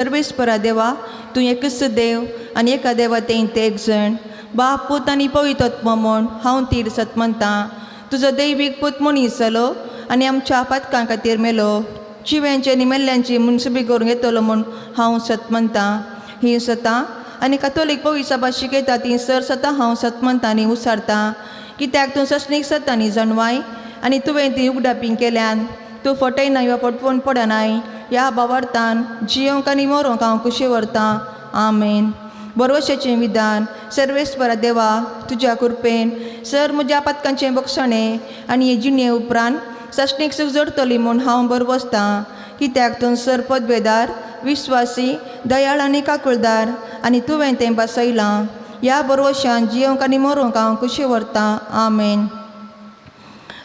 सर्वेस्परा देवा, तूं एकच देव आनी एका देवा तें एक जण बाप पूत आनी पवित्र आत्मो म्हूण हांव तीर सत म्हणटा. तुजो दैवीक पूत मनीस जालो आनी आमच्या पातकां खातीर मेलो. जिव्यांची आनी मेल्ल्यांची मुनसुबी करूंक येतलो म्हूण हांव सत म्हणटा. ही सतां आनी कातोलीक पवित्र सभा शिकयता ती सर सतां हांव सत म्हणटा आनी उसारता. कित्याक तूं सस्नीक सत आनी जाणवाय आनी तुवें ती उगडापी केल्यान. तूं फटयनाय वा फटवण पडनाय. ह्या भावार्थान जियोंक आनी मरोंक हांव खुशी व्हरतां. आमेन. बरोवशाचें विधान. सर्वेस्परा देवा, तुज्या कृपेन सर म्हज्या पातकांचें बक्षणें आनी हे जिणे उपरांत सासणीक सूख जोडटली म्हूण हांव बरवसतां. कित्याक तूं सर पदवेदार, विश्वासी, दयाळ आनी काकुळदार आनी तुवें तें बसयलां. ह्या बरवशान जियोंक आनी मरोंक हांव खुशी व्हरतां. आमेन.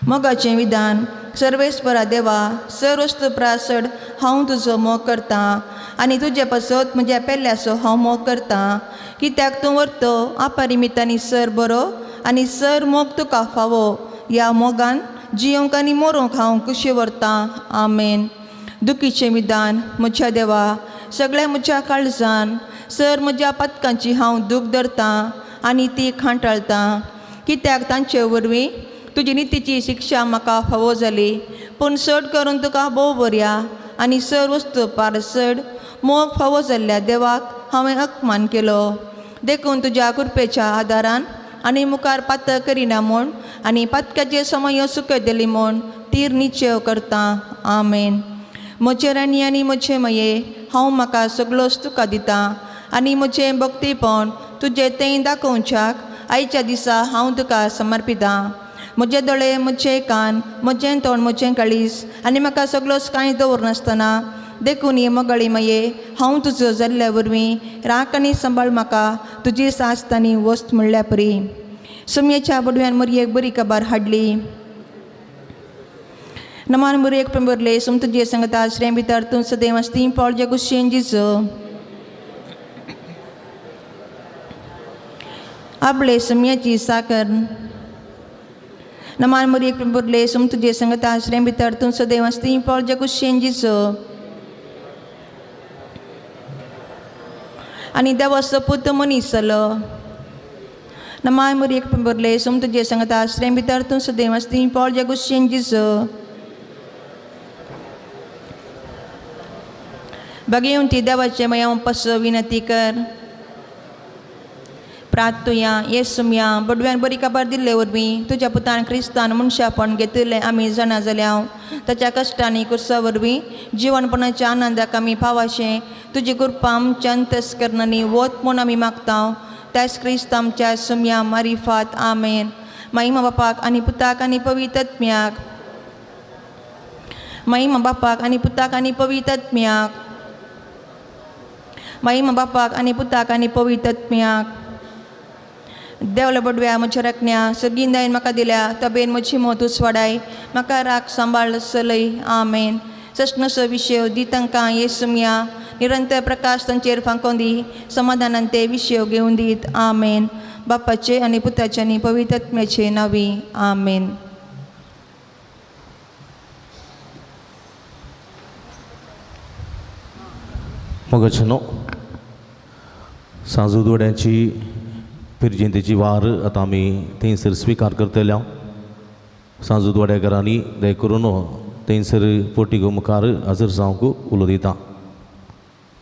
मोगाचें विधान. सर्वेस्परा देवा, सर वस्तू प्रासड हांव तुजो मोग करतां आनी तुजे पासत म्हज्या पेल्याचो हांव मोग करतां. कित्याक तूं व्हरतो आपरिमितांनी सर बरो आनी सर मोग तुका फावो. ह्या मोगान जियोंक आनी मरोंक हांव खुशी व्हरतां. आमेन. दुखीचें विधान. म्हज्या देवा, सगळ्या म्हज्या काळजान सर म्हज्या पातकांची हांव दूख धरतां आनी ती खांटाळतां. कित्याक तांचे वरवीं तुजी नितीची शिक्षा म्हाका फावो जाली. पूण चड करून तुका भोव बरया आनी सर वस्तू पार चड मोग फावो जाल्ल्या देवाक हांवें अपमान केलो. देखून तुज्या कृपेच्या आदारान आनी मुखार पातक करिना म्हूण आनी पातकाचे समय सुकयतली म्हूण तीर निश्चेव करतां. आमेन. म्हजे राणी आनी म्हजे मये, हांव म्हाका सगळोच तुका दितां आनी म्हजें भक्तीपण तुजें तें दाखोवच्याक आयच्या दिसा हांव तुका समर्पितां. म्हजे दोळे, म्हजे कान, म्हजें तोंड, म्हजें काळीज आनी म्हाका सगळोच कांय दवरनासतना देखून हे मोगाळी मये, हांव तुजो जाल्ल्या वरवीं राख आनी सांबाळ म्हाका तुजी सास्त आनी वस्त म्हणल्या परी. सुमयेच्या बडव्यान मोरयेक बरी खबर हाडली. नमान मोरयेक पेंबरले सुम तुजे सांगता श्रेय भितर तूं सदैव आसती पावल गुशेन जिजो आपले सुमयाची साकर. नमान मोरयेक पेंबरले सुम तुजे सांगता श्रेय भितर तूं सदैव आसती पावल गुशेन जिजो आनी देवाचो पूत मनीस जालो. नमान मोरयेक पेंबरले सुम तुजे सांगता श्रेय भितर तूं सदैव आसती पावल गुशेन जिजो बगेवंती देवाचे मया पसो विनंती कर. प्रार्थुया. येसुमया बडव्यान बरी खबर दिल्ले वरवीं तुज्या पुतान क्रिस्तान मनशापण घेतिल्लें आमी जाणा जाल्या. ताच्या कश्टांनी कुर्सा वरवीं जिवनपणाच्या आनंदाक आमी पावाशें तुजी कृपा आमच्या अंतस्करणांनी वत म्हूण आमी मागता. त्याच क्रिस्त आमच्या सुमया मारिफात. आमेन. माईमा बापाक आनी पुताक आनी पवित्र आत्म्याक. माईमा बापाक आनी पुताक आनी पवित्र आत्म्याक. माईमा बापाक आनी पुताक आनी पवित्र आत्म्याक. देवल्या बडव्या म्हज्या राखण्या सगळीं दायन म्हाका दिल्या तबेन म्हजी मोत उसवाडाय म्हाका राख सांबाळ सलय. आमेन. सस्नसो विशय दी तांकां येसुमया निरंतर प्रकाश तांचेर फांकोन दी समाधानान ते विशय घेवन दीत. आमेन. बापाचे आनी पुताचे आनी पवित्र आत्म्याचे नांवी. आमेन. मोगाचेनो, सांजोदोड्यांची पिरजंतीची वार आतां आमी थंयसर स्विकार करतल्या. सांजोदवाड्या घरांनी दय करून थंयसर पोर्टिगो मुखार हाजर जावंक उलो दिता.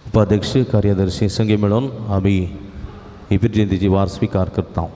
उपाध्यक्ष कार्यदर्शी संगे मेळोवन आमी ही पिरजंतीची वार स्विकार करता.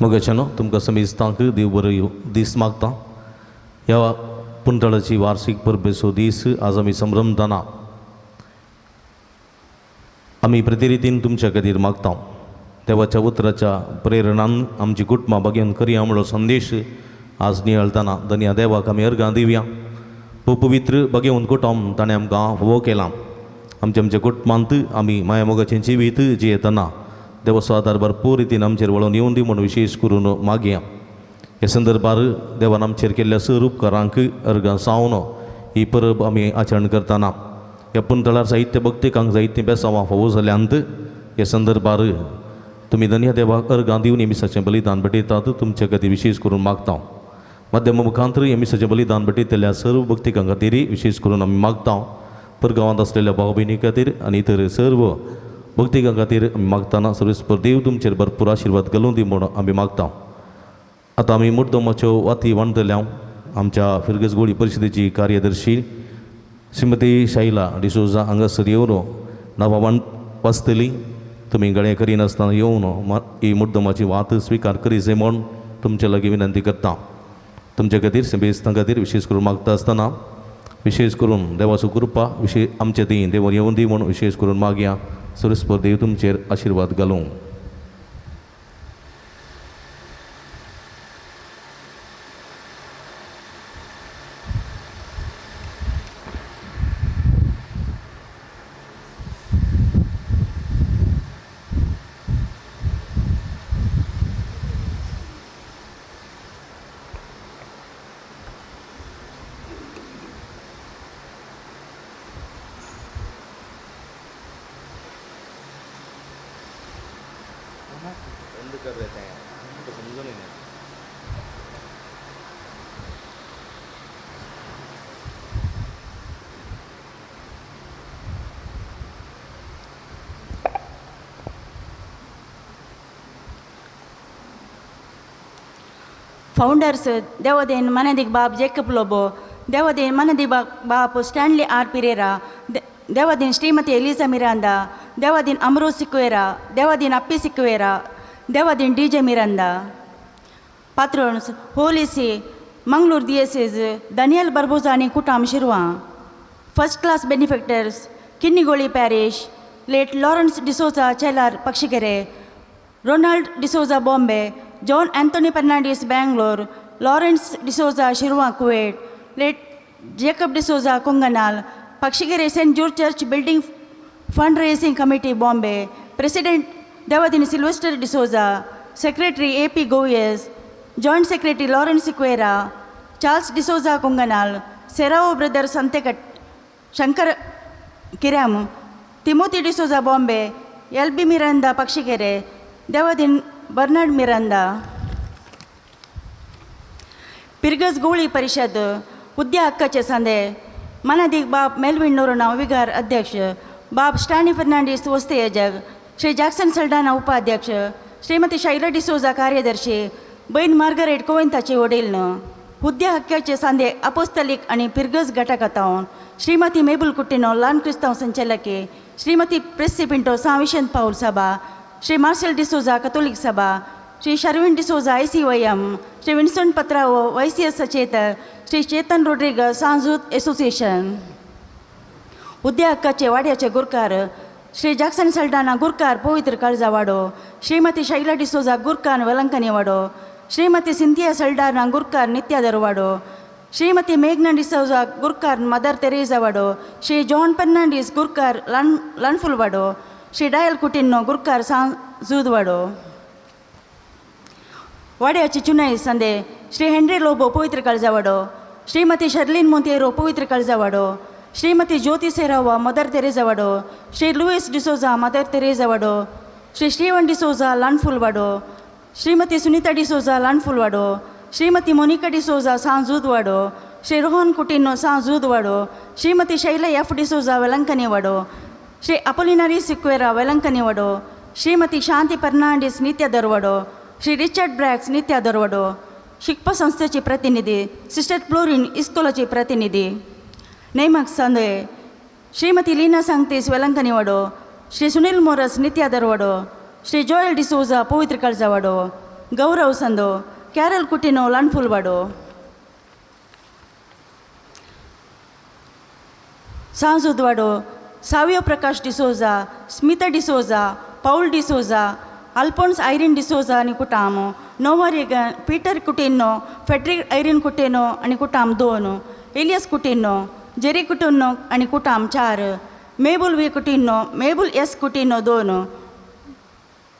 मोगाच्यानो तुमकां समेस्तांक देव बरो दीस मागता. ह्या पुंतळाची वार्षिक परबेचो दीस आज आमी संभ्रमताना आमी प्रतिरितीन तुमच्या खातीर मागता. देवाच्या उतराच्या प्रेरणान आमची कुटुंबां बागेवन करया म्हणलो संदेश आज नियाळतना धन्या देवाक आमी अर्गां दिवया. पवित्र बागेवन कुटुंब ताणें आमकां फावो केलां. आमच्या आमच्या कुटुंबांत आमी माया मोगाचें जिवीत जियेतना देवाचो आदार भरपूर रितीन आमचेर वळोवन येवन दी म्हूण विशेश करून मागया. हे संदर्भार देवान आमचेर केल्ल्या सर उपकारांक अर्गां सावन ही परब आमी आचरण करतना ह्या पुंतळार साहित्य भक्तिकांक जायतीं बेसांवां फावो जाल्यांत. हे संदर्भार तुमी धन्या देवाक अर्गां दिवन मिसाचें बलिदान भेटयतात तुमचे खातीर विशेश करून मागता. माध्यमा मुखांतर हे मिसाचें बलिदान भेटयतल्या सर्व भक्तिकां खातीर विशेश करून आमी मागता. परगांवांत आसलेल्या भाव भयणी खातीर आनी इतर सर्व भक्तिकां खातीर आमी मागतना सर्वेस्पर देव तुमचेर भरपूर आशिर्वाद घालूं दी म्हूण आमी मागता. आतां आमी मुर्दमाच्यो वाती वांटतल्या. आमच्या फिरगज गोळी परिशदेची कार्यदर्शी श्रीमती शायला डिसोजा हांगासर येवन नांवां वाचतली. तुमी गळे करिनासतना येवन ही मुर्दमाची वात स्विकार करी जाय म्हूण तुमचे लागीं विनंती करता. तुमचे खातीर सभेस्तां खातीर विशेश करून मागता आसतना विशेश करून देवाचो कृपा विशेश आमचे ती देवान येवन दी म्हूण विशेश करून मागया. सर्वेस्पर देव तुमचेर आशिर्वाद घालूं. कर देते हैं तो समझो नहीं। फाउंडर्स देवदेन मनदीक बाब जेकब लोबो, देवदेन मनदीक बाप स्टॅनली आर पिरेरा, देवदीन श्रीमती एलिजा मिरांदा, देवदीन अमरो सिक्वेरा, देवदीन अप्पी सिक्वेरा, देवदीन डी जे मिरांदा. पात्रोन्स Holy See Mangalore diocese Daniel Barbosa आनी कुटाम Shirva. First class benefactors Kinnigoli parish late Lawrence D'Souza Chelar Pakshikere, Ronald D'Souza Bombay, John Anthony Fernandes Bangalore, Lawrence D'Souza Shirva Kuwait, late Jacob D'Souza Konganal, Pakshikere Saint Jude church building fund raising committee Bombay, president Devadin Sylvester D'Souza, secretary A P Goyes, joint secretary Lawrence Sequeira, Charles D'Souza Konganal, Serao brothers Santekat Shankar Kiram, Timothy D'Souza Bombay, L B Miranda Pakshikere, Devadin Bernard Miranda. Pirgaz Goli Parishad उद्या हक्काचे सांदे मानादीक बाब Melvin Noronha विगार अध्यक्ष, बाब स्टॅनी फर्नांडीस वस्ते यजक, Shri Jackson Saldanha उपाध्यक्ष, श्रीमती शैला डिसोजा कार्यदर्शी, बहीण Margaret कोवेंताचे वडील. हुद्या हक्काचे सांदे अपोस्तलीक आनी पिरगज घटकातावन श्रीमती मेबुल कुटिनो ल्हान क्रिस्तांव संचालके, श्रीमती प्रेसी पिंटो सां विशंत पाऊल सभा, श्री मार्शल डिसोजा कथोलीक सभा, Shri Sharvin D'Souza I C Y M, Shri Vincent Patrao Y C S सचेतक, श्री चेतन रोड्रिगस सांजूत एसोसिएशन. उद्या हक्काचे वाड्याचे गुरकार श्री जॅक्सन सल्डाना गुरकार पवित्र काळजा वाडो, श्रीमती शैला डिसोजा गुरकार वेलंकनी वाडो, श्रीमती सिंथिया सल्डाना गुरकार नित्यादर वाडो, श्रीमती मेघना डिसोजा गुरकार मदर तेरेजा वाडो, श्री जॉन फर्नांडीस गुरकार लानफुल वाडो, श्री डायल कुटिन्नो गुरकार सांजूद वाडो. वाड्याची चुनाई संदे श्री हेनरी लोबो पवित्र काळजा वाडो, श्रीमती शर्लिन मोंतेरो पवित्र काळजा वाडो, श्रीमती ज्योती सेरावा मदर तेरेजा वाडो, श्री लुईस डिसोजा मदर तेरेजा वाडो, श्री श्रीवन डिसोजा लानफुल वाडो, श्रीमती सुनीता डिसोजा लानफुल वाडो, श्रीमती मोनिका डिसोजा सांजूद वाडो, श्री रोहन कुटिनो सांजूद वाडो, श्रीमती शैला एफ डिसोजा वेलंकनी वाडो, श्री अपोलिनारी सिक्वेरा वेलंकनी वाडो, श्रीमती शांती फर्नांडीस नित्य दरवाडो, श्री रिचर्ड ब्रॅक्स नित्या दरवाडो. शिकपा संस्थेचे प्रतिनिधी सिस्टर फ्लोरीन इस्कोलाचे प्रतिनिधी. नेमक सांदे श्रीमती लीना सांगतीस वेलंकनी वाडो, श्री सुनील मोरस नित्या दरवाडो, श्री जोएल डिसोजा पवित्र काळजा वाडो, गौरव संदो कॅरल कुटिनो लानफुल वाडो. सांजूद वाडो Savio Prakash D'Souza, Smita D'Souza, Paul D'Souza, Alphonse Irene D'Souza आनी कुटाम, Nova Reagan, Peter Coutinho, Frederick Irene Coutinho आनी कुटाम 2, एलियस कुटिनो, जेरी कुटिनो आनी कुटाम 4, Mabel V Coutinho, Mabel S Coutinho 2,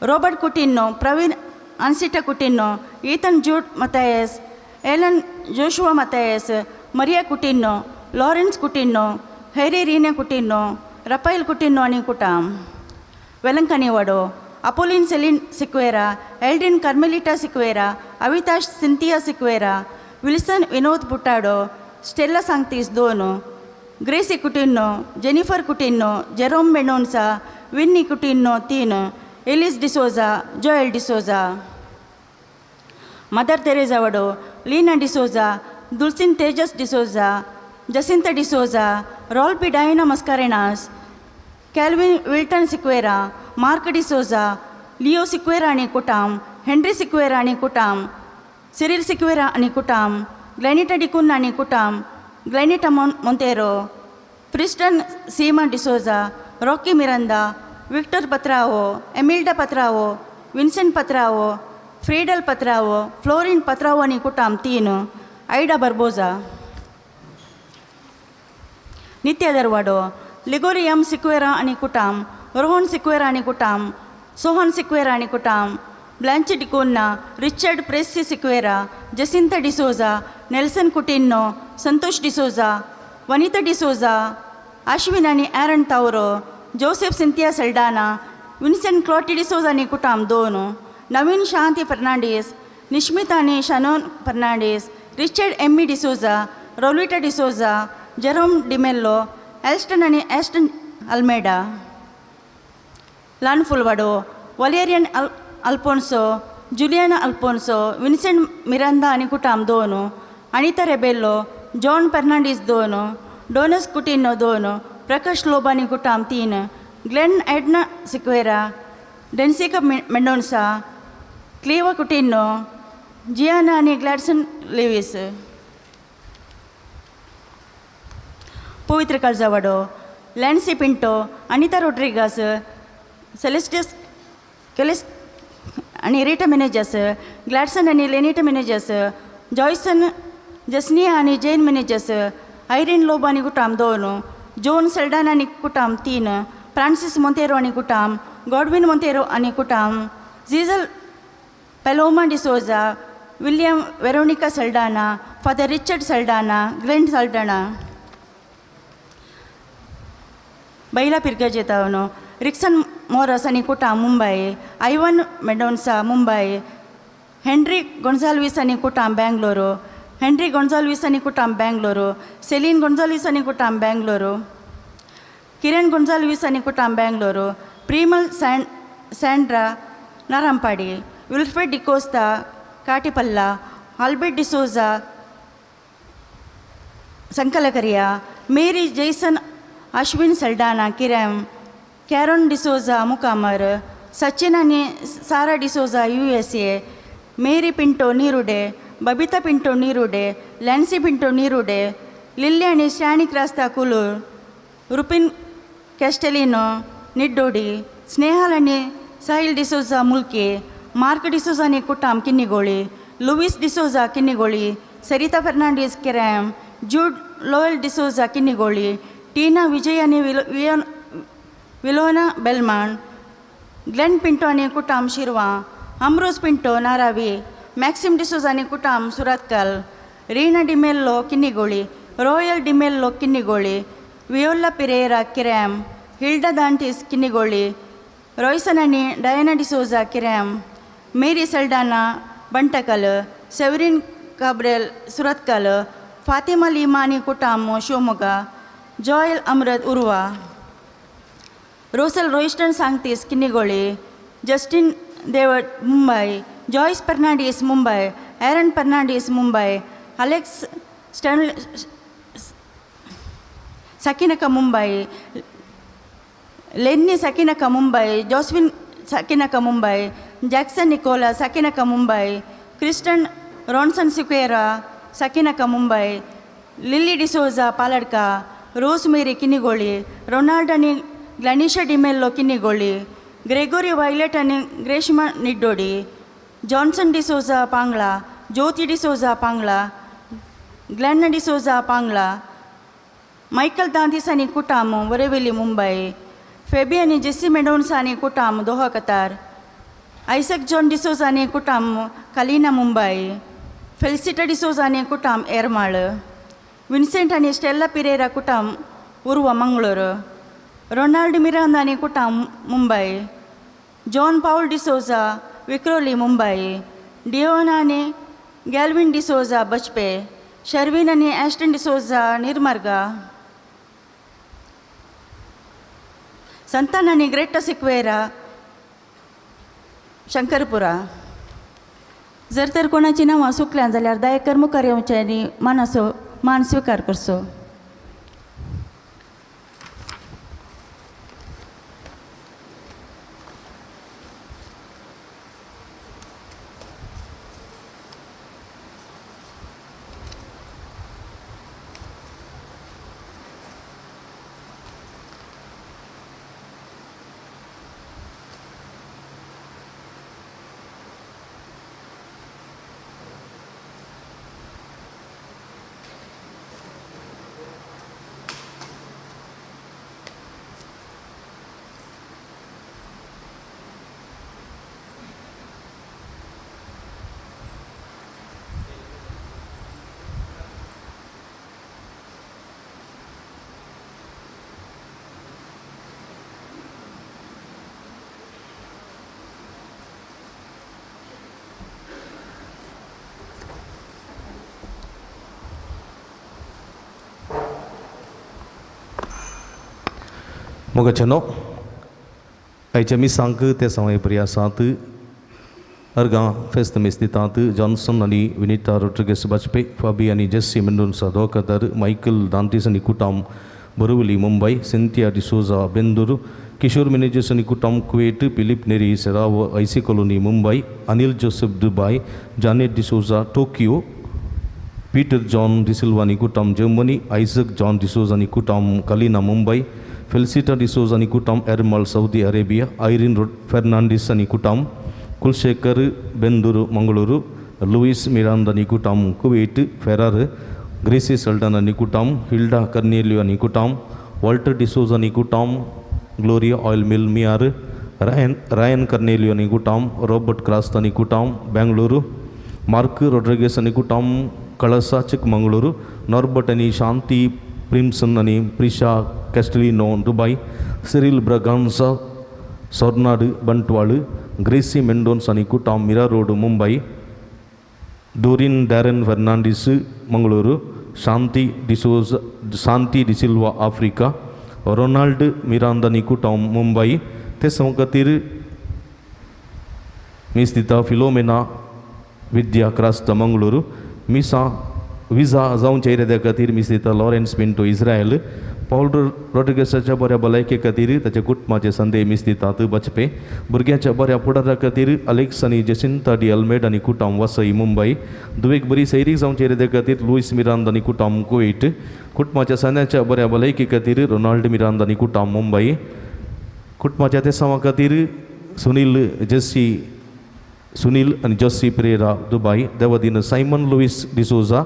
Robert Coutinho, Praveen Ansita Coutinho, Ethan Jude Mathias, Alan Joshua Mathias, Maria Coutinho, Lawrence Coutinho, Harry Reena Coutinho, Raphael Coutinho आनी कुटाम. वेलंकनी वाडो Apolline Celine Sequeira, Eldrin Carmelita Sequeira, Avitash Cynthia Sequeira, Wilson Vinod Puttado, Stella Sanctis 2, Gracy Coutinho, Jennifer Coutinho, Jerome Mendonca, Winnie Coutinho 3, Ellis D'Souza, Joel D'Souza. Mother Teresa Vado, Lina D'Souza, Dulcin Tejas D'Souza, Jacinta D'Souza, Rolpi Diana Mascarenhas, Calvin Wilton Sequeira, Mark D'Souza, Leo Sequeira आनी कुटाम, Henry Sequeira आनी कुटाम, Cyril Sequeira आनी कुटाम, ग्लॅनिटा डिकुन्हा आनी कुटाम, Glenita Monteiro, Friston Seema D'Souza, Rocky Miranda, Victor Patrao, Emilda Patrao, Vincent Patrao, Friedel Patrao, Florin Patrao आनी कुटाम 3, Ida Barbosa. नित्या दरवाडो, Liguori M Sequeira आनी कुटाम, रोहन सिक्वेरा आनी कुटाम, सोहन सिक्वेरा आनी कुटाम, Blanche D'Cunha, Richard Pressy Sequeira, Jacinta D'Souza, Nelson Coutinho, Santosh D'Souza, Vanita D'Souza, Ashwin आनी Aaron Tauro, Joseph Cynthia Saldanha, Vincent Clotty D'Souza आनी कुटाम 2, नवीन शांती फर्नांडीस, निश्मित आनी Shannon Fernandes, Richard Emmy D'Souza, Rolita D'Souza, Jerome D'Mello, Alston आनी Aston Almeida. Lan Phulwado, Valerian Alfonso, Juliana Alfonso, Vincent Miranda आनी कुटाम 2, Anita Rebello, John Fernandes 2, डोनस Coutinho 2, Prakash Lobo आनी कुटाम 3, Glenn Edna Sequeira, डेन्सिका Mendonsa, क्लीवा Coutinho, Ziana आनी ग्लॅडसन Lewis. पवित्र काळजावाडो, लॅन्सी पिंटो, अनिता रोड्रिगास, सेलेस्टियस केलेस आनी रिटा मेनेजस, ग्लॅडसन आनी लेनिटा मेनेजस, जॉयसन जसनिया आनी जेन मेनेजस, आयरीन लोबो आनी कुटाम 2, जोन सेल्डान आनी कुटाम 3, फ्रांसीस मोंतेरो आनी कुटाम, गॉडविन मोंतेरो आनी कुटाम, Zizel Paloma D'Souza, William Veronica Saldanha, Father Richard Saldanha, Glenn Saldanha. Baila पिरगजेतावनो, Rixon Moras आनी कुटाम मुंबई, आयवन मेंडोन्सा मुंबई, हेनरी गोन्साल्वीस आनी कुटाम बेंगलोरो, हेनरी गोन्साल्वीस आनी कुटाम बेंगलोरो, सेलीन गोन्साल्वीस आनी कुटाम बेंगलोरो, किरण गोन्साल्वीस आनी कुटाम बेंगलोरो, प्रीमल Sandra Narampadi, Wilfred D'Costa Katipalla, Albert D'Souza Sankalakariya, Mary Jason Ashwin Saldanha Kirem, Caron D'Souza Mukamar, Sachin आनी Sara D'Souza USA, Mary Pinto Nirude, Babita Pinto Nirude, Lancy Pinto Nirude, Lily आनी Shani Crasta Kulur, Rupin Castelino Niddodi, Snehal आनी साहिल डिसोजा मुल्के, मार्क डिसोजा आनी कुटाम किन्निगोळी, लुईस डिसोजा किन्निगोळी, सरिता फर्नांडीस किरॅम, जूड लोयल डिसोजा किन्निगोळी, टीना विजय आनी विलोना बेलमान, ग्लेन पिंटो आनी कुटाम शिरवा, अमरोज पिंटो नारावी, मॅक्सिम डिसोजा आनी कुटाम सुरातकाल, रीना डिमेल्लो किन्निगोळी, रॉयल डिमेल्लो किन्निगोळी, वियोला पिरेरा किरॅम, हिल्डा दांटीस किन्निगोळी, रॉयसन आनी Diana D'Souza Kirem, Mary Saldanha Bantakal, Severin Cabral Surathkal, Fatima Lima आनी कुटाम शिवमोगा, जॉयल अमृत Urwa, रोसल रोहिस्टन सांगतीस Kinnigoli, Justin Devat Mumbai, Joyce Fernandes Mumbai, Aaron Fernandes Mumbai, Alex Stanley Sakinaka Mumbai, Lenny Sakinaka Mumbai, Joswin Sakinaka Mumbai, Jackson Nicola Sakinaka Mumbai, Kristen Ronson Sequeira Sakinaka Mumbai, Lily D'Souza Paladka, Rose Mary Kinnigoli, Ronald आनी ग्लॅनिशा डिमेल्लो किन्निगोळी, ग्रेगोरी वायलेट आनी ग्रेशमा निड्डोडी, जॉन्सन डिसोजा पांगळा, ज्योती डिसोजा पांगळा, ग्लॅन डिसोजा पांगळा, मायकल दांतीस आनी कुटाम वरेवेली मुंबई, फेबी आनी जेसी मेंडोन्सा आनी कुटाम Doha Qatar, Isaac John D'Souza आनी कुटाम कालिना मुंबई, फेल्सिटा डिसोजा आनी कुटाम एरमाळ, विन्सेंट आनी स्टेल्ला पिरेरा कुटाम उर्वा मंगळूर, रोनाल्ड मिरांदा आनी कुटाम मुंबई, जॉन पावल डिसोजा विक्रोली मुंबई, डिओना आनी गॅल्विन डिसोजा बजपे, शर्विन आनी एस्टन डिसोजा निर्मार्गा. संतान आनी ग्रेटा सिक्वेरा शंकरपुरा. जर तर कोणाची नांवां चुकल्यान जाल्यार दयाकर मुखार येवचें आनी मानाचो मान स्विकार करचो. मोगाचेनो आयच्या मिसांक ते सवय बरी आसात. अर्गां फेस्त मीस दितात जॉन्सन आनी विनिता रोड्रिगस बाजपेय, फाबी आनी जेस्सी मेंडोन्सा दोकदर, मायकल दांतीस आनी कुटाम बोरिवली मुंबय, सिंथिया डिसोजा बेंदूर, किशोर मिनेजस आनी कुटाम कुवेट, फिलीप नेरी सेराव IC colony Mumbai, Anil Joseph Dubai, Janet D'Souza Tokyo, Peter John D'Silva आनी कुटाम जर्मनी, आयझक जॉन डिसोजा आनी कुटाम कलिना मुंबय, फेलिसिटा डिसोजा आनी कुटाम एरमाल सौदी अरेबिया, आयरीन फेर्नांडीस आनी कुटाम कुलशेखर बेंदूर मंगळूर, लुईस मिरांदा आनी कुटाम कुवेट फेरार, ग्रेसी सल्डन आनी कुटाम हिल्डा कर्नेलियो आनी कुटाम वॉल्टर डिसोजा आनी कुटाम ग्लोरिया ऑयल मिल मियार, रायन कर्नेलियो आनी कुटाम रॉबर्ट क्रास्त आनी कुटाम बेंगळुरू, मार्क रोड्रिगेस आनी कुटाम कळसा चिकमंगळूर, नॉर्बर्ट आनी शांती प्रिम्सन आनी Prisha Castelino Dubai, Cyril Braganza Sornad Bantwal, Gracy Mendonca आनी कुटाम Mira road Mumbai, Doreen Darren Fernandes Mangaluru, Shanti D'Souza Shanti D'Silva Africa, Ronald Miranda आनी कुटाम मुंबय. ते खातीर मीस दिता फिलोमेना विद्या क्रास्त मंगळूर, मिसा विजा जावच्या इराद्या खातीर मीस दिता लॉरेन्स पिंटो इस्रायल, पावल रोड्रिगसाच्या बऱ्या भलायके खातीर ताच्या कुटुंबाचे संदेह मीस दितात बचपे, भुरग्यांच्या बऱ्या फुडारा खातीर अलेक्स आनी जेसिंता डी अल्मेड आनी कुटाम वसई मुंबय, दुवेक बरी सैरीक जावच्या इराद्या खातीर लुईस मिरांद आनी कुटाम कुवेट, कुटुंबाच्या सांद्याच्या बऱ्या भलायके खातीर रोनाल्ड मिरांद आनी कुटाम मुंबय, कुटुंबाच्या तेसांवा खातीर सुनील जेसी सुनील आनी जोसी परेरा दुबाय, देवादीन सायमन लुईस डिसोजा,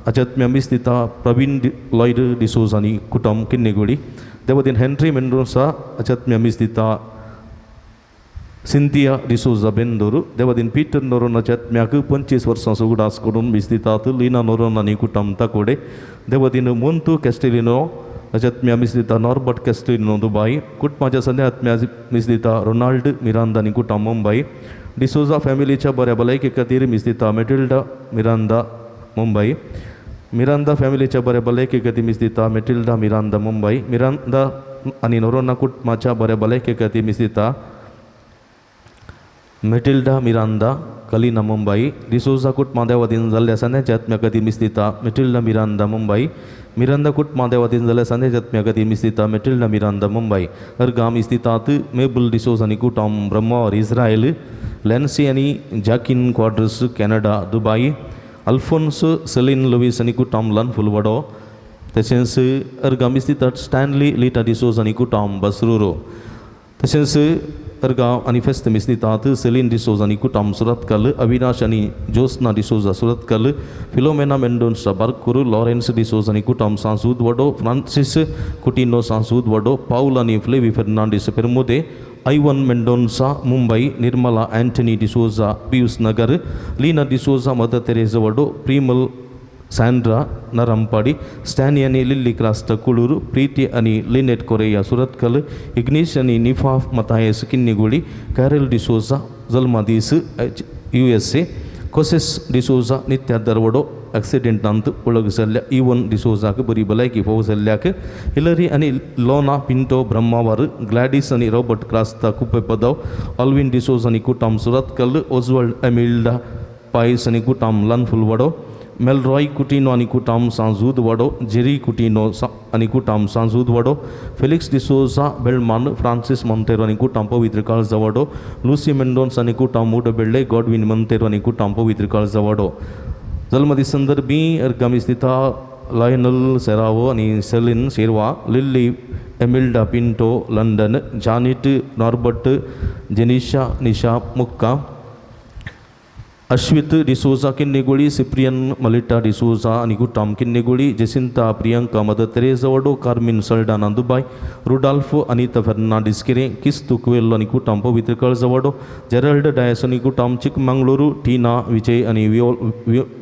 अजात्म्या मीस दिता प्रवीण लॉयड डिसोजा आनी कुटुंब किन्नेगोडी, देवादीन हेनरी मेंडोन्सा, अजात्म्या मीस दिता सिंथिया डिसोजा बेंदूर, देवादीन पीटर नोरोन अजात्म्याक 25 वर्सां उगडास करून मीस दितात लिना नोरोन आनी कुटुंब ताकोडे, देवादीन मोंतू कॅस्टेलिनो अजात्म्या मीस दिता नॉर्बर्ट कॅस्टेलिनो दुबाय, कुटुंबाच्या संध्यात्म्या मीस दिता रोनाल्ड मिरांदा आनी कुटुंब मुंबय, डिसोजा फॅमिलीच्या बऱ्या भलायके खातीर मीस दिता मेटिल्डा मिरांदा मुंबय, मिरांदा फॅमिलीच्या बऱ्या भलायके खातीर मीस दिता मेटिल्डा मिरांदा मुंबय, मिरांदा आनी नोरोना कुटुंबाच्या बऱ्या भलायके खातीर मीस दिता मेटिल्डा मिरांदा कलिना मुंबय, डिसोजा कुटुंबा देवादीन जाल्ल्या सांद्याच्या आत्म्या खातीर मीस दिता मेटिल्डा मिरांदा मुंबय, मिरांदा कुटुंबा देवादीन जाल्ल्या सांद्याच्या आत्म्या खातीर मीस दिता मेटिल्डा मिरांदा मुंबय. अर्गां मीस दितात मेबल डिसोजा आनी कुटुंब ब्रह्मावर इस्रायल, लॅन्सी आनी Joaquin Quadros Canada Dubai, Alphonse Celine Luis आनी कुटुंब लन फुलवडो, तशेंच अर्गां मीस दितात स्टॅनली लिटा डिसोजा आनी कुटुंब बसरुरो, तशेंच अर्गां आनी फेस्त मीस दितात सेलीन डिसोजा आनी कुटुंब सुरतकल, अविनाश आनी जोस्ना डिसोजा सुरतकल, फिलोमेना मेंडोन्सा बारकूर, लॉरेन्स डिसोजा आनी कुटुंब सांसूद वडो, फ्रांसीस कुटिनो सांसूद वडो, पावल आनी Flavy Fernandes Permude, Ivan Mendonca Mumbai, Nirmala Antony D'Souza Pius Nagar, Leena D'Souza mother Teresa Vado, Premal Sandra Narampadi, Stany आनी लिल्ली क्रास्त कुळूर, प्रीती आनी लिनेट कोरेया सुरतकल, इग्नेश आनी निफा Mathias किन्निगुडी, Carol D'Souza जल्मादीस USA, causes D'Souza नित्या दरवडो, एक्सिडेंटांत वळख जाल्ल्या इवन डिसोजाक बरी भलायकी फावो जाल्ल्याक हिलरी आनी लोना पिंटो ब्रह्मावार ग्लॅडीस आनी रॉबर्ट क्रास्ता कुपे पदव ऑल्विन डिसोज आनी कुटाम सुरतकल ओजवल्ड एमिल्डा पायस आनी कुटाम लानफुलवाडो मेलरॉय कुटिनो आनी कुटाम सांजूद वाडो जेरी कुटिनो आनी कुटाम सांजूद वाडो फेलिक्स डिसोजा बेलमान फ्रांसीस मोंतेरो आनी कुटाम पवित्र काळजा वाडो लुसी मेंडोन्स आनी कुटाम मुडबेल्ले गॉडविन मोंतेरो आनी कुटाम पवित्र काळजा वाडो जल्मदी संदर्भी अर्गामीस दिता लायनल सेरावो आनी Celine Serva Lily Emilda Pinto London Janet Norbert Jenisha Nisha Mukka Ashwith D'Souza Kinnigoli Cyprian Malita D'Souza आनी कुटाम किन्नेगोळी जेसिंता प्रियंका मदर तेरेजा वडो Carmen Saldanha Dubai Rudolph Anita Fernandes Kiren Kistu Coelho आनी कुटाम पवित्र काळजा वडो जेरल्ड डायस आनी कुटाम चिकमंगळुरू टीना विजय आनी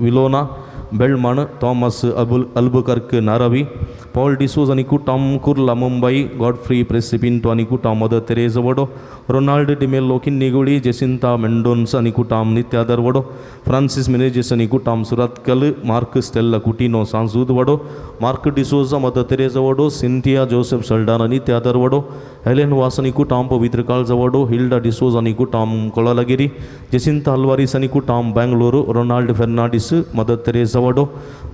Vilona Belman Thomas Albuquerque Naravi Paul D'Souza आनी कुटाम Kurla Mumbai Godfrey प्रेसी Pinto आनी कुटाम मदर तेरेजा वडो रोनाल्ड डिमेलो किन्निगोळी जेसिंता मेंडोन्स आनी कुटाम नित्यादर वडो फ्रांसीस मिनेजीस आनी कुटाम सुरतकल मार्क स्टेल्ला कुटिनो सांजूद वडो मार्क डिसोजा मदर तेरेजा वडो सिंथिया जोसेफ सल्डाना नित्यादर वडो हेलेन वास आनी कुटाम पवित्र काळजा वडो हिल्डा डिसोज आनी कुटाम कोळालगिरी जेसिंता अल्वारीस आनी कुटाम Bengaluru Ronald Fernandes mother Teresa वडो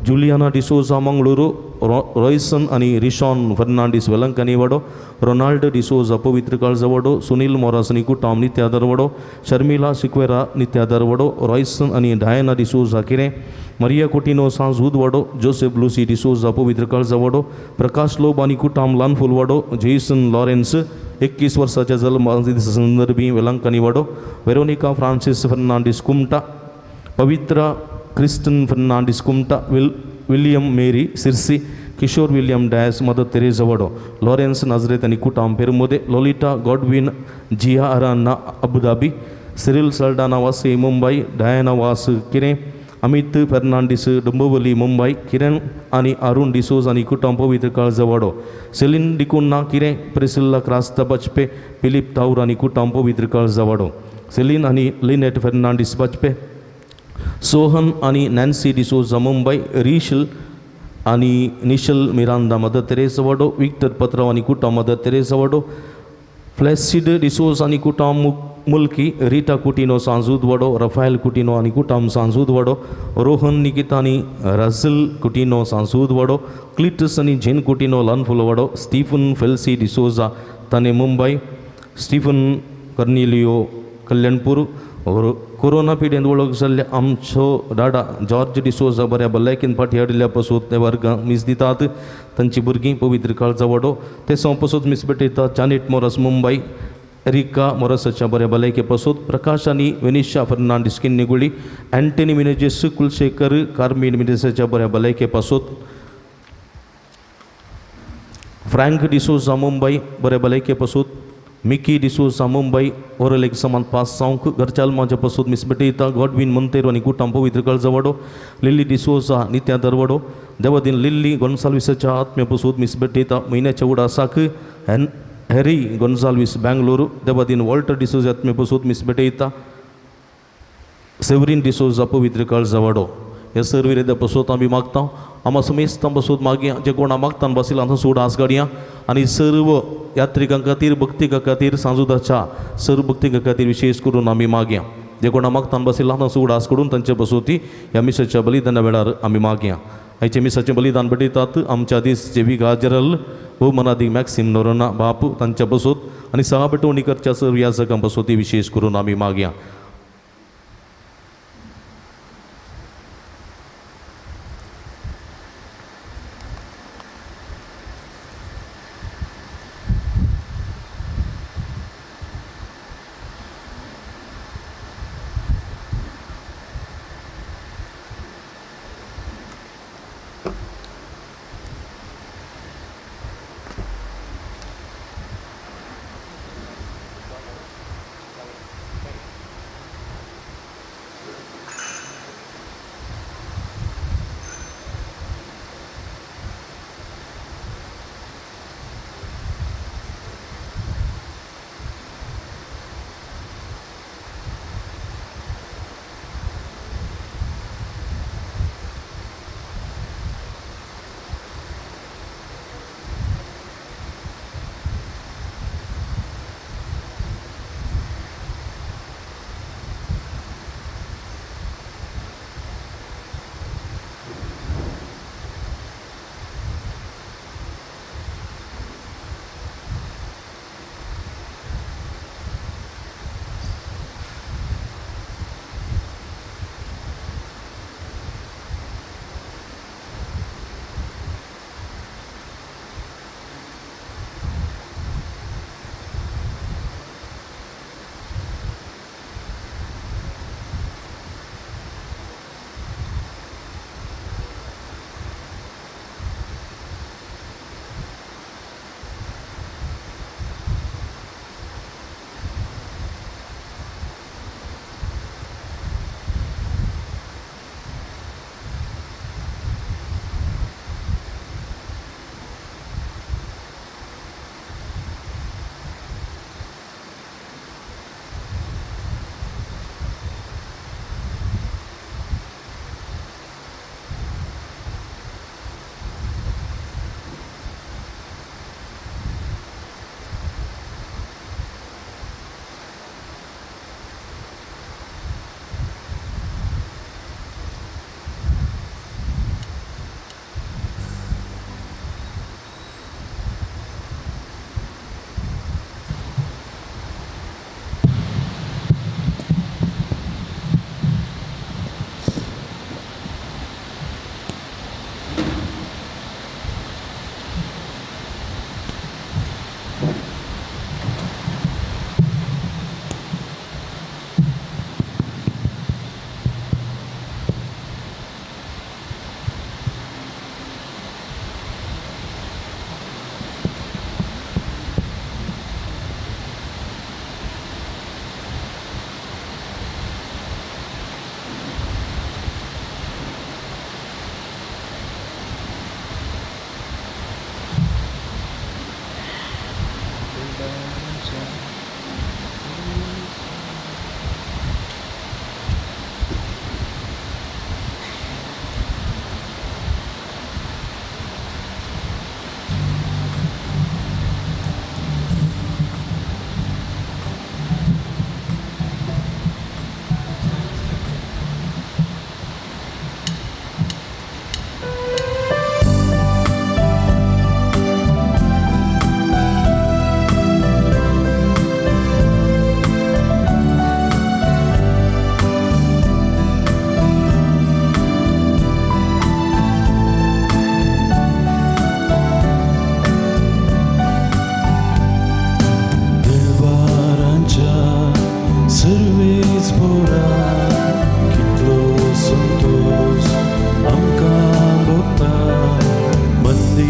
जुलियाना डिसोजा मंगळुरू रॉयसन आनी रिशॉन फर्नांडीस वेलंकनी वडो रोनाल्ड डिसोजा पवित्र काळजा वडो सुनील मोरास आनी कुटाम नित्यादर वडो शर्मिला सिक्वेरा नित्यादर वडो रॉयसन आनी डायना डिसोजा किरें मरिया कुटिनो सांजूद वडो जोसेफ लुसी डिसोजा पवित्र काळजा वडो प्रकाश लोब आनी कुटाम लानफुल वडो जेसन लॉरेन्स 21 वर्साच्या जल्म संदर्भी वेलंकनी वडो Veronica Francis Fernandes Kumta Pavitra Kristen Fernandes Kumta William Mary Sirsi Kishore William Dias Mother Teresa वडो लॉरेन्स नाजरेत आनी कुटाम पेरमोदे Lolita Godwin Zia Aranha Abu Dhabi Cyril Saldanha Vasai Mumbai Diana Vaz Kiren Amit Fernandes Dombivli Mumbai Kiran आनी अरुण डिसोज आनी कुटाम पवित्र काळजा वडो Celine D'Cunha किरें प्रिसिल्ला क्रास्ता बचपे फिलीप ताऊर आनी कुटाम पवित्र काळजा वडो सेलीन आनी लिनेट फेर्नांडीस बचपे सोहन आनी नॅन्सी डिसोजा मुंबई रिशल आनी निशल मिरांदा मदर तेरेजा वडो विक्टर पत्राव आनी कुटाम मदर तेरेजा वडो फ्लॅसिड डिसोज आनी कुटाम मुल्की रिटा कुटिनो सांजूद वडो रफायल कुटिनो आनी कुटाम सांजूद वडो रोहन निकिता आनी रझल कुटिनो सांजूद वडो क्लिटस आनी जेन कुटिनो लानफुल वडो स्टीफन फेल्सी डिसोजा ताने मुंबई स्टीफन कर्निलियो कल्याणपूर कोरोना पिडेंत वळख जाल्ल्या आमचो डाडा जॉर्ज डिसोजा बऱ्या भलायकेन फाटीं हाडिल्ल्या पासून ते वर्गां मीस दितात तांची भुरगीं पवित्र काळजा वडो ते सोंपसूच मीस भेटयतात जानेट मोरस मुंबई रिका मोरसाच्या बऱ्या भलायके पासून प्रकाश आनी वेनिशा फर्नांडीस किन्निगुळी अँटनी मिनेजीस कुलशेखर कार्मीन मिनेजीसाच्या बऱ्या भलायके पासून फ्रँक डिसोजा मुंबई बऱ्या भलायके पासून मिकी डिसोजा मुंबई ओरल एग्जामान पास जावंक घरच्या आल्माच्या पासून मिस भेटयता गॉडविन मोंतेरो आनी कुटाम पवित्र काळजा वडो लिल्ली डिसोजा नित्या दरवडो देवादीन लिल्ली गोन्साल्विसाच्या आत्म्या पासून मिस भेटयता म्हयन्याच्या उडासाक हॅरी गोन्साल्विस बेंगलोरू देवादीन वॉल्टर डिसोजा आत्म्या पासून मिस भेटयता सेवरीन डिसोजा पवित्र काळजा वडो हे सर्व विरेद्या पासून आमी मागता आमा समेस्तां पासून मागया जे कोणा मागतान बसिला आतां सुडास गाडया आनी सर्व यात्रिकां खातीर भक्तिकां खातीर सांजुदाच्या सर्व भक्तिकां खातीर विशेष करून आमी मागया जे कोणा मागतान बसिला आतां सुडास करून तांचे बसोती ह्या मिसाच्या बलिदाना वेळार आमी मागया आयचे मिसाचें बलिदान भेटयतात आमच्या दीस जेवी गाजरल भोवमनादीक मॅक्सिम नोरोना बाप तांच्या बसोत आनी सहा भेटवणी करच्या सर्व याजकां बसोती विशेष करून आमी मागया.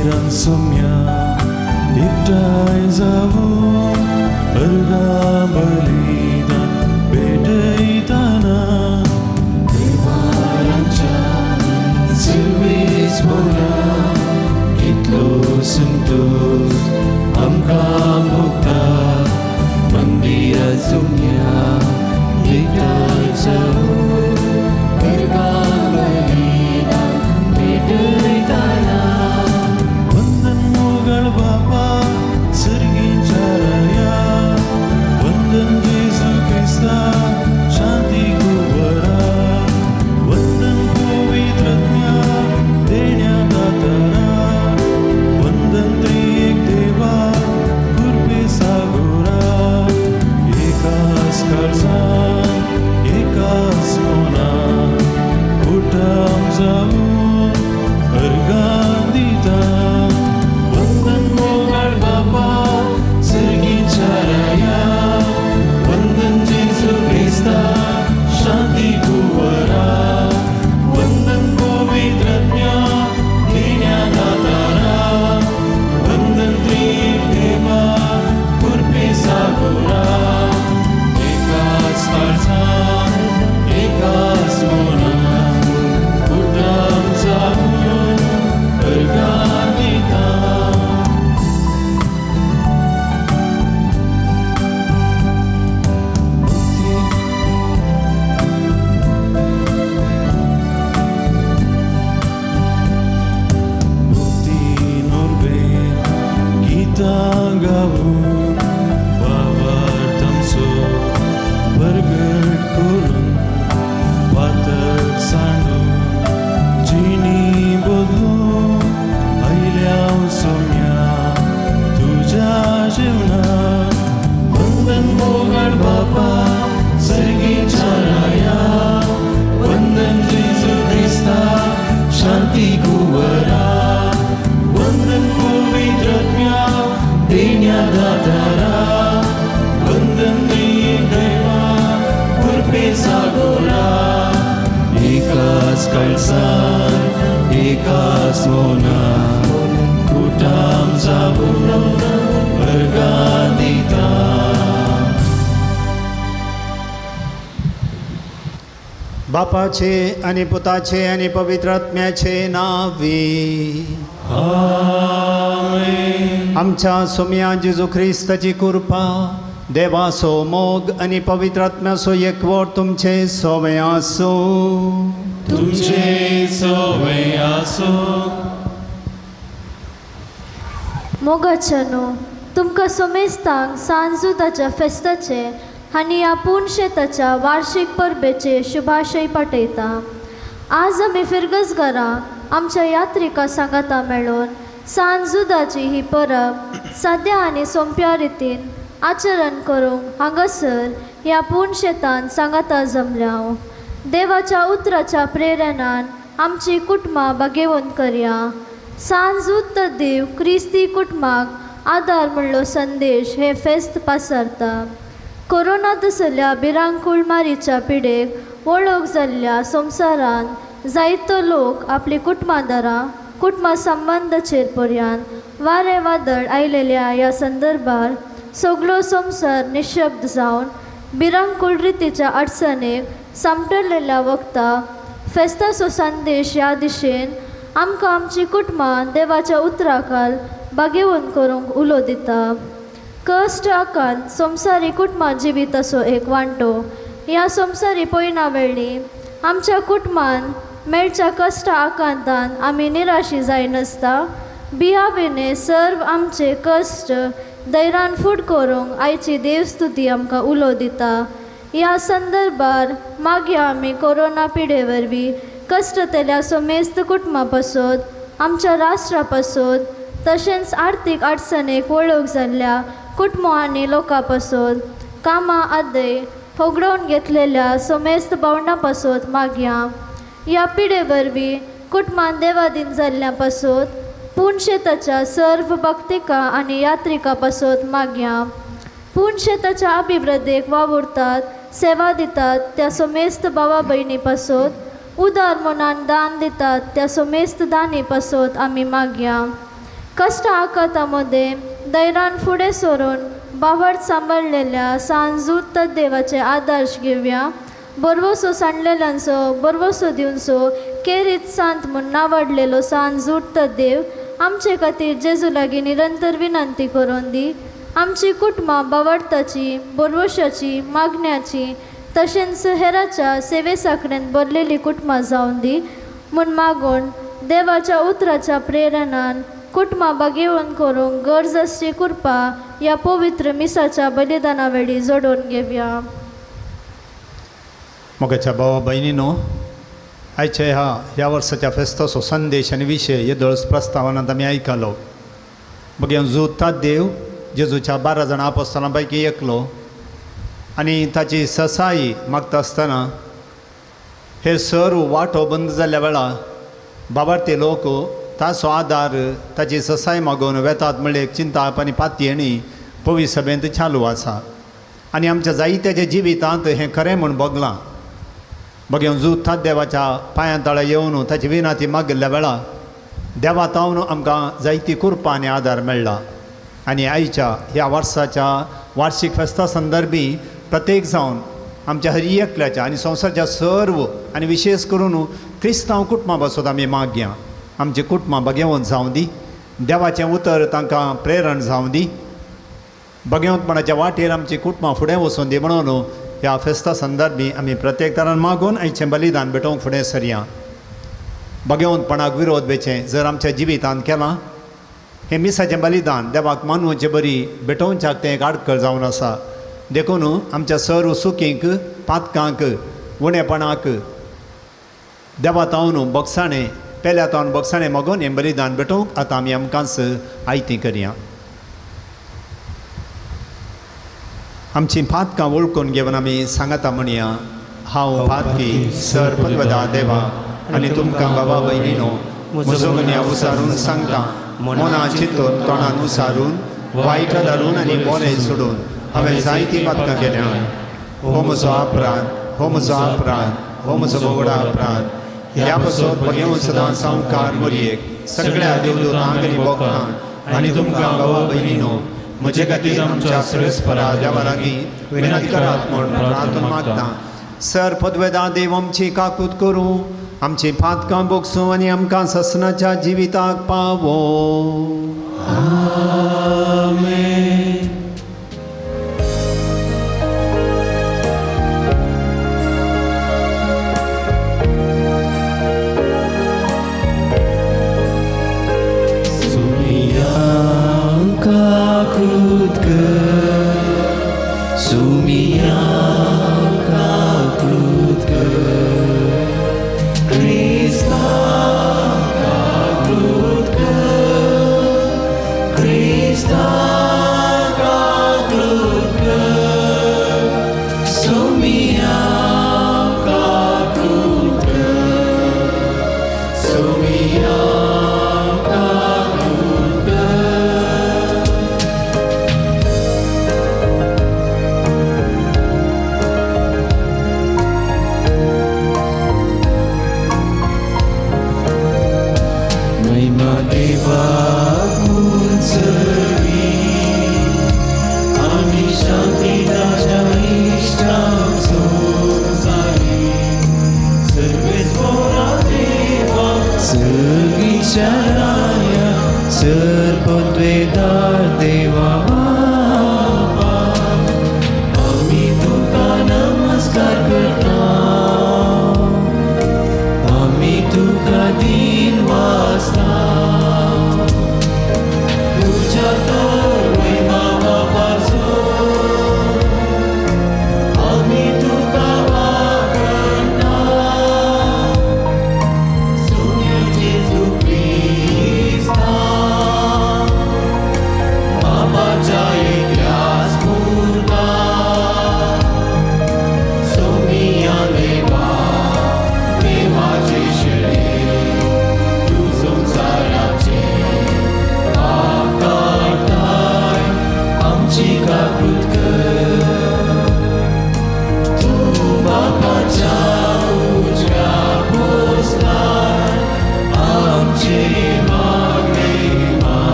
मंदिरान सोम्या एकठांय जावन अर्घां बलिदान भेटयतना देवारांच्या सर्वेस बोला कितलो संतोष आमकां भोगता मंदिरा सोम्या एकठांय जावन अर्घां बलिदान भेटयतना. वंदन मोगळ बापा सर्गीच्या राया, वंदन जेजू क्रिस्ता शांती कुंवरा, वंदन पवित्र आत्म्या देण्या दातारा, वंदन त्रिएक देवा कृपे सागोरा. एकाच काळजान एकाच मनान उठाम जावन अर्घां दिता. वंदन मोगाळ बापा सर्गीच्या राया, वंदन जेजू क्रिस्ता शांती कुंवरा, वंदन पवित्र आत्म्या देण्या दातारा, वंदन त्रिएक देवा कृपे सागोरा. एकाच काळजान एकाच मनान उठाम जावन अर्घां दिता. भक्ती नोर्बेन गितां गावून भावार्थ आमचो परगट करून पातक सांडून जिणी बदलून आयल्या सोम्या तुज्या जेवणाक. वंदन मोगाळ बापा सर्गीच्या राया, वंदन जेजू क्रिस्ता शांती कुंवरा, वंदन पवित्र आत्म्या देण्या दातारा, वंदन त्रिएक देवा कृपे सागोरा. एकाच काळजान एकाच मनान उठाम जावन अर्घां दिता. बापाचे आनी पुताचे आनी पवित्र आत्म्याचे नांवे आमेन. आमच्या सोम्या जेजू क्रिस्ताची कृपा, देवाचो मोग आनी पवित्र आत्म्याचो एकवट तुमचे सवय आसूं. तुमचे सवय आसूं. मोगाच्यानो, तुमकां सोमेस्तांक सांजुदाच्या फेस्ताचे आनी ह्या पुनशेताच्या वार्षीक परबेचे शुभाशय पाठयता. आज आमी फिरगजघरां आमच्या यात्रिका सांगाता मेळून सांजुदाची ही परब साद्या आनी सोंप्या रितीन आचरण करूंक हांगासर ह्या पुनशेतान सांगाता जमल्या. देवाच्या उतराच्या प्रेरणान आमची कुटुंबां बागेवन करया. सांजूद देव क्रिस्ती कुटुंबाक आदार म्हणलो संदेश हे फेस्त पासारता. कोरोना तसल्या भिरांकूळ मारीच्या पिडेक वळख जाल्ल्या संवसारान जायतो लोक आपली कुटुंबादारां कुटुंबा संबंदाचेर पर्यान वारें वादळ आयलेल्या ह्या संदर्भार सगलो संवसार निशब्द जावन भिरांकूळ रितीच्या अडचणेक सामटलेल्या वखता फेस्ताचो संदेश ह्या दिशेन आमकां आमची कुटुंबां देवाच्या उतराखाल बागेवन करूंक उलो दिता. कश्ट आकांत संवसारी कुटुंबां जिविताचो एक वांटो. ह्या संवसारी पयना वेळी आमच्या कुटुंबान मेळच्या कश्ट आकांतान आमी निराशी जायनासता बियाविने सर्व आमचे कश्ट धैर्यान फुड करूंक आयची देवस्तुती आमकां उलो दिता. ह्या संदर्भार मागीर आमी कोरोना पिडे वरवीं कश्टतल्या समेस्त कुटुंबा पासत, आमच्या राष्ट्रा पासत, तशेंच आर्थीक अडचणेक वळख जाल्ल्या कुटुंबां आनी लोकां पासत, कामां आदय होगडोवन घेतलेल्या समेस्त भावंडां पासत मागया. ह्या पिडे वरवीं कुटुंबान देवादीन जाल्ल्या पासत पुनशेताच्या सर्व भक्तिका आनी यात्रिका पासत मागया. पुनशेताच्या अभिवृद्धीक वावुरतात सेवा दितात त्या समेस्त भावा भयणी पासत, उदार मनान दान दितात त्या समेस्त दानी पासत आमी मागया. कश्ट आकाता मदें दैरान फुडें सरून बावड सांबाळलेल्या सांजूत देवाचे आदर्श घेवया. बरवसो सांडलेल्यांचो बरवसो दिवचो केरीत सांत म्हूण नावाडलेलो सांजूत देव आमचे खातीर जेजू लागीं निरंतर विनंती करून दी. आमची कुटुंबां बावडताची बरवशाची मागण्याची तशेंच हेराच्या सेवे साकडेन भरलेली कुटुंबां जावन दी म्हूण मागून देवाच्या उतराच्या प्रेरणान कुटुंबां बागेवन करूंक गरज आसची कृपा ह्या पवित्र मिसाच्या बलिदाना वेळी जोडून घेवया. मोगाच्या भावा भयणीनो, आयच्या ह्या ह्या वर्साच्या फेस्ताचो संदेश आनी विशय येदोळच प्रस्तावनांत आमी आयकलो. बघया जुता देव जेजूच्या 12 जाणां आपोस्तालां पैकी एकलो आनी ताची ससाई मागता आसतना हे सर्व वांटो बंद जाल्ल्या वेळा बाबार्ते लोक ताचो आदार ताची ससाई मागून वेतात म्हणल्यार एक चिंता आनी पातयेणी पवी सभेंत चालू आसा आनी आमच्या जायत्याच्या जिवितांत हें खरें म्हूण भोगलां. बघ जुथा देवाच्या पांयां तळा येवन ताची विनाती मागिल्ल्या वेळा देवा तावन आमकां जायती कृपा आनी आदार मेळ्ळा. आनी आयच्या ह्या वर्साच्या वार्षिक फेस्ता संदर्भी प्रत्येक जावन आमच्या हर एकल्याच्या आनी संवसाराच्या सर्व आनी विशेष करून क्रिस्तांव कुटुंबां बसत आमी मागया. आमची कुटुंबां बगेवन जावं दी, देवाचें उतर तांकां प्रेरण जावं दी, बगेवंतपणाच्या वाटेर आमची कुटुंबां फुडें वचून दी म्हणून ह्या फेस्ता संदर्भी आमी प्रत्येक तरान मागून आयचें बलिदान भेटोवंक फुडें सरया. बगेवंतपणाक विरोध वेचें जर आमच्या जिवितांत केलां हें मिसाचें बलिदान देवाक मानवचे बरी भेटोवच्याक तें एक आडखळ जावन आसा. देखून आमच्या सर्व सुखींक पातकांक उणेपणाक देवा तावन बगसाणें पेल्या तावन बगसाणें मागून हें बलिदान भेटोवंक आतां आमी आमकांच आयती करया. आमची पातकां वळखून घेवन आमी सांगता म्हणया, हांव पातकी सर पदवदा देवा आनी तुमकां बाबा भयणीनो म्हजो गुन्यांव उसारून सांगता. मना चिंतून तोंडान उसारून वायट धरून आनी बरें सोडून हांवें जायतीं पातकां केल्या. हो म्हजो अपराध, हो म्हजो अपराध, हो म्हजो बोगडा अपराध. ह्या पासून बगेवन सदां सावकार मोरयेक सगळ्या देवदूतांक आनी भक्तांक आनी तुमकां बाबा भयणीनो म्हजे खातीर आमच्या सरेस्परा देवा लागीं विनंती करात म्हूण प्रार्थना मागता. सर पदवेदा देव आमची काकूत करूं, आमची पातकां भोगसूं आनी आमकां ससनाच्या जिविताक पावो. आमेन. Sumiyang kakut ke, sumiyang kakut ke, Krista kakut ke,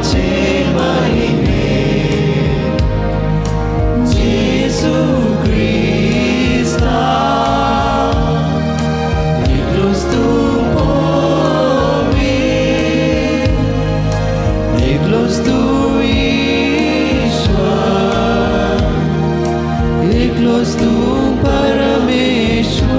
देवाचे महिमे जेजू क्रिस्ता एकलोच तूं पवित्र एकलोच तूं ईश्वर एकलोच तूं परमेश्वर.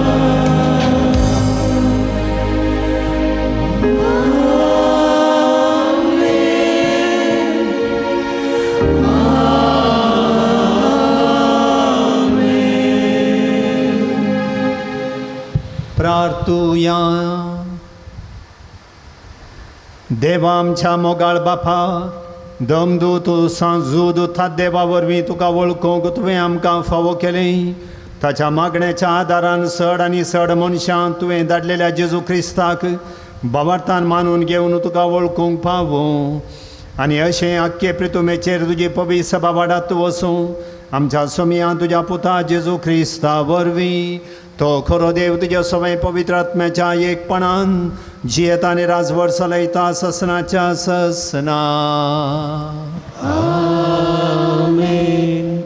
प्रार्थुया. देवा आमच्या मोगाळ बापा, दमदू तूं सांजूद देवा वरवीं तुका वळखूंक तुवें आमकां फावो केलें. ताच्या मागण्याच्या आदारान सड आनी सड मनशां तुवें धाडलेल्या जेजू क्रिस्ताक बाबार्थान मानून घेवन तुका वळखूंक पावूं आनी अशें आख्खे प्रितुमेचेर तुजी पवित्र सभा वाडात वसूं आमच्या सोमिया तुज्या पुता जेजू क्रिस्ता वरवीं तो खरो देव तुज्या सवय पवित्र आत्म्याच्या एकपणान जियेता आनी राजवट चलयता ससनाच्या ससना. आमेन.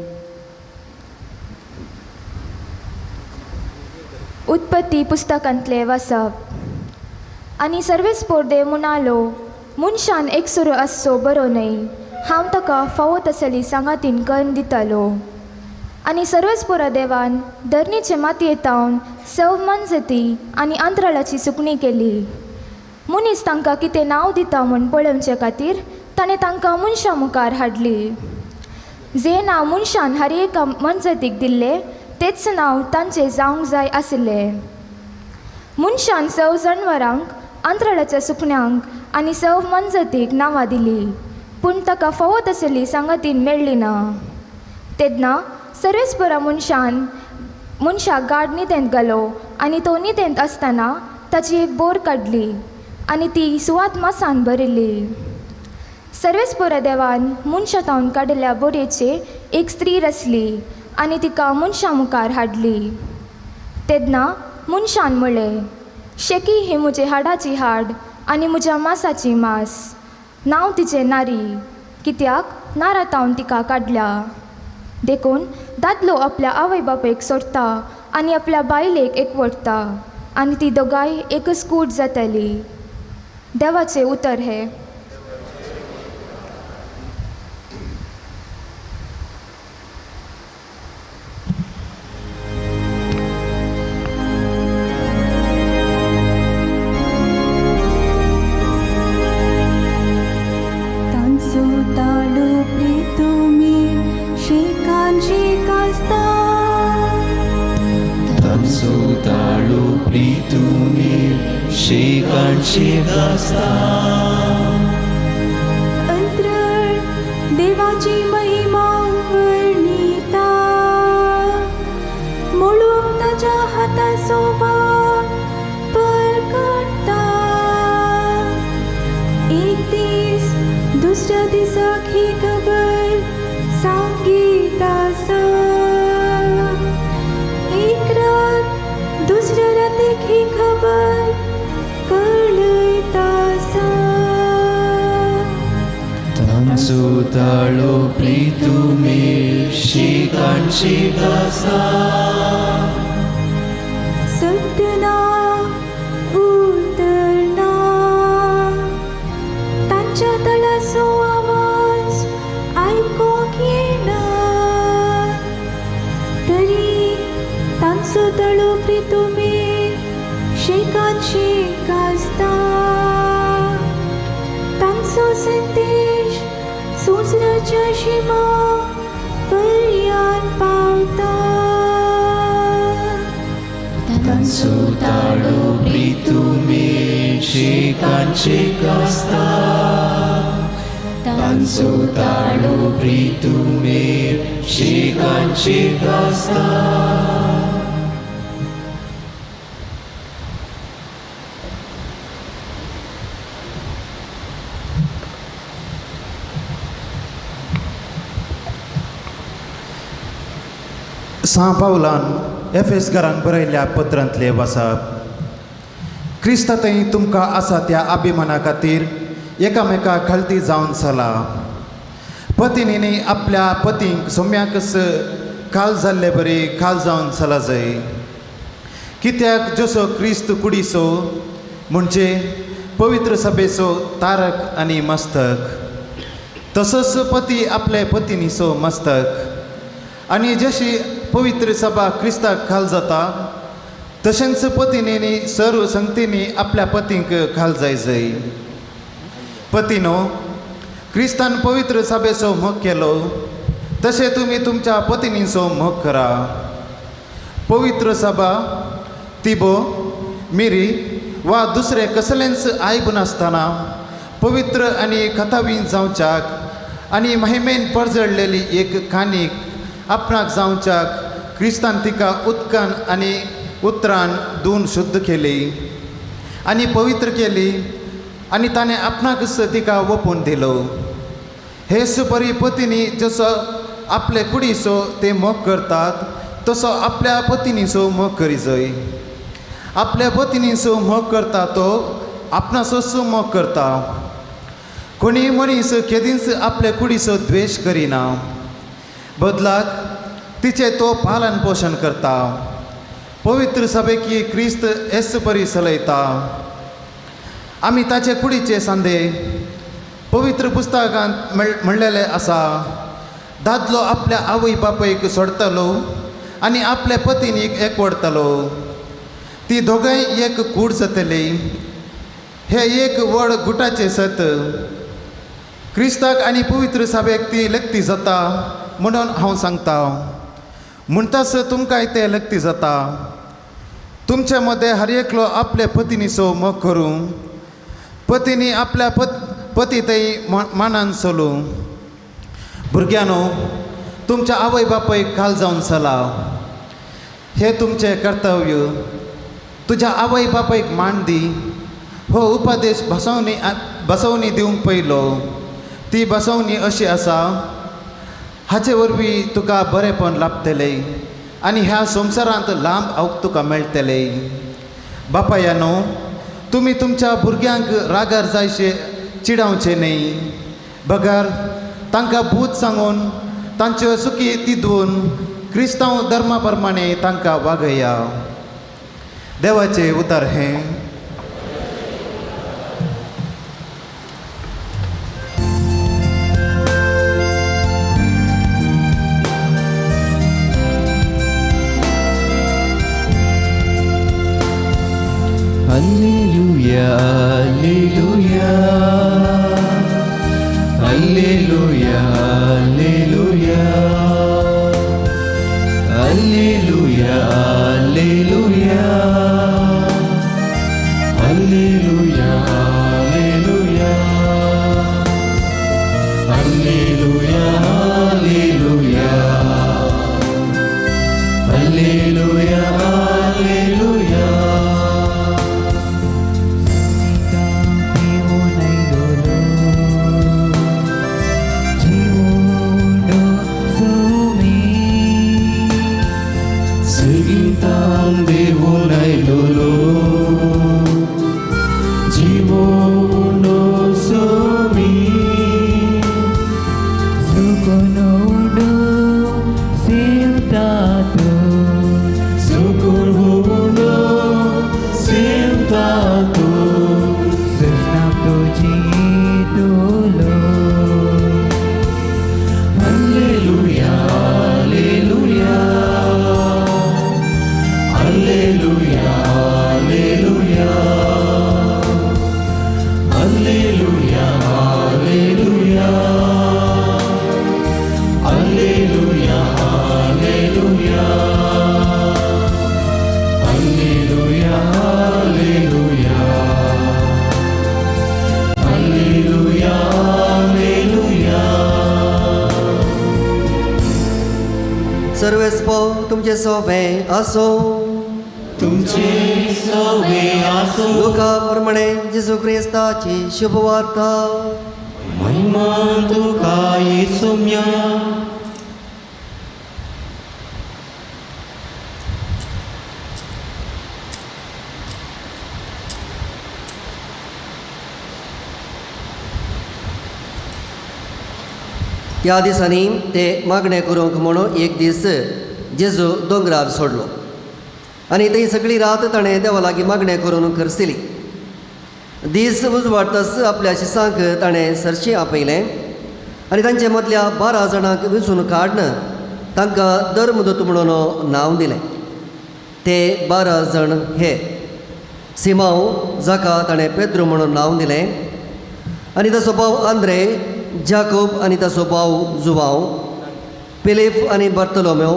उत्पत्ती पुस्तकांतले वाचप. आनी सर्वेस्पोर देव म्हणालो, मनशान एकसुरो आसचो बरो न्हय, हांव ताका फावो तसली सांगातीन करून दितालो. आनी सर्वेस्पोरा देवान धरणीचे मातयेतावन सव मनजती आनी अंतराळाची सुकणी केली. मनीस तांकां कितें नांव दिता म्हूण पळोवचे खातीर ताणें तांकां मनशां मुखार हाडली. जें नांव मनशान हर एका मनजतीक दिल्लें तेच नांव तांचें जावंक जाय आशिल्लें. मनशान सव जनवरांक, अंतराळाच्या सुकण्यांक आनी सव मनजतीक नांवां दिलीं, पूण ताका फावो तसली सांगातीन मेळ्ळी ना. तेन्ना सर्वेस्परा मनशान मनशाक गाड न्हिदेंत घालो आनी तो न्हिदेंत आसतना ताची एक बोर काडली आनी ती सुवात मासान भरिल्ली. सर्वेस्परा देवान मनशा तावन काडिल्ल्या बोरयेचे एक स्त्री रचली आनी तिका मनशा मुखार हाडली. तेन्ना मनशान म्हळें, शेकी ही म्हजे हाडाची हाड आनी म्हज्या मासाची मास, नांव तिचें नारी, कित्याक नारा तावन तिका काडल्या. देखून दादलो आपल्या आवय बापायक सोडटा आनी आपल्या बायलेक एकवटता आनी ती दोगांय एकच कूट जाताली. देवाचें उतर हें. अंतराळ देवाची महिमा वर्णिता, मोळूंक ताच्या हाताचो परकटता. एक दीस दुसऱ्या दिसाक ही खबर सांगीत आसा, एक रात दुसऱ्या रातीक ही खबर कळयत आसा. तांचो ताळो प्रितुमेर शिकान शीक आसा, सत्य ना उतर ना, तांच्या तळाचो आवाज आयकूंक येना, तरी तांचो तळो प्रितुमेर शेकान शेक आसता. तांचो संदेश संवसाराच्या शिमा पर्यान पावता. तांचो ताळो प्रितुमेर शेकान शेक आसता, तांचो ताळो प्रितुमेर शेकान शेक आसता. सां पावलान एफेस घरांक बरयल्ल्या पत्रांतले वाचप. क्रिस्ता थंय तुमकां आसा त्या अभिमाना खातीर एकामेका खालती जावन चला. पतिनीनी आपल्या पतींक सोम्याकच खाल जाल्ले बरी खाल जावन चला जाय. कित्याक जसो क्रिस्त कुडीचो म्हणजे पवित्र सभेचो तारक आनी मस्तक, तसोच पती आपले पतिनीचो मस्तक. आनी जशी पवित्र सभा क्रिस्ताक खाल जाता तशेंच पतिनीनी सर्व संगतींनी आपल्या पतींक खाल जाय जाय. पतीनो, क्रिस्तान पवित्र सभेचो मोग केलो तशें तुमी तुमच्या पतिनीचो मोग करा. पवित्र सभा तिबो मिरी वा दुसरें कसलेंच आयब नासतना पवित्र आनी खतावीन जावच्याक आनी महिमेन परजळलेली एक कानीक आपणाक जावच्याक क्रिस्तान तिका उदकान आनी उतरान धुवन शुद्ध केली आनी पवित्र केली आनी ताणें आपणाकच तिका ओपून दिलो. हे सुपरी पतीनी जसो आपले कुडीचो ते मोग करतात तसो आपल्या पतिनीचो मोग करी जाय. आपल्या पतिनीचो मोग करता तो आपणाचोच मोग करता. कोणी मनीस केदींच आपले कुडीचो द्वेश करिना, बदलाक तिचें तो पालन पोशण करता. पवित्र सभेकी क्रिस्त एस परी चलयता. आमी ताचे कुडीचे सांदे पवित्र पुस्तकांत म्हणलेलें आसा, दादलो आपल्या आवय बापायक सोडटलो आनी आपल्या पतिनीक एकवडटलो, ती दोगांय एक कूड जातली. हे एक व्हड गुटाचें सत. क्रिस्ताक आनी पवित्र सभेक ती लग्ती जाता म्हणून हांव सांगता, म्हणटाच तुमकांय तें लग्ती जाता. तुमचे मदें हर एकलो आपले पतिनीचो मोग करूं, पतिनी आपल्या पती थंय मानान चलूं. भुरग्यांनो, तुमच्या आवय बापायक खाल जावन चला, हें तुमचें कर्तव्य. तुज्या आवय बापायक मान दी हो उपदेश बसवणी दिवंक पयलो. ती बसवणी अशी आसा, हाचे वरवीं तुका बरेंपण लाभतलें आनी ह्या संवसारांत लांब आवक तुका मेळटलें. बापायानो, तुमी तुमच्या भुरग्यांक रागार जायशे चिडावचें न्हय, बगर तांकां भूत सांगून तांच्यो चुकी तिदून क्रिस्तांव धर्मा प्रमाणे तांकां वागया. देवाचें उतर हें. Alleluia, alleluia, alleluia, alleluia, alleluia, alleluia, alleluia, alleluia, alleluia, alleluia, alleluia, alleluia. तुमचे सोवे आसो, तुमचे सोवे आसो. लुका प्रमाणे जेजू क्रिस्ताची शुभवार्ता. महिमा तुका येसुम्या. त्या दिसांनी ते मागणें करूंक म्हणून एक दीस जेजू दोंगरार सोडलो आनी थंय सगळी रात ताणें देवा लागीं मागणें करून खर्सिली. दीस उजवाडतच आपल्या शिसांक ताणें सरशीं आपयलें आनी तांचे मदल्या 12 जाणांक वेंचून काडून तांकां धर्मदूत म्हणून नांव दिलें. ते 12 जाण हे: सिमांव, जाका ताणें पेद्रू म्हणून नांव दिलें, आनी ताचो भाव आंद्रे, जाकोब आनी ताचो भाव जुवांव, पिलीप आनी बार्तोलोमेव,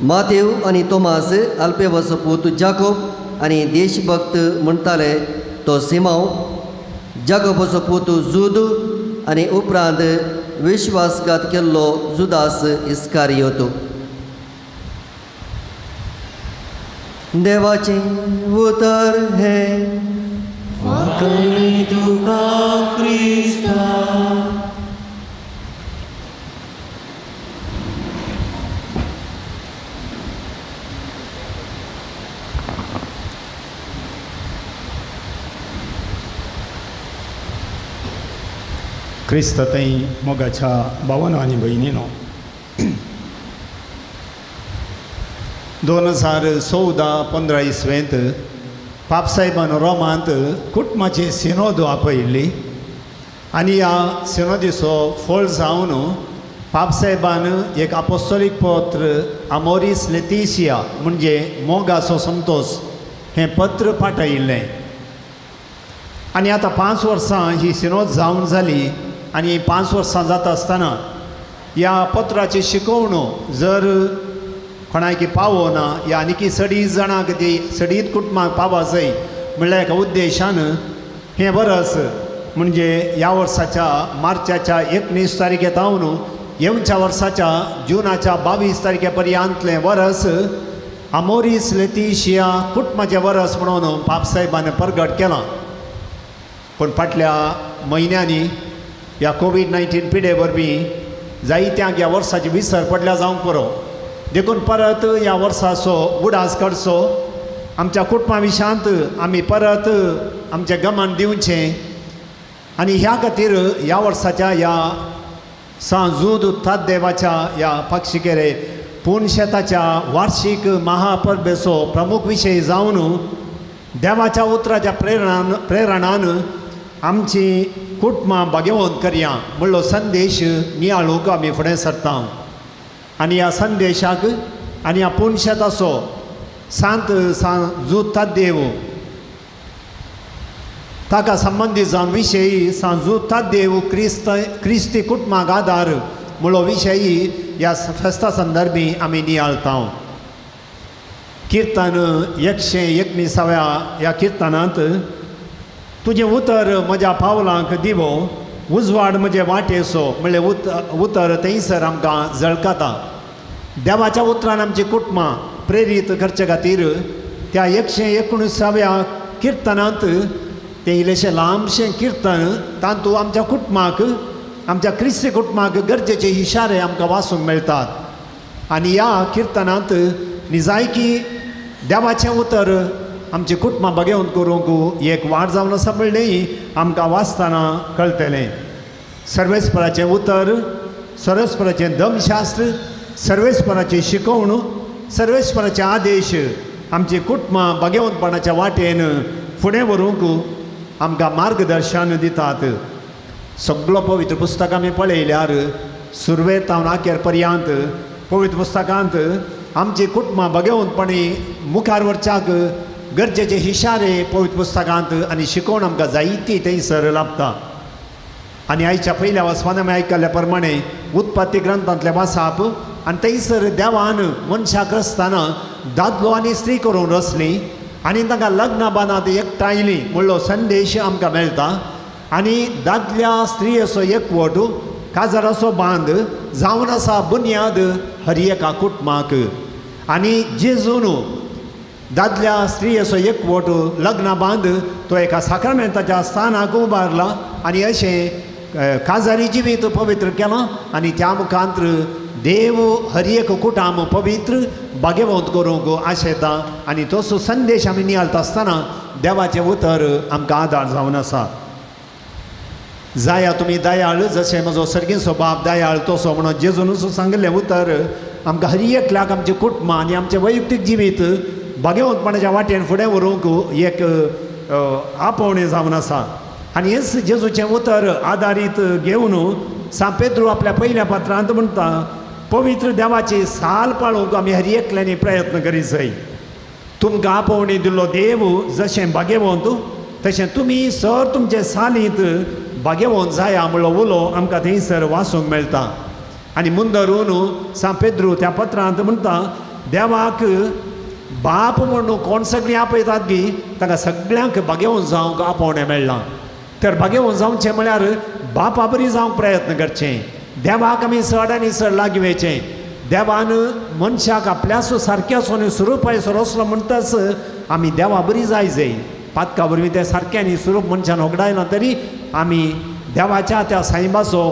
मातेव आनी तोमास, आल्पेवाचो पूत जाकोब आनी देशभक्त म्हणटाले तो सिमांव, जाकोबाचो पूत जुद आनी उपरांत विश्वासघात केल्लो जुदास इस्कारियोत. देवाचें उतर हें. वाकणी तुका क्रिस्ता. क्रिस्त थंय मोगाच्या भावानो आनी भयणीनो, 2014-15 इसवेंत पापसाहेबान रोमांत कुटुंबाची सिनोद आपयिल्ली आनी ह्या सिनोदीचो फळ जावन पापसाहेबान एक आपोस्तोलीक पत्र आमोरीस लेतिशिया म्हणजे मोगाचो संतोश हें पत्र पाठयिल्लें. आनी आतां 5 वर्सां ही सिनोद जावन जाली आनी 5 वर्सां जाता आसतना ह्या पत्राची शिकोवणो जर कोणाकी पावना या आनीकी सडीत जाणांक ती सडीत कुटुंबाक पावा जाय म्हणल्यार एका उद्देशान हें वरस म्हणजे ह्या वर्साच्या मार्चाच्या 19 तारखे जावन येवच्या वर्साच्या जुनाच्या 22 तारखे पर्यंतलें वरस आमोरीस लेतिशिया कुटुंबाचें वरस म्हणून पापसाहेबान परगट केलां. पूण फाटल्या म्हयन्यांनी ह्या कोवीड-19 पिडे वरवीं जायत्यांक ह्या वर्साची विसर पडल्या जावंक पुरो, देखून परत ह्या वर्साचो उडास करचो, आमच्या कुटुंबा विशांत आमी परत आमचें गमन दिवचें आनी ह्या खातीर ह्या वर्साच्या ह्या सांजूद तातदेवाच्या ह्या पाक्षिकेरे पुनशेताच्या वार्षीक महापरबेचो प्रमुख विशय जावन देवाच्या उतराच्या प्रेरणान आमची कुटुंबां भाग्यवंत करया म्हणलो संदेश नियाळूंक आमी फुडें सरता. आनी ह्या संदेशाक आनी ह्या पुनशेताचो सांत सांजूद तातदेव ताका संबंदीत जावन विशयी सांजूद तातदेव क्रिस्ती कुटुंबाक आदार म्हणलो विशयी ह्या फेस्ता संदर्भी आमी नियाळता. किर्तन 119व्या ह्या किर्तनांत तुजें उतर म्हज्या पावलांक दिवो, उजवाड म्हजे वाटेसो म्हणलें उतर थंयसर आमकां झळकाता. देवाच्या उतरान आमची कुटुंबां प्रेरीत करचे खातीर त्या 119व्या किर्तनांत तें इल्लेशें लांबशें किर्तन तातूंत आमच्या कुटुंबाक आमच्या क्रिस्ती कुटुंबाक गरजेचे इशारे आमकां वाचूंक मेळटात. आनी ह्या किर्तनांत निजायकी देवाचें उतर आमची कुटुंबां भागेवन करूंक एक वाट जावन आसा म्हणलें आमकां वाचतना कळटलें. सर्वेस्पराचें उतर, सर्वेस्पराचें धर्मशास्त्र, सर्वेस्पराची शिकवण, सर्वेस्पराचे आदेश आमची कुटुंबां भागेवंतपणाच्या वाटेन फुडें व्हरूंक आमकां मार्गदर्शन दितात. सगळो पवित्र पुस्तक आमी पळयल्यार सुरवेक तावन आखेर पर्यंत पवित्र पुस्तकांत आमची कुटुंबां भागेवंतपणी मुखार व्हरच्याक गरजेचे इशारे पवित्र पुस्तकांत आनी शिकोवण आमकां जायती थंयसर लाभता. आनी आयच्या पयल्या वाचपान आमी आयकल्ल्या प्रमाणे उत्पत्ती ग्रंथांतलें वाचप आनी थंयसर देवान मनशाक रचतना दादलो आनी स्त्री करून रचली आनी तांकां लग्न बांदांत एकठांयली म्हणलो संदेश आमकां मेळटा. आनी दादल्या स्त्रियेचो एकवट काजाराचो बांद जावन आसा बुन्याद हर एका कुटुंबाक. आनी जेजून दादल्या स्त्रियेचो एकवट लग्न बांद तो एका साक्रामेंताच्या स्थानाक उबारला आनी अशें काजारी जिवीत पवित्र केलां आनी त्या मुखांत्र देव हर एक कुटाम पवित्र भाग्यवंत करूंक आशेता. आनी तसो संदेश आमी नियाळटा आसतना देवाचें उतर आमकां आदार जावन आसा. जाया तुमी दयाळ जशें म्हजो सर्गीचो बाप दयाळ तसो म्हणून जेजूनच सांगिल्लें उतर आमकां हर एकल्याक आमचें कुटुंबां आनी आमचें वैयक्तीक जिवीत भाग्यवंतपणाच्या वाटेन फुडें व्हरूंक एक आपोवणें जावन आसा. आनी हेच जेजूचें उतर आदारीत घेवन सांत पेद्रू आपल्या पयल्या पत्रांत म्हणटा, पवित्र देवाची साल पाळूंक आमी हर एकल्यांनी प्रयत्न करीत जाय. तुमकां आपोवणी दिल्लो देव जशें भाग्यवंत तशें तुमी सर तुमचे सालींत भाग्यवंत जाया म्हणलो उलो आमकां थंयसर वाचूंक मेळटा. आनी मुंदरून सांत पेद्रू त्या पत्रांत म्हणटा, देवाक बाप म्हणून कोण सगळीं आपयतात गी तांकां सगळ्यांक भाग्यवंत जावंक आपोवणें मेळ्ळां. तर भाग्यवंत जावचें म्हळ्यार बापा बरी जावंक प्रयत्न करचें. देवाक आमी चड आनी चड लागीं वयचें. देवान मनशाक आपल्याचो सारक्याचो आनी स्वरुपाचो रचलो म्हणटाच आमी देवा बरी जाय जाय. पातका वरवीं तें सारकें आनी स्वरूप मनशान होगडायना तरी आमी देवाच्या त्या सायबाचो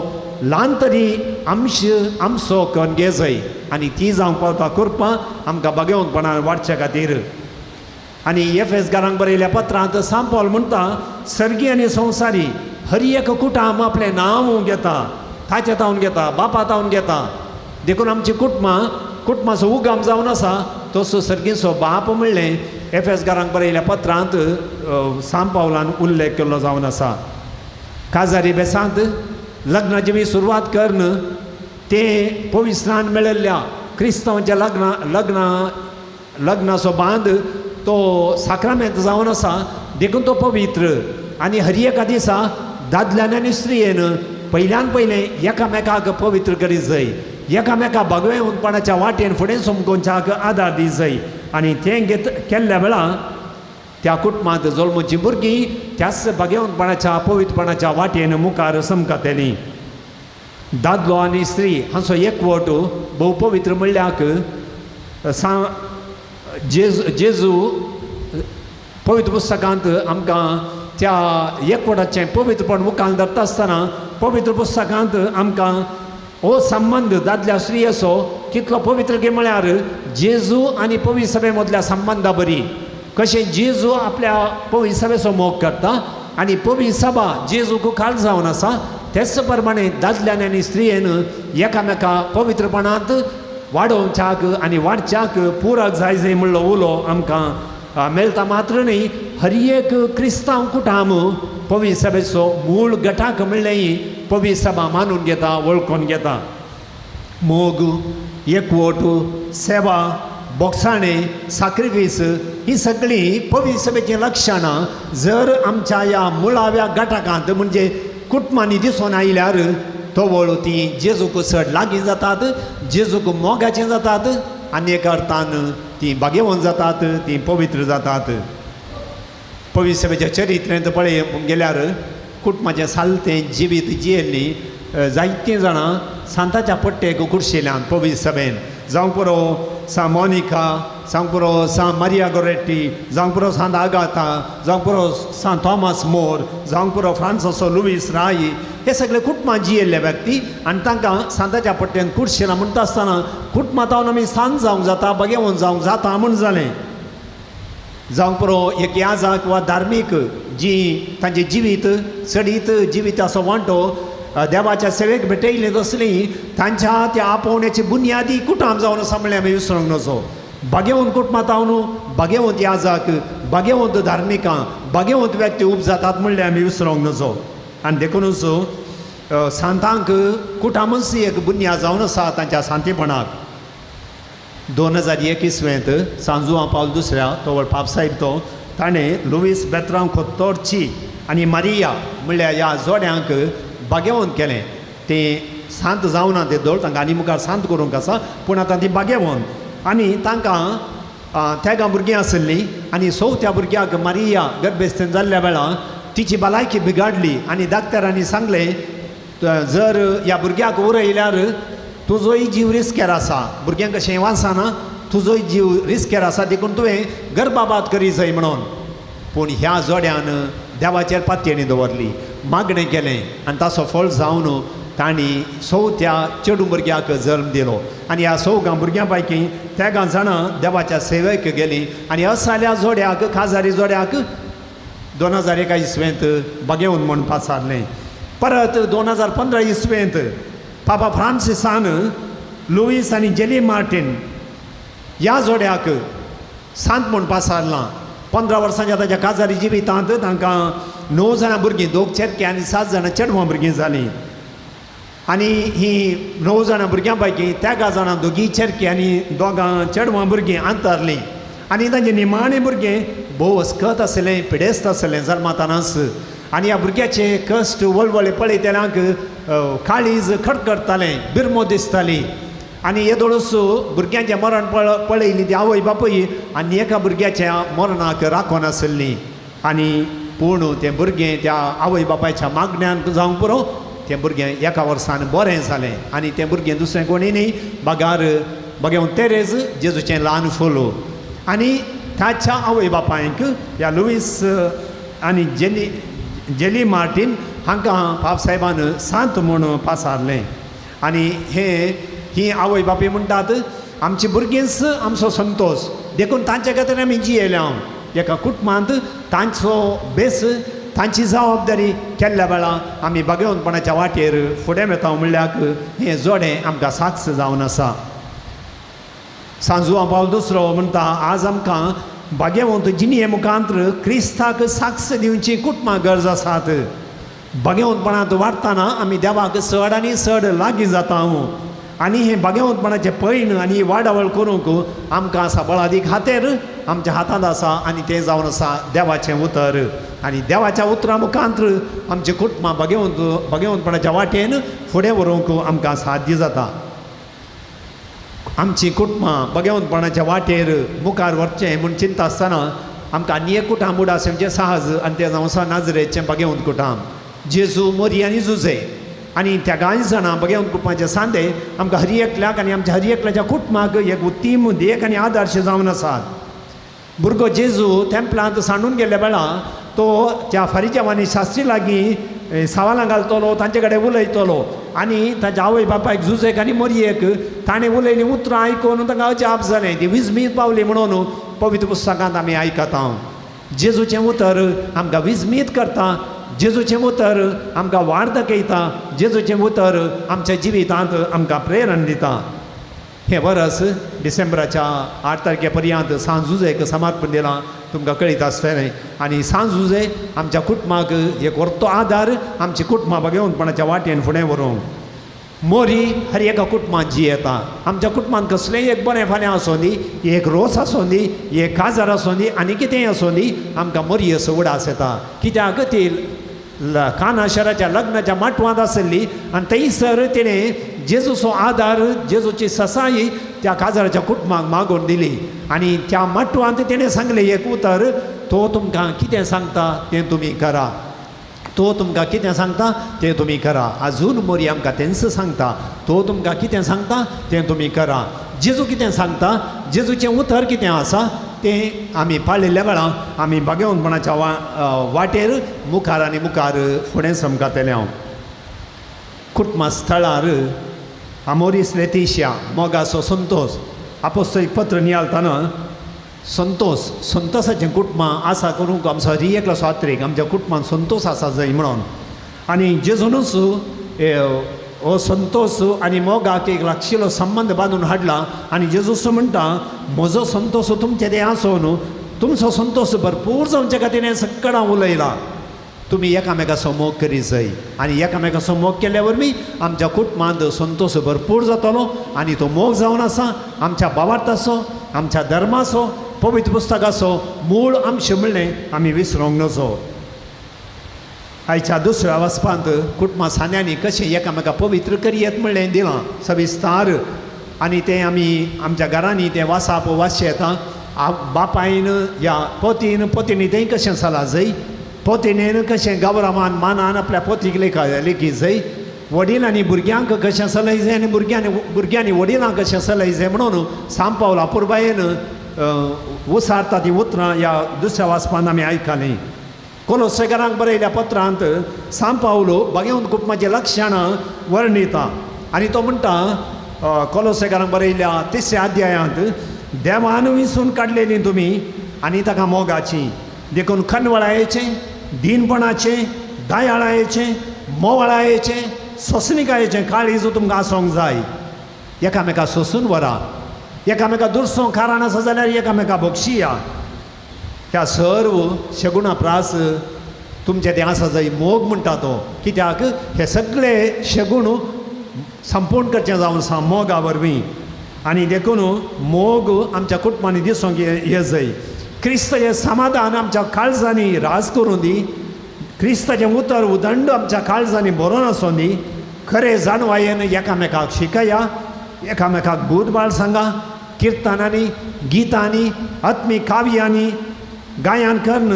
ल्हान तरी अंश आमचो करून घे जाय आनी ती जावंक पावता करपा आमकां भाग्यवंतपणान वाडचे खातीर. आनी एफेसकारांक बरयल्या पत्रांत सांत पावल म्हणटा, सर्गी आनी संवसारी हर एक कुटाम आपलें नांव घेता, ताचे तावन घेता, बापा तावन घेता. देखून आमची कुटुंबां कुटुंबाचो उगम जावन आसा तसो सर्गीचो बाप म्हणलें एफेसकारांक बरयल्या पत्रांत सांत पावलान उल्लेख केल्लो जावन आसा. काजारी बेसांत लग्नाची बी सुरवात करून ते पवित्रान मेळिल्ल्या क्रिस्तांवाच्या लग्ना लग्ना लग्नाचो बांद तो साक्रामेंत जावन आसा देखून तो पवित्र. आनी हर एका दिसा दादल्यान आनी स्त्रियेन पयल्यान पयलें एकामेकाक पवित्र करीत जाय, एकामेका भगवेपणाच्या वाटेन फुडें समकोवच्याक आदार दीत जाय. आनी तें घेत केल्ल्या वेळार त्या कुटुंबांत जल्मची भुरगीं त्याच भगवंतपणाच्या पवित्रपणाच्या वाटेन मुखार समकतलीं. दादलो आनी स्त्री हांचो एकवट भोव पवित्र म्हणल्याक सा जेजू पवित्र पुस्तकांत आमकां त्या एकवटाचें पवित्रपण मुखार धरता आसतना पवित्र पुस्तकांत आमकां हो संबंद दादल्या स्त्रियेचो कितलो पवित्र गे म्हळ्यार जेजू आनी पवित्र सभे मदल्या संबंदा बरी कशें जेजू आपल्या पवित्र सभेचो मोग करता आनी पवित्र सभा जेजूक खाल जावन आसा तेच प्रमाणे दादल्यान आनी स्त्रियेन एकामेका पवित्रपणांत वाडोवच्याक आनी वाडच्याक पुरक जाय जाय म्हणलो उलो आमकां मेळटा. मात्र न्ही, हर एक क्रिस्तांव कुटाम पवित्र सभेचो मूळ गटाक म्हणलें पवित्र सभा मानून घेता, वळखून घेता. मोग, एकवट, सेवा, बोगसाणे, साक्रिफीस ही सगळीं पवित्र सभेचीं लक्षणां जर आमच्या ह्या मुळाव्या गटाकांत म्हणजे कुटुंबांनी दिसून आयल्यार तवळ ती जेजूक चड लागीं जातात, जेजूक मोगाचीं जातात आनी एका अर्थान ती भाग्यवंत जातात, ती पवित्र जातात. पवित्र सभेच्या चरित्रेंत पळय गेल्यार कुटुंबाचें सालतें जिवीत जियेल्लीं जायतीं जाणां सांताच्या पट्टेक कुर्शिल्यान पवित्र सभेन, जावं पुरो सांत मोनिका, जावं पुरो सांत मारिया गोरेट्टी, जावं पुरो सांत आगाता, जावं पुरो सांत थॉमस मोर, जावं पुरो फ्रांसिसो लुईस राय, हे सगळे कुटुंबां जियेल्ले व्यक्ती आनी तांकां सांताच्या पट्टेन कुर्शिला म्हणटा आसतना कुटुंबां तावन आमी सांत जावंक जाता, भाग्यवंत जावंक जाता म्हूण जालें. जावंक पुरो एक याजाक वा धार्मीक जी तांचें जिवीत चडीत जिविताचो वांटो देवाच्या सेवेक भेटयली तसली तांच्या त्या आपोवण्याची बुन्यादी कुटाम जावन आसा म्हणल्यार आमी विसरूंक नजो. भाग्यवंत कुटुंबां तावन भाग्यवंत याजाक, भाग्यवंत धार्मिकां, भाग्यवंत व्यक्ती उब जातात म्हणल्यार आमी विसरूंक नजो. आनी देखूनच सांतांक कुटामच एक बुन्याद जावन आसा तांच्या सांतेपणाक. 2001 इसवेंत सांजुआ पावल दुसऱ्या तोवळ पापसाहेब तो ताणें लुईस बेत्रांव खोत्तोरची आनी मारिया म्हणल्यार ह्या जोड्यांक भाग्यवंत केलें. तें सांत जावना ते दोळ तांकां आनी मुखार सांत करूंक आसा पूण आतां ती भाग्यवंत. आनी तांकां तेगां भुरगीं आशिल्लीं आनी चवथ्या भुरग्याक मारिया गर्भेस्तीन जाल्ल्या वेळार तिची भलायकी बिगाडली आनी डाक्टरांनी सांगलें जर ह्या भुरग्याक उरयल्यार तुजोय जीव रिस्केर आसा, भुरग्यांक कशें वाचना तुजोय जीव रिस्केर आसा देखून तुवें गर्भपात करी जाय म्हणून. पूण ह्या जोड्यान देवाचेर पातयेणी दवरली, मागणें केलें आनी ताचो फळ जावन तांणी चवथ्या चेडूं भुरग्याक जल्म दिलो. आनी ह्या चवगां भुरग्यां पैकी तेगां जाणां देवाच्या सेवेक गेलीं आनी असाल्या जोड्याक खाजारी जोड्याक 2001 इसवेंत भाग्यवंत म्हूण पाचारलें. परत 2015 इसवेंत पापा फ्रांसिसान लुईस आनी जेली मार्टीन ह्या जोड्याक सांत म्हूण पासारलां. 15 वर्सांच्या ताच्या काजारी जिवितांत तांकां 9 जाणां भुरगीं, 2 चेरके आनी 7 जाणां चेडवां भुरगीं जालीं. आनी ही 9 जाणां भुरग्यां पैकी 3 जाणां 2 चेरके आनी 2 चेडवां भुरगीं अंतरलीं. आनी तांचे निमाणें भुरगें भोव अस्कत आसलें, पिडेस्त आसलें जल्मातानाच. आनी ह्या भुरग्याचे कश्ट वळवळे पळयतल्यांक काळीज खडखडटालें, बिरमो दिसताली. आनी येदोळूच भुरग्यांचें मरण पळयली ती आवय बापूय आनी एका भुरग्याच्या मरणाक राखून आसली. आनी पूण तें भुरगें त्या आवय बापायच्या मागण्यान जावंक पुरो तें भुरगें एका वर्सान बरें जालें. आनी तें भुरगें दुसरें कोणी न्ही बगार बगेवन तेरेज जेजूचें ल्हान फुलो. आनी ताच्या आवय बापायक ह्या लुईस आनी जेली मार्टीन हांकां बापसाहेबान सांत म्हूण पासारलें. आनी ही आवय बापूय म्हणटात आमची भुरगींच आमचो संतोश, देखून तांच्या खातीर आमी जियेल्या. एका कुटुंबांत तांचो बेस, तांची जबाबदारी केल्ल्या वेळा आमी भाग्यवंतपणाच्या वाटेर फुडें वता म्हणल्यार हें जोडें आमकां साक्ष जावन आसा. सांजुआ पावल दुसरो म्हणटा आज आमकां भाग्यवंत जिणये मुखांत क्रिस्ताक साक्ष दिवची कुटुंबां गरज आसात. भाग्यवंतपणांत वाडटना आमी देवाक चड आनी चड लागीं जाता. आनी हें भाग्यवंतपणाचें पैण आनी वाडावळ करूंक आमकां आसा बळादीक हातेर आमच्या हातांत आसा आनी तें जावन आसा देवाचें उतर. आनी देवाच्या उतरा मुखांत आमचीं कुटुंबां भाग्यवंतपणाच्या वाटेन फुडें व्हरूंक आमकां साध्य जाता. आमचीं कुटुंबां भाग्यवंतपणाच्या वाटेर मुखार व्हरचें म्हूण चिंता आसतना आमकां आनी एक कुटाम उडास म्हणजे सहज आनी तें जावन आसा नाजरेचें भाग्यवंत कुटाम. जेजू, मोरी आनी जुजे आनी त्या कांय जाणां भाग्यवंत कुटुंबाचे सांदे आमकां हर एकल्याक आनी आमच्या हर एकल्याच्या कुटुंबाक एक उत्तीम देख आनी आदर्श जावन आसात. भुरगो जेजू तेंपलांत सांडून गेल्ल्या वेळा तो त्या फारीजावांनी शास्त्री लागीं सवालां घालतलो, तांचे कडेन उलयतलो आनी ताच्या आवय बापायक जुजेक आनी मोरयेक ताणें उलयलीं उतरां आयकून तांकां अजाप जालें. ती विजमीत पावली म्हणून पवित्र पुस्तकांत आमी आयकता. जेजूचें उतर आमकां विजमीत करता, जेजूचें उतर आमकां वाड दाखयता, जेजूचें उतर आमच्या जिवितांत आमकां प्रेरण दिता. हें वरस डिसेंबराच्या 8 तारखे पर्यंत सांजुजेक समर्पण दिलां तुमकां कळीत आसतलें. आनी सांजुजे आमच्या कुटुंबाक एक व्हडलो आदार, आमची कुटुंबां भाग्यवंतपणाच्या वाटेन फुडें व्हरूंक. मोरी हर एका कुटुंबांत जियेता. आमच्या कुटुंबांत कसलेंय एक बरें फाल्यां आसूं दी, एक रोस आसूं दी, एक काजार आसूं दी आनी कितेंय आसूं दी, आमकां मोरयेचो उडास येता. कित्याक ती काना शहराच्या लग्नाच्या माटवांत आसली आनी थंयसर तिणें जेजूचो आदार, जेजूची ससाई त्या काजाराच्या कुटुंबाक मागून दिली. आनी त्या माटवांत तिणें सांगलें एक उतर, तो तुमकां कितें सांगता तें तुमी करा, तो तुमकां कितें सांगता तें तुमी करा. आजून मोरी आमकां तेंच सांगता, तो तुमकां कितें सांगता तें तुमी करा. जेजू कितें सांगता, जेजूचें उतर कितें आसा तें आमी पाळिल्ल्या वेळा आमी भाग्यवंतपणाच्या वाटेर मुखार आनी मुखार फुडें समकातले. हांव कुटुंबा स्थळार आमोरीस लेतिशिया मोगाचो संतोष आपोस्तोलीक पत्र नियाळतना संतोष, संतोषाचें कुटुंबां आसा करूंक आमचो हर एकलो स्वात्रीक आमच्या कुटुंबान संतोष आसा जाय म्हणून. आनी जेजूनच हो संतोष आनी मोगाक एक लागशिल्लो संबंद बांदून हाडला. आनी जेजूस म्हणटा म्हजो संतोष तुमचे ते आसून न्हू, तुमचो संतोष भरपूर जावचे खातीर हें सगळां उलयलां. तुमी एकामेकाचो मोग करी जाय आनी एकामेकाचो मोग केल्या वरवीं आमच्या कुटुंबांत संतोष भरपूर जातलो. आनी तो मोग जावन आसा आमच्या भावार्थाचो, आमच्या धर्माचो, पवित्र पुस्तकाचो मूळ अंश म्हणलें आमी विसरूंक नजो. आयच्या दुसऱ्या वाचपांत कुटुंबा सांद्यांनी कशें एकामेका पवित्र करयेत म्हणलें दिलां सविस्तार. आनी तें आमी आमच्या घरांनी तें वासाप वाचचें येता. बापायन या पोतीन, पोतीनी तें कशें चला जाय, पोतीनेन कशें गौरवान मानान आपल्या पोतीक लेखी जाय, वडिलांनी भुरग्यांक कशें चलय जाय आनी भुरग्यांनी वडिलांक कशें चलय जाय म्हणून सांपावला पुरबायेन उसारता ती उतरां ह्या दुसऱ्या वाचपान आमी आयकलीं. कोलोसेकारांक बरयल्या पत्रांत सांत पावलो भाग्यवंत कुटुंबाचीं लक्षणां वर्णिता आनी तो म्हणटा कोलोसेकारांक बरयल्या 3 अध्यायांत देवान विसून काडलेली तुमी आनी ताका मोगाची, देखून खनवळायेचें, दीनपणाचें, दयाळायेचें, मोवळायेचें, सोंसणिकायेचें काळीज तुमकां आसूंक जाय. एकामेका सोंसून व्हरा, एकामेका दुरसोंक कारण आसा जाल्यार एकामेका बक्षिया. ह्या सर्व शेगुणा प्रास तुमचें तें आसा जाय मोग म्हणटा तो. कित्याक हे सगळे शेगूण संपूर्ण करचें जावन आसा मोगा वरवीं. आनी देखून मोग आमच्या कुटुंबांनी दिसूंक ये जाय. क्रिस्ताचें समाधान आमच्या काळजांनी राज करूं दी. क्रिस्ताचें उतर उदंड आमच्या काळजांनी बरोवन आसूं दी. खरें जाणवायेन एकामेकाक शिकया, एकामेकाक बूदबाळ सांगा. किर्तनांनी, गितांनी, आत्मीक काव्यांनी गायन करून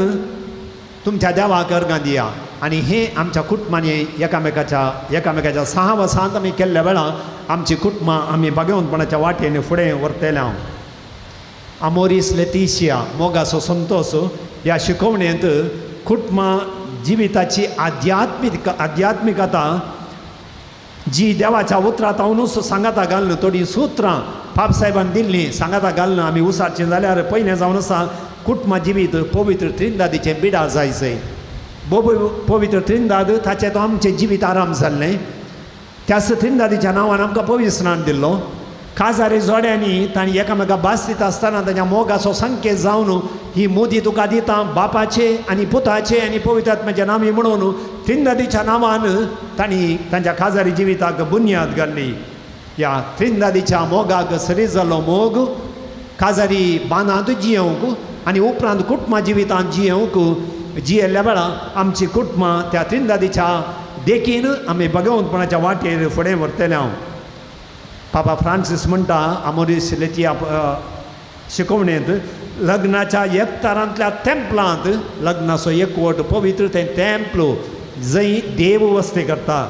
तुमच्या देवाक अर्गां दिया. आनी हें आमच्या कुटुंबांनी एकामेकाच्या सहवासांत आमी केल्ल्या वेळार आमची कुटुंबां आमी भाग्यवंतपणाच्या वाटेन फुडें व्हरतले. हांव आमोरीस लेतिशिया मोगाचो संतोस ह्या शिकवणेंत कुटुंबां जिविताची आध्यात्मिकता जी देवाच्या उतरांत सांगाता घालून थोडीं सुत्रां पापसाहेबान दिल्लीं सांगाता घालून आमी उसारचीं जाल्यार पयलें जावन आसा कुटुंबा जिवीत पवित्र त्रिंदादीचें बिडा जायचें. पवित्र त्रिंदाद ताचें तो आमचें जिवीत आराम जाल्लें. त्याच त्रिंदादीच्या नांवान आमकां पवित्र स्नान दिल्लो. काजारी जोड्यांनी तांणी एकामेका भास दिता आसतना ताच्या मोगाचो संकेत जावन ही मोदी तुका दिता बापाचे आनी पुताचे आनी पवित्र आत्म्याच्या नांवी म्हणून त्रिंदादीच्या नांवान तांणी तांच्या काजारी जिविताक बुन्याद घाल्ली. ह्या त्रिंदादीच्या मोगाक सरी जाल्लो मोग काजारी बांदांत जियेवंक आनी उपरांत कुटुंबा जिवितांत जियेवंक जियेल्ल्या वेळार आमची कुटुंबां त्या त्रिंदादीच्या देखीन आमी भगवंतपणाच्या वाटेर फुडें व्हरतले. हांव पापा फ्रांसीस म्हणटा आमोरीस लेतिया शिकवणेंत लग्नाच्या एकतारांतल्या तेंपलांत लग्नाचो एकवट पवित्र तें तेंपलो जंय देव वस्ती करता.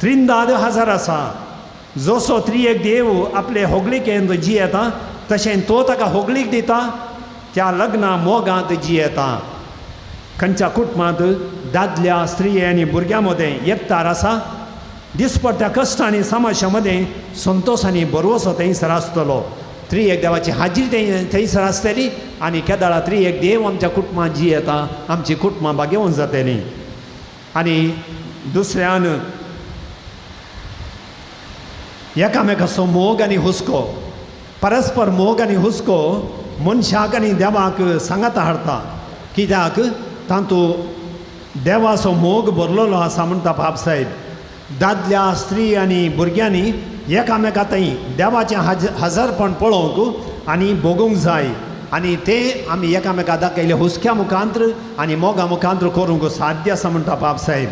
त्रिंदाद हजर आसा. जसो त्रिएक देव आपले होगलिकेंत जियेता तशें तो ताका होगलीक दिता. त्या लग्ना मोगांत जियेता. खंयच्या कुटुंबांत दादल्या स्त्री आनी भुरग्यां मदें एकतार आसा दिसपडट्या कश्ट आनी समाजा मदें संतोश आनी भरवसो थंयसर आसतलो. त्रिएक देवाची हाजीर थंयसर आसतली आनी केदाळा त्रिएक देव आमच्या कुटुंबांत जियेता आमची कुटुंबां भागेवन जातलीं. आनी दुसऱ्यान एकामेकाचो मोग आनी हुस्को, परस्पर मोग आनी हुस्को मनशाक आनी देवाक सांगाता हाडटा. कित्याक तातूंत देवाचो मोग भरलेलो आसा म्हणटा बापसाहेब. दादल्या स्त्री आनी भुरग्यांनी एकामेका थंय देवाचें हजरपण पळोवंक आनी भोगूंक जाय. आनी तें आमी एकामेका दाखयले हुस्क्या मुखांत्र आनी मोगा मुखांत्र करूंक साध्य आसा म्हणटा बापसाहेब.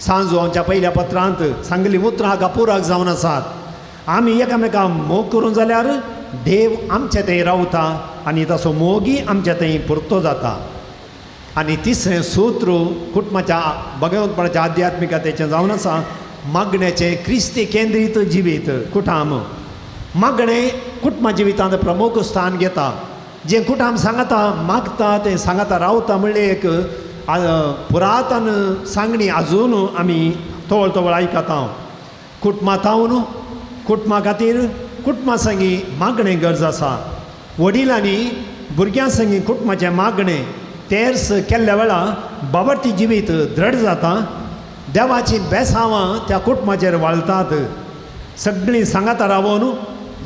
सांजू आमच्या पयल्या पत्रांत सांगली उतरां हाका पुराक जावन आसात. आमी एकामेका मोग करूंक जाल्यार देव आमचे थंय रावता आनी ताचो मोगी आमचे थंय पुरतो जाता. आनी तिसरें सूत्र कुटुंबाच्या भगवंतपणाच्या आध्यात्मिकतेचें जावन आसा मागण्याचें क्रिस्ती केंद्रीत जिवीत. कुटाम मागणें कुटुंबा जिवितांत प्रमुख स्थान घेता. जें कुटाम सांगता मागता तें सांगता रावता म्हणलें एक पुरातन सांगणी आजून आमी तवळ तवळ आयकता. कुटुंबा तावन कुटुंबा खातीर कुटुंबा संगी मागणें गरज आसा. वडिलांनी भुरग्यां संगी कुटुंबाचें मागणें तेर्स केल्ल्या वेळार बाबडती जिवीत दृढ जाता. देवाचीं बेसांवां त्या कुटुंबाचेर वाळतात. सगळीं सांगाता रावन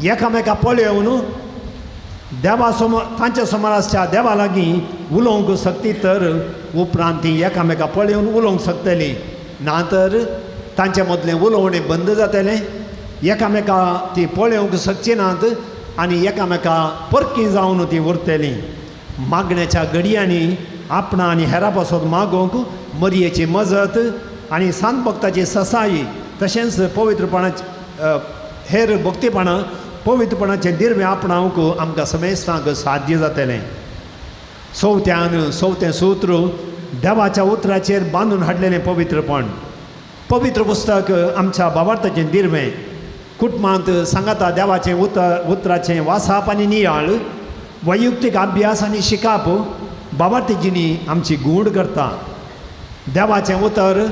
एकामेका पळोवन देवा समोर तांच्या समोर आसच्या देवा लागीं उलोवंक शकती तर उपरांत ती एकामेका पळोवन उलोवंक शकतली. ना तर तांचे मदलें उलोवणें बंद जातलें. एकामेका ती पळोवंक शकची नात आनी एकामेका परकी जावन ती उरतलीं. मागण्याच्या घडयांनी आपणा आनी हेरा पासत मागोवंक मरयेची मजत आनी सांत भक्ताची ससाई तशेंच पवित्रपणाचे हेर भक्तीपणां पवित्रपणाचें दिर्वें आपणावंक आमकां समेस्तांक साध्य जातलें. चवथ्यान चवथें सूत्र देवाच्या उतराचेर बांदून हाडलेलें पवित्रपण. पवित्र पुस्तक आमच्या बाबार्थाचें दिर्वें. कुटुंबांत सांगाता देवाचें उतराचें वासाप आनी नियाळ, वैयक्तीक अभ्यास आनी शिकाप बाबार्थी जिणी आमची गूढ करता. देवाचें उतर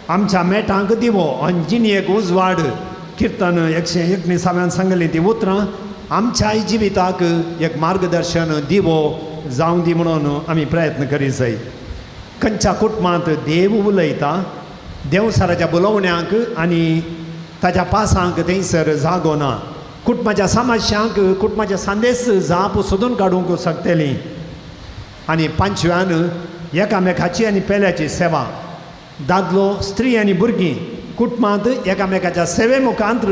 आमच्या मेटांक दिवो आनी जिणेक उजवाड. किर्तन 119 सांगली ती उतरां आमच्याय जिविताक एक मार्गदर्शन दिवो जावं दी म्हणून आमी प्रयत्न करी जाय. खंयच्या कुटुंबांत देव उलयता देंवसाराच्या बोलोवण्यांक आनी ताच्या पासांक थंयसर जागो ना. कुटुंबाच्या समस्यांक कुटुंबाचे संदेश जाप सोदून काडूंक शकतली. आनी पांचव्यान एकामेकाची आनी पेल्याची सेवा. दादलो स्त्री आनी भुरगीं कुटुंबांत एकामेकाच्या सेवे मुखांत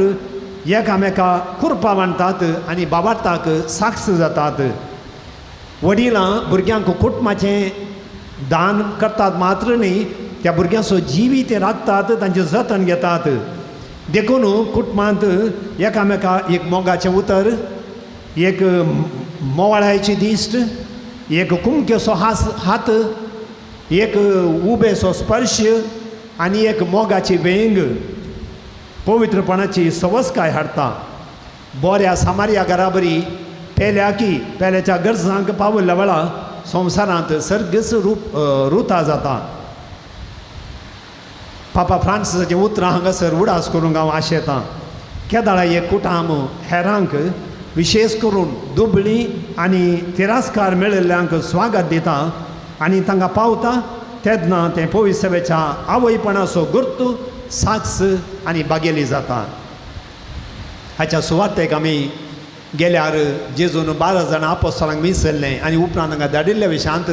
एकामेका कुरपा बांदतात आनी बाबार्थाक साक्ष जातात. वडिलां भुरग्यांक कुटुंबाचें दान करतात मात्र न्ही, त्या भुरग्यांचो जिवीत राखतात, तांचें जतन घेतात. देखून कुटुंबांत एकामेका एक मोगाचें उतर, एक मोवाळायची दिश्ट, एक कुमकेसो हात, एक उबेसो स्पर्श आनी एक मोगाची वेंग पवित्रपणाची सवसकाय हाडटा. बऱ्या सामार्या घराबरी पेल्याकी पेल्याच्या गरजांक पावल्ल्या वेळा संवसारांत सर्गस रूप रुता जाता. पापा फ्रांसिसाचें उतरां हांगासर उडास करूंक हांव आशेतां. केदाळा एक कुटाम हेरांक विशेश करून दुबळी आनी तिरस्कार मेळिल्ल्यांक स्वागत दिता आनी तांकां पावता तेन्ना तें पवित्र सेवेच्या आवयपणाचो गुर्तू साक्ष आनी बागेली जाता. हाच्या सुवातेक आमी गेल्यार जेजून 12 जाणां आपोस्तालांक मिसल्लें आनी उपरांत हांगा धाडिल्ल्या विशयांत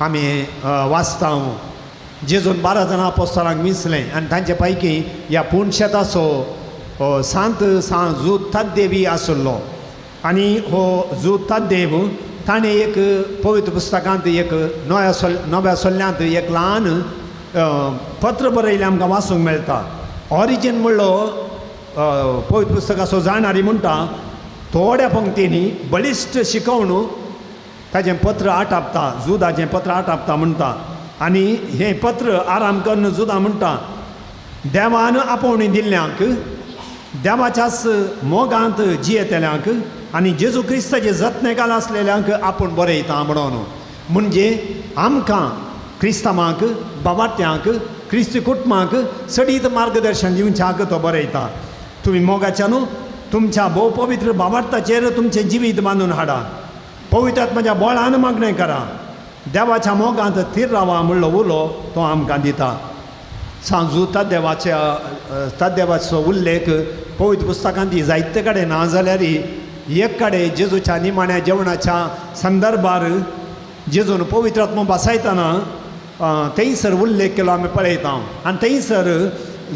आमी वाचता. जेजून 12 जाणां आपोस्तालांक मिसलें आनी तांचे पैकी ह्या पुणशेताचो सांत सां जूद ताद्देवी आसलो. आनी हो जूद ताद्देव ताणें एक पवित्र पुस्तकांत एक नव्या सोल्ल्यांत एक ल्हान पत्र बरयलें आमकां वाचूंक मेळटा. ऑरिजीन म्हणलो पवित्र पुस्तकाचो जाणारी म्हणटा थोड्या पंक्तींनी बळिश्ट शिकोवन ताजें पत्र आटापता, जुदाचें पत्र आटापता म्हणटा. आनी हें पत्र आराम करून जुदा म्हणटा देवान आपोवणी दिल्ल्यांक, देवाच्याच मोगांत जियेतल्यांक आनी जेजू क्रिस्ताचे जतनेकाल आसलेल्यांक आपूण बरयता म्हणून. म्हणजे आमकां क्रिस्तांवांक, बाबाट्यांक, क्रिस्ती कुटुंबांक सडीत मार्गदर्शन दिवच्याक तो बरयता. तुमी मोगाच्या न्हू तुमच्या भोव पवित्र बाबार्थाचेर तुमचें जिवीत बांदून हाडा, पवित्र आत्म्याच्या बळान मागणें करा, देवाच्या मोगांत थीर रावा म्हणलो उलो तो आमकां दिता. सांजू ताद्देवाचो उल्लेख पवित्र पुस्तकांत जायते कडेन ना जाल्यार एक कडेन जेजूच्या निमाण्या जेवणाच्या संदर्भार जेजून पवित्र आत्मो बसायतना थंयसर उल्लेख केलो आमी पळयता. आनी थंयसर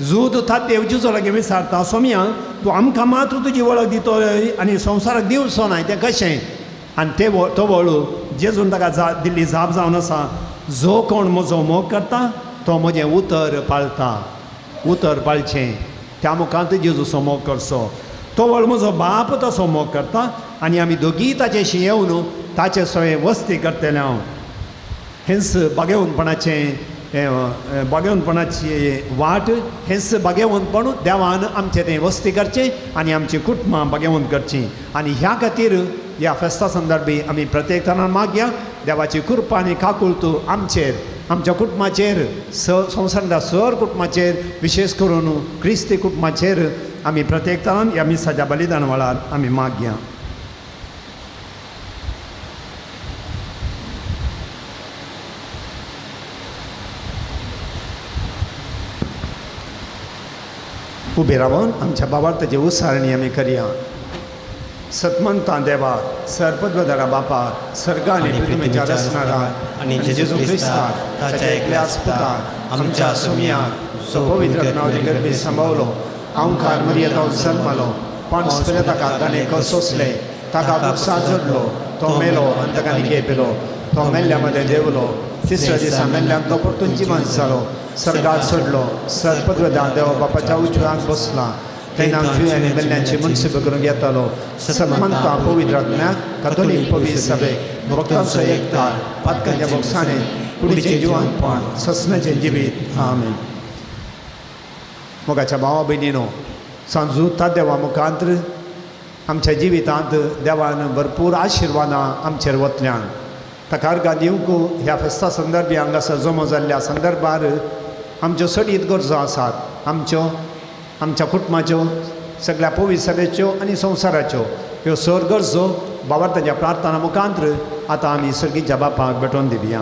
जूद ताद्देव जेजू लागीं विचारता, सोम्या तूं आमकां मात्र तुजी वळख दितो आनी संवसाराक दिवचो ना तें कशें? आनी ते तो वळू जेजून ताका दिल्ली जाप जावन आसा, जो कोण म्हजो मोग करता तो म्हजें उतर पाळता. उतर पाळचें त्या मुखांत जेजूचो मोग करचो. तो वळ म्हजो बाप तसो मोग करता आनी आमी दोगीय ताचेशी येवन ताचे सगळें वस्ती करतले हांव. हेंच बागेवनपणाचें बागेवनपणाची वाट, हेंच बागेवनपण देवान आमचें तें वस्ती करचें आनी आमचीं कुटुंबां बागेवन करचीं. आनी ह्या खातीर ह्या फेस्ता संदर्भी आमी प्रत्येक तरान मागया देवाची कृपा आनी काकुळट आमचेर, आमच्या कुटुंबाचेर, संवसारांतल्या सर कुटुंबाचेर, विशेश करून क्रिस्ती कुटुंबाचेर आमी प्रत्येक तरान ह्या मिसाच्या बलिदान वेळार आमी मागया. उबे रावन आमच्या बाबार्थाची उसारणी आमी करया. सतमंता देवा, सरपदवदरा बापा, सर्ग आनी पृथ्वीच्या रचणारा आनी जेजू क्रिस्ताक ताच्या एकल्याच पुताक आमच्या सोमयाक जो पवित्र नांवाचे गर्भे सांबावलो, आंकार मरियेंत जल्मलो, पांच ताका ताणें सोंसलें, ताका दुख्सा जोडलो, तो मेलो आनी ताका निकेपिलो, तो मेल्ल्या मदें देंवलो, तिसऱ्या दिसा मेल्ल्यान तो परतून जिवंत जालो, सर्गार सोडलो, सरपदवदा देवा बापाच्या उजव्यान बसला, तेन्ना जिव आनी मेल्ल्यांची मुनसिप करूंक येतालो. सन्मानता पवित्र आत्म्याक, कातोलीक पवित्र सभेक, भक्तांचो एकतार, पातकांच्या बोक्साणें, कुडीचें जिवनपण, ससनाचें जिवीत. आमेन. मोगाच्या भावा भयणीनो, सांजू देवा मुखांत आमच्या जिवितांत देवान भरपूर आशिर्वादां आमचेर वतल्यान ताका अर्गां दिवंक ह्या फेस्ता संदर्भी हांगासर जमो जाल्ल्या संदर्भार आमच्यो सडीत गरजो आसात, आमच्यो, आमच्या कुटुंबाच्यो, सगळ्या पवित्र सभेच्यो आनी संवसाराच्यो ह्यो सर गरजो बाबार्थाच्या प्रार्थना मुखांत आतां आमी सर्गीच्या बापाक भेटोवन दिवया.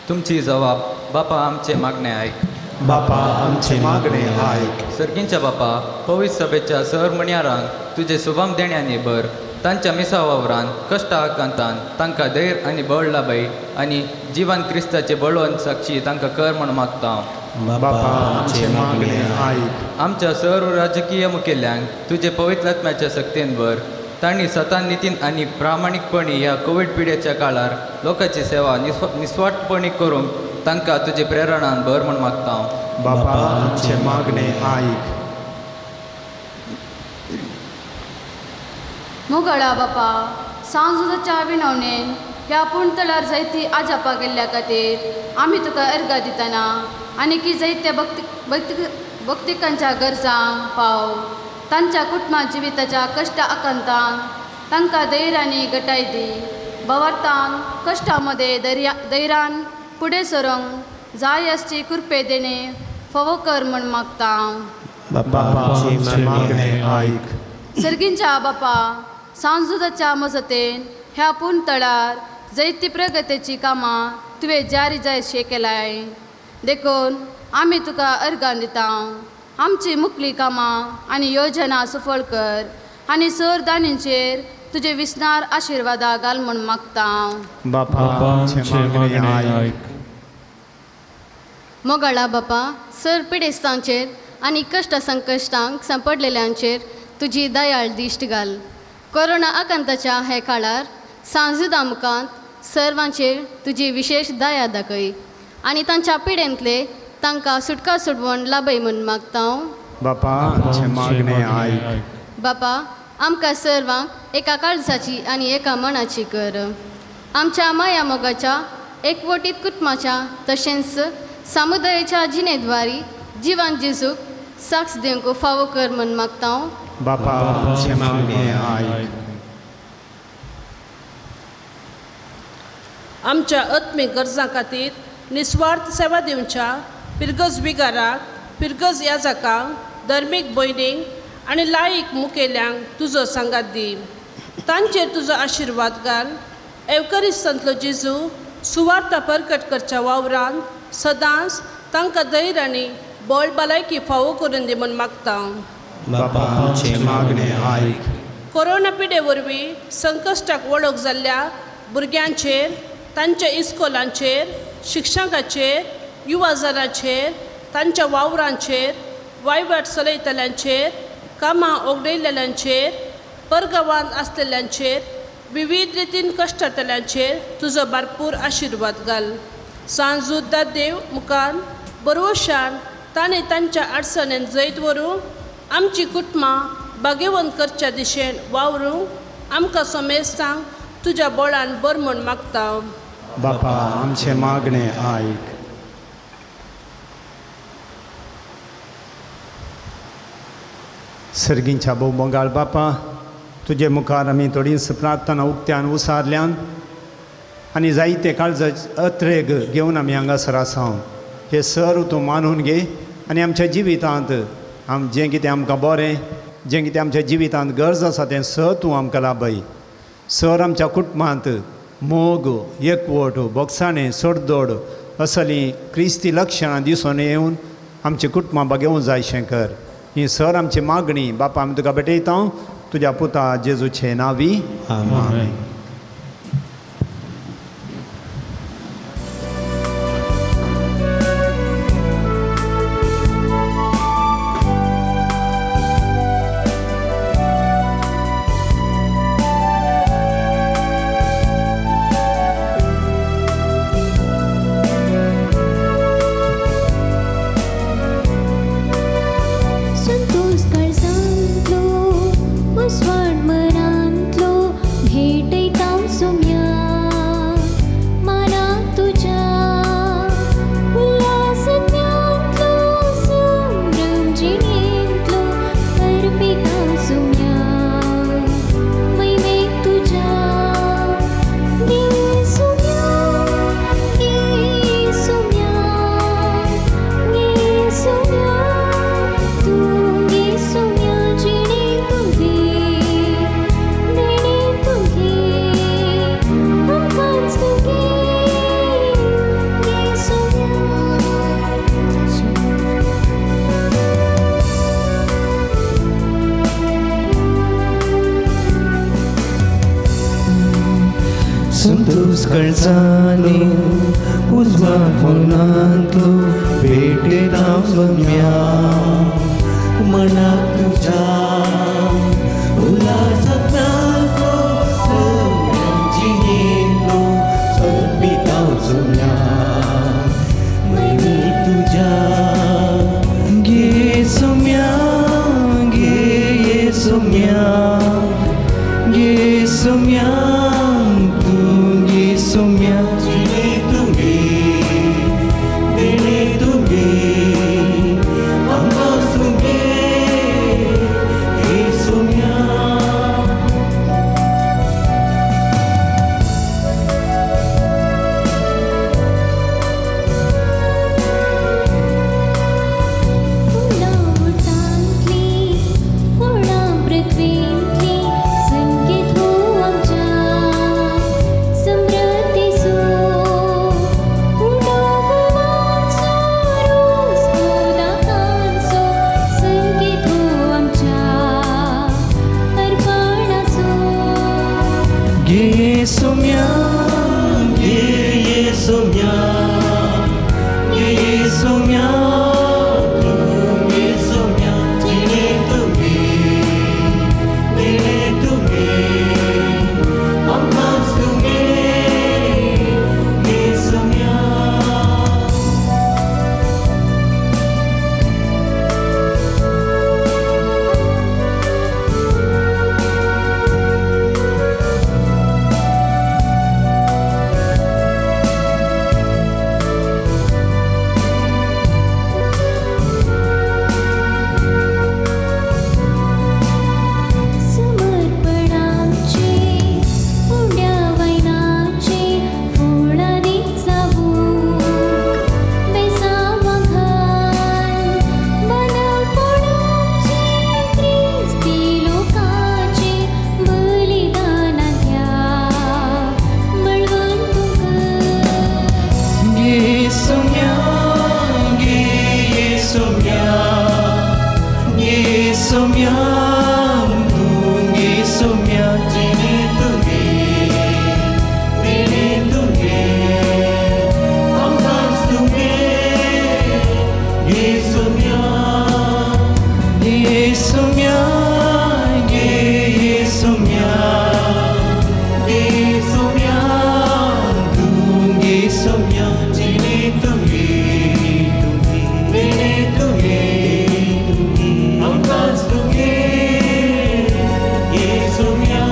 तुमची जबाब बापा आमचे मागणे आयक. बापा आमचे मागणे आयक. सर्गींच्या बापा, पवित्र सभेच्या सर मणयारांक तुजे सुभाम देण्यांनी भर. तांच्या मिसा वावरान कश्ट आकांतान तांकां धैर्य आनी बळ लाबय आनी जिवन क्रिस्ताचे बळवंत साक्षी तांकां कर म्हूण मागता. बापा आमचे मागणे आयक. आमच्या सर्व राजकीय मुखेल्यांक तुजे पवित्र आत्म्याच्या सक्तेन भर. तांणी सतान नितीन आनी प्रामाणीकपणी ह्या कोवीड पिड्याच्या काळार लोकांची सेवा निस्वार्थपणी करूंक तांकां तुजे प्रेरणान भर म्हूण मागता. बापा आमचे मागणे आयक. मोगळा बापा, सांजुदाच्या विनवणेन ह्या पुणतळार जायती आजापा गेल्ल्या खातीर आमी तुका अर्गां दितना आनी की जायत्या भक्तिकांच्या गरजांक पाव. तांच्या कुटुंबा जिविताच्या कश्ट आकांतान तांकां धैर्य आनी गटाय दी. भवार्थान कश्टां मदें धैर्यान फुडें सरूंक जाय आसची कृपे देणे फावो कर म्हूण मागता. बापा आमचे मागणे आयक. सर्गींच्या बापा, सांजुदाच्या मजतेन ह्या पुणतळार जैती प्रगतीची कामां तुवें जारी जायशें केलाय देखून आमी तुका अर्गां दिता. आमची मुखली कामां आनी योजना सफळ कर आनी सर दानींचेर तुजे विसनार आशिर्वादा घाल म्हूण मागता. बापा आमचे मागणे आयक. मोगाळा बापा, सर पिडेस्तांचेर आनी कश्ट संकश्टांक सांपडलेल्यांचेर तुजी दयाळ दिश्ट घाल. कोरोना आकांताच्या हे काळार सांजुदा मुखांत सर्वांचेर तुजी विशेश दया दाखय आनी तांच्या पिडेंतले तांकां सुटका सुटवण लाभय म्हूण मागता. बापा आमचे मागणे आयक. बापा, आमकां सर्वांक एका काळजाची आनी एका मनाची कर. आमच्या माया मोगाच्या एकवटीत कुटुंबाच्या तशेंच समुदायाच्या जिणेद्वारी जिवान जेजूक साक्ष दिवंक फावो कर म्हूण मागता. बापा आमचे मागणे आयक. आमच्या आत्मीक गरजां खातीर निस्वार्थ सेवा दिवच्या पिरगज बिगाराक, पिरगज याजकांक, धर्मीक भयणींक आनी लायक मुखेल्यांक तुजो सांगात दी. तांचेर तुजो आशिर्वाद घाल. एवकरिस्तांतलो जेजू सुवार्ता परकट करच्या वावरांत सदांच तांकां धैर्य आनी बळ भलायकी फावो करून दी म्हूण मागता. बापा आमचे मागणे आयक. कोरोना पिडे वरवीं संकश्टाक वळख जाल्ल्या भुरग्यांचेर, तांच्या इस्कोलांचेर, शिक्षकांचेर, युवा जनांचेर, तांच्या वावरांचेर, वायवाट चलयतल्यांचेर, कामां ओगडयल्ल्यांचेर, परगांवांत आसलेल्यांचेर, विविध रितीन कश्टांतल्यांचेर तुजो भरपूर आशिर्वाद घाल. सांजुदा देव मुखार बरोवशान ताणें तांच्या अडचणेन जैत व्हरूंक, आमची कुटुंबां भाग्यवंत करच्या दिशेन वावरूंक आमकां समेस्तांक तुज्या बळान बर म्हूण मागता. बापा आमचे मागणे आयक. सर्गींच्या भोव मोगाळ बापा, तुजे मुखार आमी थोडीच प्रार्थना उक्त्यान उसारल्यान आनी जायते काळजा अत्रेग घेवन आमी हांगासर आसा. हे सर तूं मानून घे आनी आमच्या जिवितांत जें कितें आमकां बरें, जें कितें आमच्या जिवितांत गरज आसा तें सर तूं आमकां लाभय. सर आमच्या कुटुंबांत मोग, एकवट, बोगसाणें, सोडदोड असलीं क्रिस्ती लक्षणां दिसून येवन आमची कुटुंबां बागेवूं जाय शें कर. ही सर आमची मागणी बापा आमी तुका भेटयता तुज्या पुता जेजूचे नांवी. आमेन. संतोष काळजांतलो, मुसवाड मनांतलो, भेटयता कळसांनी उजवाड मनांतलो भेटयता सोम्या मनाक तुज्या उल्हासांतलो सगळ्या जिणेंतलो अर्पिता सोम्या म्हयने तुज्या घे सोम्या घे सोम्या घे सोम्या तूं घे सोम्या जिणे तुगे देणे तुगे आमकां तुगे घे सोम्या. फुलां उडटांतलीं फुलां पृथ्वींतलीं संकेत हो आमच्या समृद्धीचो उडोवपाचो रोस उदकांचो संकेत हो आमच्या अर्पणाचो. घे सोम्या घे सोम्या घे सोम्या तूं घे सोम्या जिणे तुगे देणे तुगे आमकां तुगे घे सोम्या. समर्पणाचे उंड्या वैनाचे फुलांनी जावूं बेसांवां घाल बालपणाचे क्रिस्ती लोकाचे बलिदानांतल्या बळवंत तूं कर. घे सोम्या घे सोम्या घे सोम्या तूं घे सोम्या जिणे तुगे देणे तुगे आमकां तुगे घे सोम्या घे सोम्या घे सोम्या घे सोम्या तूं घे सोम्या जिणे तुगे देणे तुगे आमकां तुगे घे सोम्या.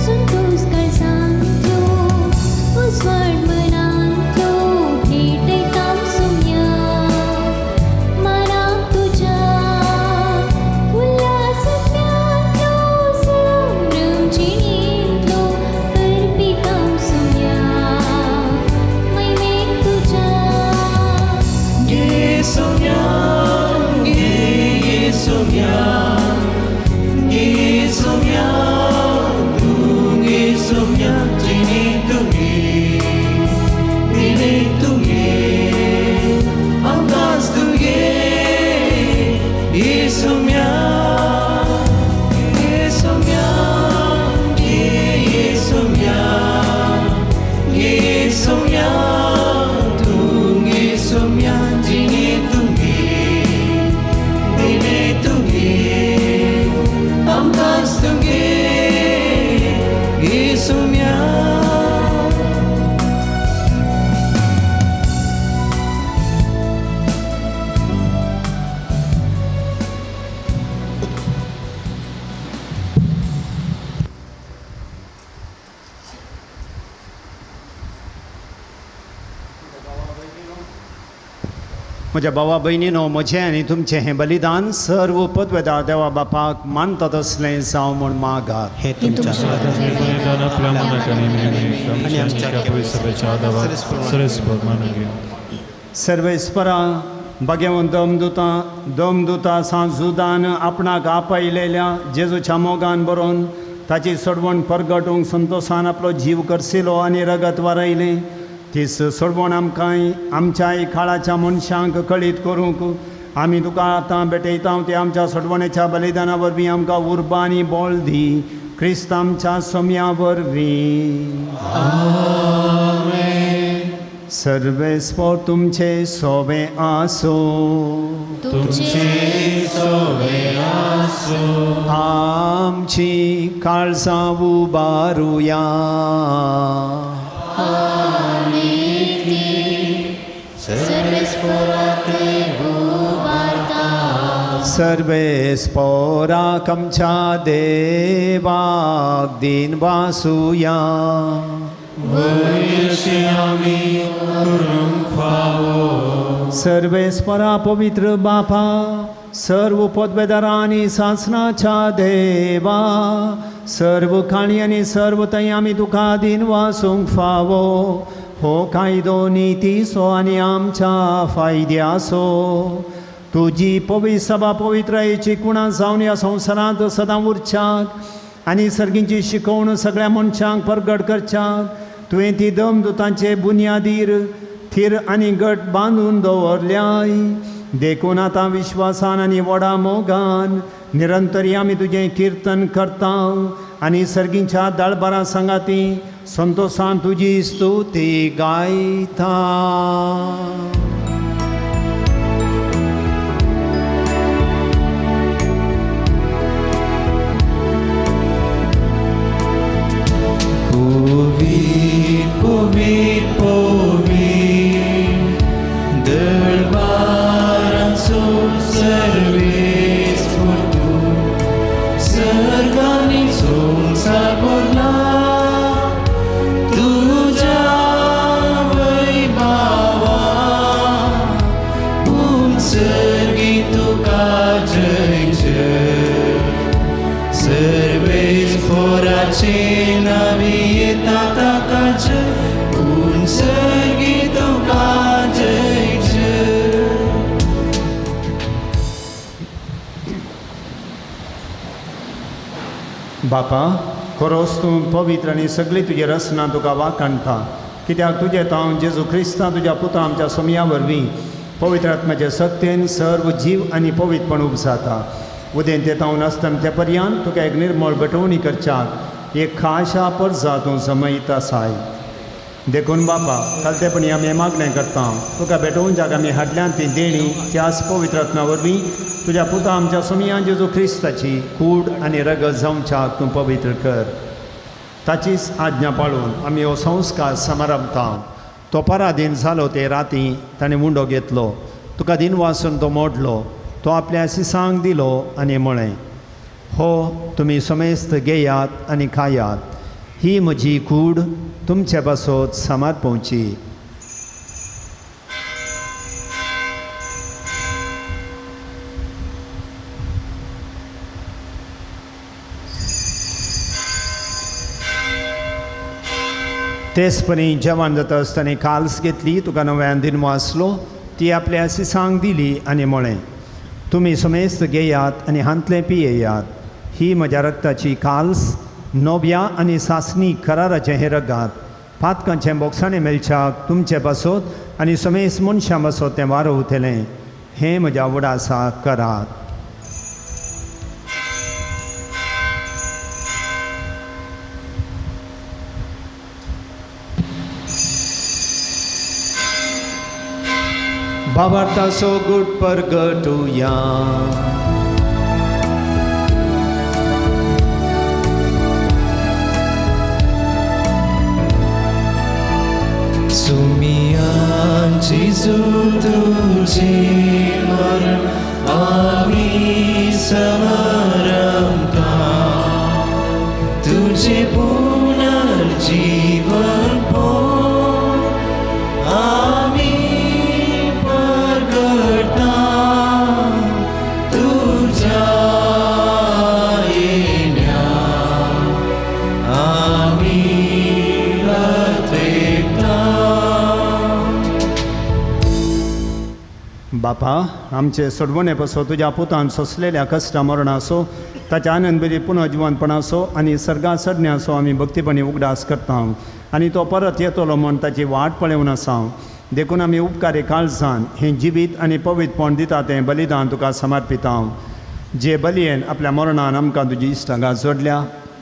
संतोष काळजांतलो उजवाड मनांतलो भेटयता सोम्या मनाक तुज्या उल्हासांतलो संभ्रम जिणेंतलो अर्पिता सोम्या महिमेक तुज्या. घे सोम्या घे सोम्या घे सोम्या तूं घे सोम्या जिणे तुगे देणे तुगे आमकां तुगे घे सोम्या घे सोम्या घे सोम्या घे सोम्या तूं घे सोम्या जिणे तुगे देणे तुगे आमकां तुगे घे सोम्या. म्हज्या भावा भयणीनो म्हजें आनी तुमचें हें बलिदान सर्व पदवेदार देवा बापाक मानता तसलें जावं म्हूण मागात. हे तुमच्या बलिदान आपल्या मनाक आनी मेरेन आमच्या आनी सभेच्या आदावाक सरेस्पर मानून घेवं. सर्वेस्परा भाग्यवंत दमदुता दमदुता सांजुदान आपणाक आपयलेल्या जेजूच्या मोगान बरोवन ताची सोडवण परगटूंक संतोशान आपलो जीव करसिलो आनी रगत वारयलें. तीच सोडवण आमकां आमच्याय काळाच्या मनशांक कळीत करूंक आमी तुका आतां भेटयता ते आमच्या सोडवणेच्या बलिदाना वरवीं आमकां उर्बा आनी बळ दी क्रिस्त आमच्या सोम्या वरवीं. सर्वेस्पोर तुमचे सोवे आसो. तुमचे सोवे आसो. आमची काळजां उबारुया. सर्वेस्पोराक आमच्या देवाक दिन वासुया. सर्वेस्परा पवित्र बापा सर्व पदवेदारा आनी सासनाच्या देवा सर्व काणी आनी सर्व थंय आमी तुका दिन वासूंक फावो हो कायदो नितीचो आनी आमच्या फायद्याचो. तुजी पवित्र सभा पवित्रायेची कुणां जावन ह्या संवसारांत सदां उरच्याक आनी सर्गींची शिकवण सगळ्या मनशांक परगट करच्याक तुवें ती दमदुतांचे बुन्यादीर थीर आनी गट बांदून दवरल्याय. देखून आतां विश्वासान आनी व्हडा मोगान निरंतरी आमी तुजें किर्तन करता आनी सर्गींच्या दळबारा सांगाती संतोशान तुजी स्तुती गायता. Povit, povit, povit, दरबारांचो सर्वेस पुरतू, सर्गांनी संवसार भरला तुज्या वैभावा, उंचगी तुका जय जय, सर्वेस पोराचे नावी येता ताका जय, उंचगी तुका जय जय. बापा खरोच तूं पवित्र आनी सगळी तुजी रचना तुका वाखाणटा कित्याक तुजें तावन जेजू क्रिस्ता तुज्या पुता आमच्या सोमया वरवीं पवित्र आत्म्याचे सत्तेन सर्व जीव आनी पवित्रपण उपजाता. उदेंते तावन आसतना ते पर्यंत तुका एक निर्मळ भेटवणी करच्याक एक खाशा परजा तूं समयत आसाय. देखून बापा कालतेपणी आमी मागणें करता तुका भेटोवच्याक आमी हाडल्यान ती देणी त्याच पवित्र आत्म्या वरवीं तुज्या पुता आमच्या सोमया जेजू क्रिस्ताची कूड आनी रगत जावच्याक तूं पवित्र कर. ताचीच आज्ञा पाळून आमी हो संस्कार समारंभता. तो पराधीन जालो ते राती ताणें मुंडो घेतलो तुका दिन वासून तो मोडलो तो आपल्या सिसांक दिलो आनी म्हळें हो तुमी समेस्त घेयात आनी खायात ही म्हजी कूड तुमचे पासत समर्पवची. तेचपरी जेवण जाता आसतना काल्स घेतली तुका नव्यान दिन वाचलो ती आपल्या सिसांक दिली आनी म्हळें तुमी समेस्त घेयात आनी हांतलें पियेयात ही म्हज्या रक्ताची काल्स नव्या आनी सासणी कराराचें हें रगात पातकांचें बोगसाणें मेळच्याक तुमचे पासत आनी समेस्त मनशां पासत तें वारोवतलें हें म्हज्या उडासा करात. भावार्थाचो गुट परगटुया. सुमियान जेजू तुझे मरण आमी समारंभता तुझे पुनर्जीवन पोन आमी परगटता तुझ्या येण्या आमी लतेकता. बापा आमचे सोडवणे पासो तुज्या पुतान सोंसलेल्या कश्टा मरणाचो ताच्या आनंदबरी पुनर्जिवनपणाचो आनी सर्गा चडण्याचो आमी भक्तीपणी उगडास करता आनी तो परत येतलो म्हूण ताची वाट पळोवन आसा. देखून आमी उपकारी काळजान हें जिवीत आनी पवित्रपण दिता तें बलिदान तुका समर्पिता. जे बलयेन आपल्या मरणान आमकां तुजी इश्टांगां जोडल्या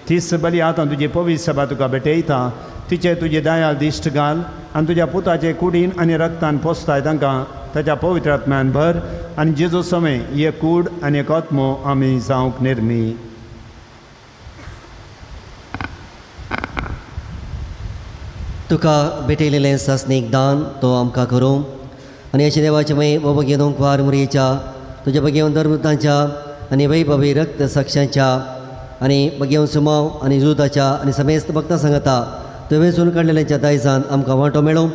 तीच बली आतां तुजी पवित्र सभा तुका भेटयता. तिचे तुजे दयाळ दिश्ट घाल आनी तुज्या पुताचे कुडीन आनी रक्तान पोसताय तांकां ताच्या पवित्र आत्म्यान भर आनी जेजू समय एक कूड आनी एक आत्मो आमी जावंक निर्मी. तुका भेटयलेलें सासणीक दान तो आमकां करूं आनी अशें देवाचें मागीर बाबा दोंकवार मुरयेच्या तुज्या बगेवन धर्मतांच्या आनी वैभवी रक्त साक्षांच्या आनी बगेवन सुमाव आनी जुताच्या आनी समेस्त भक्तां सांगता तुवें वेंचून काडलेल्यांच्या दायजान आमकां वांटो मेळूं.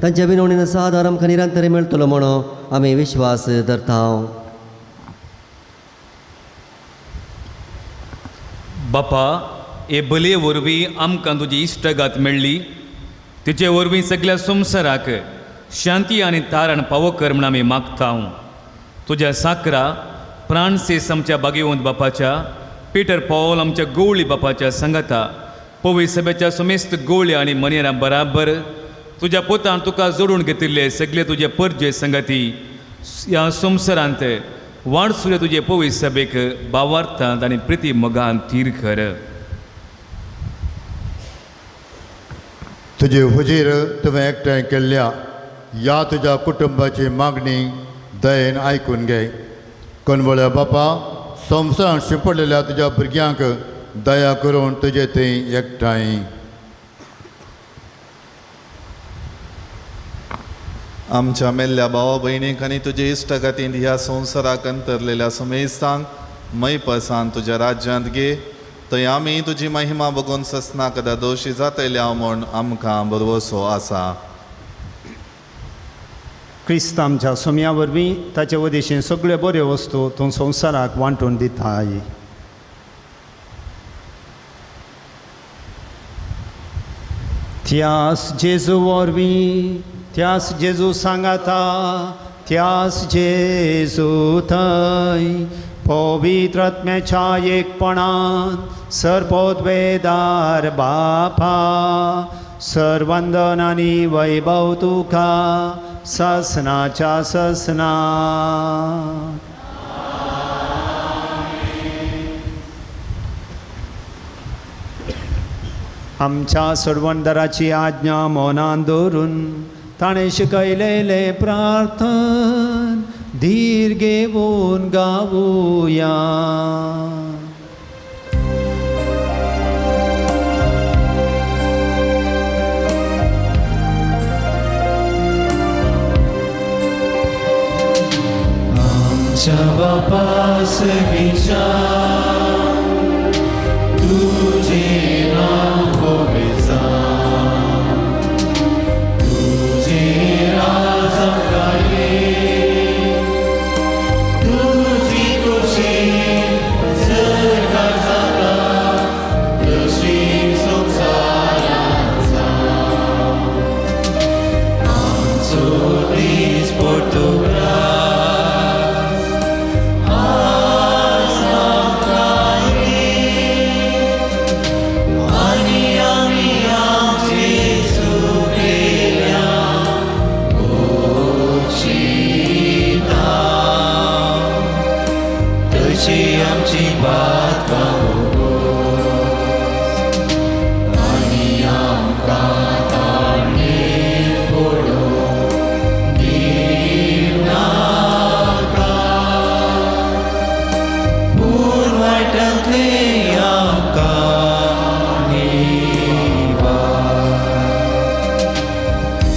तांच्या विनवणीन सादार आमकां निरंतर मेळटलो म्हणून आमी विश्वास धरता. बापा, हे बलये वरवीं आमकां तुजी इश्टगात मेळ्ळी. तिचे वरवीं सगल्या संवसाराक शांती आनी तारण पावो कर म्हूण आमी मागता. तुज्या साकरा फ्रांसीस आमच्या बागेवंत बापाच्या, पिटर पॉल आमच्या गवळी बापाच्या सांगाता पवी सभेच्या समेस्त गवळी आनी मनेरां बराबर तुज्या पोतान तुका जोडून घेतिल्ले सगळे तुजे परजे संगाती ह्या संवसारांत वाडसुरे तुजे पवी सभेक बावार्थांत आनी प्रिती मोगान थीर कर. तुजे हुजीर तुवें एकठांय केल्ल्या ह्या तुज्या कुटुंबाची मागणी दयेन आयकून घे. कनवळ्या बापा, संवसारांत शिंपडलेल्या तुज्या भुरग्यांक दया करून तुजे थंय एकठांय. आमच्या मेल्ल्या भावा भयणीक आनी तुजे इश्टगतींत ह्या संवसाराक अंतरलेल्या समेस्तांक मैपसान तुज्या राज्यांत घे. थंय आमी तुजी महिमा बघून ससना कदा दोशी जातल्या म्हूण आमकां भरवसो आसा. क्रिस्त आमच्या सोम्या वरवीं ताचे वदेशीन सगळ्यो बऱ्यो वस्तू तूं संवसाराक वांटून दिताय. त्यास जेजू वरवीं, त्यास जेजू सांगाता, त्यास जेजू थंय पवित्र आत्म्याच्या एकपणान सर्वोद्वेदार बापा सर्वंदन आनी वैभव तुका ससनाच्या ससना. आमच्या सोडवणदाराची आज्ञा मनान दवरून ताणें शिकयलेलें प्रार्थन धीर घेवन गावुया. आमच्या बापा सगीच्या तुझे नाव पवित्र जावं, तुझे राज आमकां ये, तुजी खोशी सरकार जाता तशी संवसारांत जावं. आमचो दीस पडटो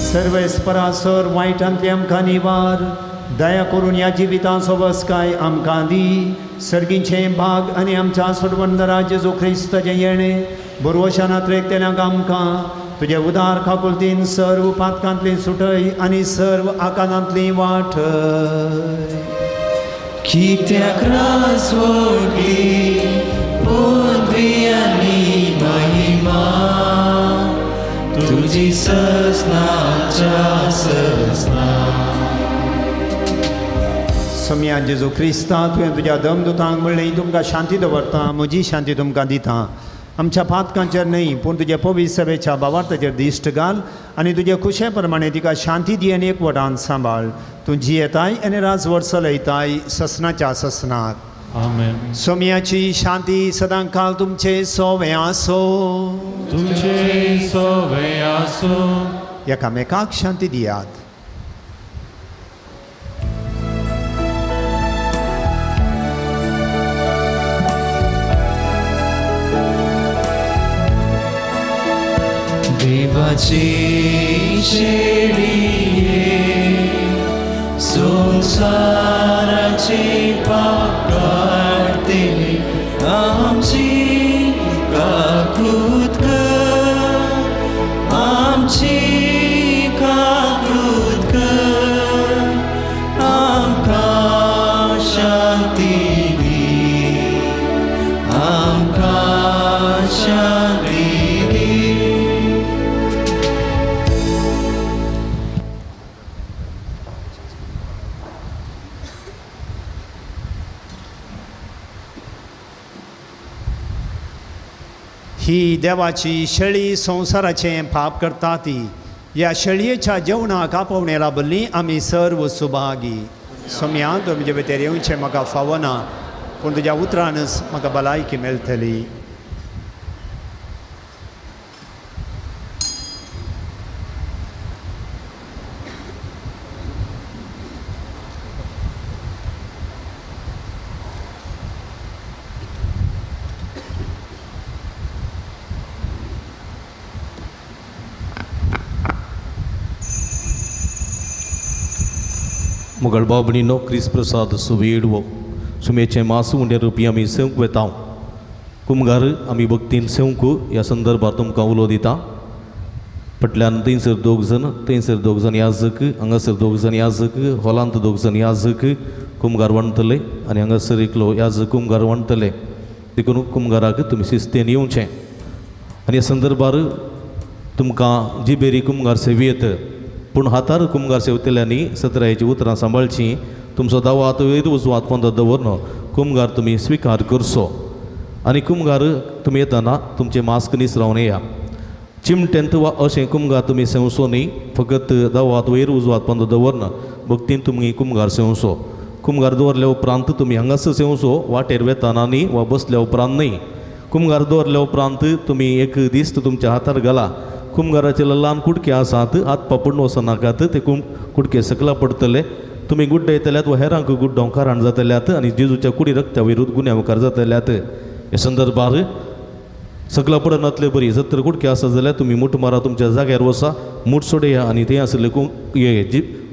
सर्वेस्परासर वायटांतली आमकां निवार, दया करून ह्या जिविताचो वसकाय आमकां दी. सर्गीचें भाग आनी आमच्या सोडवणदारा जेजू क्रिस्ताचें येणें भरवशान आत्रेकतेल्यांक आमकां तुजे उदार काकुळतीन सर्व पातकांतली सुटय आनी सर्व आकांतांतली वाटय. कित्याक रास व्हडली पदवी आनी महिमा तुजी ससनाच्या ससना. सोम्या जेजू क्रिस्ता, तुवें तुज्या दमदुतांक म्हणलें तुमकां शांती दवरता, म्हजी शांती तुमकां दिता. आमच्या पातकांचेर न्हय पूण तुज्या पवित्र सभेच्या भावार्थाचेर दिश्ट घाल आनी तुज्या खुशे प्रमाणे तिका शांती दी आनी एकवटान सांबाळ. तूं जियेताय आनी राजवट चलयताय ससनाच्या ससनात. आमेन. सोम्याची शांती सदांकाल तुमचे सोवे आसो. तुमचे सोवे आसो. एकामेकाक शांती दियात. देवाची शेळये संसाराची पाप काडटली आमची काकूत कर, आमची काकूत कर, आमकां शांती दी, आमकां शांती दी. ही देवाची शेळी संवसाराचें पाप करता ती ह्या शेळयेच्या जेवणाक आपोवणे लाभल्ली आमी सर्व सुभागी. सोम्या तुमचे भितर येवचें म्हाका फावना पूण तुज्या उतरानच म्हाका भलायकी मेळटली. मुगल बाबणीनो क्रिस प्रसाद सुवेडवो सुमेचें मास उंडे रुपी आमी सेवंक वेता. कुमगार आमी भक्तीन सेवंक ह्या संदर्भार तुमकां उलो दिता. फाटल्यान थंयसर दोग जण, थंयसर दोग जण याजक, हांगासर दोग जण याजक, हॉलांत दोग जण याजक कुमगार वणटले आनी हांगासर एकलो याजक कुमगार वणटले. देखून कुमगाराक तुमी शिस्तेन येवचें आनी ह्या संदर्भार तुमकां जिबेरी कुमगार सेवयेत पूण हातार कुमगार सेवतल्यांनी सतरायेची उतरां सांबाळची. तुमचो दावो हात वयर उजवो हात पोंदा दवरनो कुमगार तुमी स्विकार करचो आनी कुमगार तुमी येतना तुमचें मास्क निसरावन येया. चिमटेंत वा अशें कुमगार तुमी सेवचो न्ही, फकत दावो हात वयर उजवो हात पोंदा दवरना भक्तीन तुमी कुमगार सेवचो. कुमगार दवरल्या उपरांत तुमी हांगासर सेवचो, वाटेर वेतना न्ही वा बसल्या उपरांत न्ही. कुमगार दवरल्या उपरांत तुमी एक दीस तुमच्या हातार घाला. कुमगाराचे ल्हान कुडके आसात, हात पापून वचनाकात, ते कुडके सकला पडटले. तुमी गुड्डयतल्यात वा हेरांक गुड्डोवंक कारण जातल्यात आनी जेजूच्या कुडी रक्ता विरुद्ध गुन्यांवकार जातल्यात. ह्या संदर्भार सकला पडनातले बरी 70 कुडके आसा जाल्यार तुमी मूठ मारा, तुमच्या जाग्यार वसा, मूठ सोडया आनी थंय आशिल्ले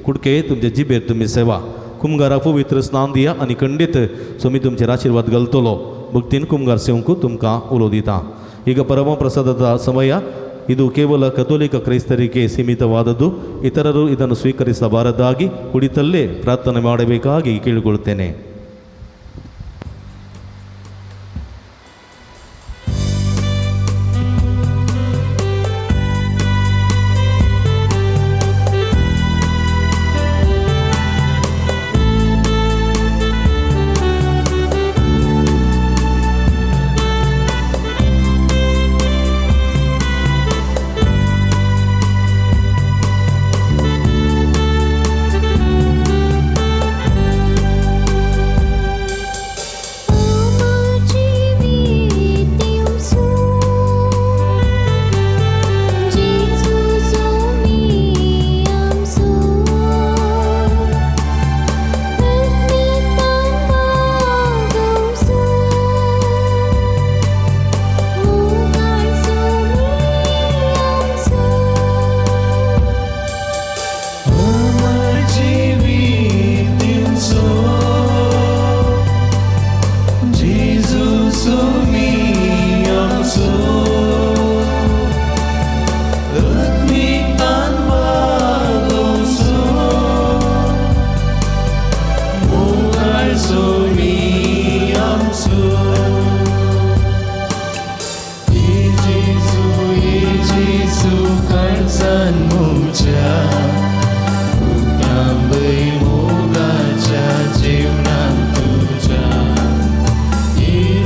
कुडके तुमच्या जिबेर तुमी सेवा. कुमगाराक पवित्र स्नान दिया आनी खंडीत स्वामी तुमचेर आशिर्वाद घालतलो. भक्तीन कुमगार सेवंक तुमकां उलो दिता. ಈಗ ಪರಮ ಪ್ರಸಾದದ ಸಮಯ ಇದು. ಕೇವಲ ಕಥೋಲಿಕ ಕ್ರೈಸ್ತರಿಗೆ ಸೀಮಿತವಾದದ್ದು. ಇತರರು ಇದನ್ನು ಸ್ವೀಕರಿಸಬಾರದಾಗಿ ಕುಳಿತಲ್ಲೇ ಪ್ರಾರ್ಥನೆ ಮಾಡಬೇಕಾಗಿ ಕೇಳಿಕೊಳ್ಳುತ್ತೇನೆ.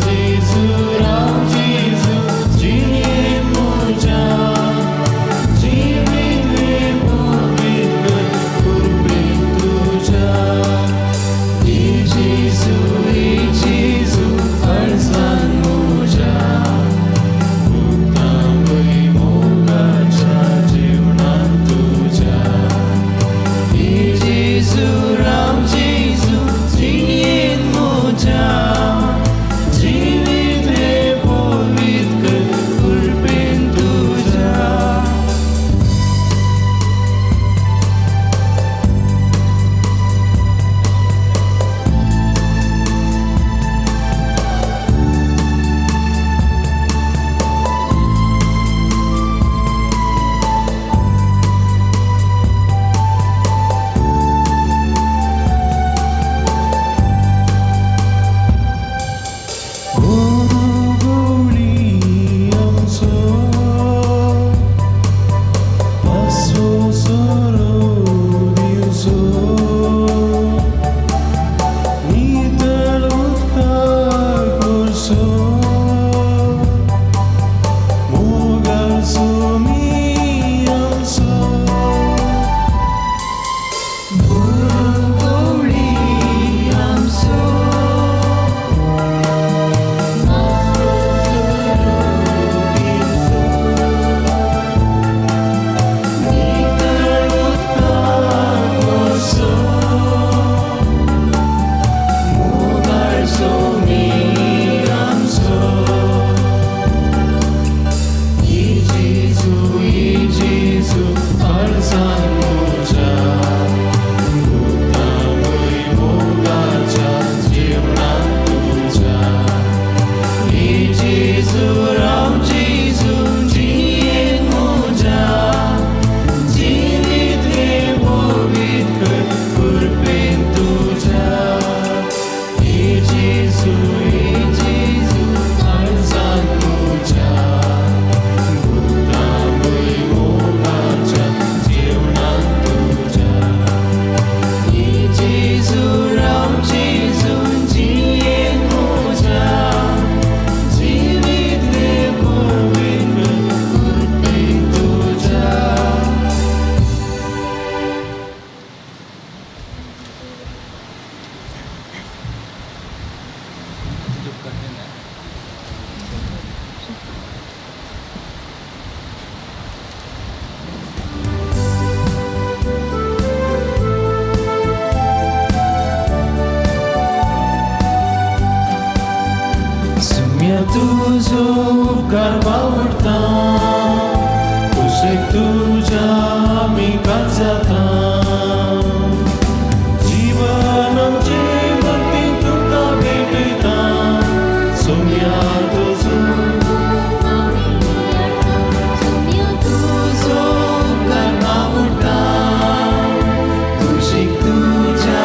जेजू राम जेजू तुझो उपकार बावडटा कुशीक तुज्या आमी जाता जीवन आमचें भक्ती तुका भेटयता सोम्या तुजो तुजो उपकार बावडटा कुशीक तुज्या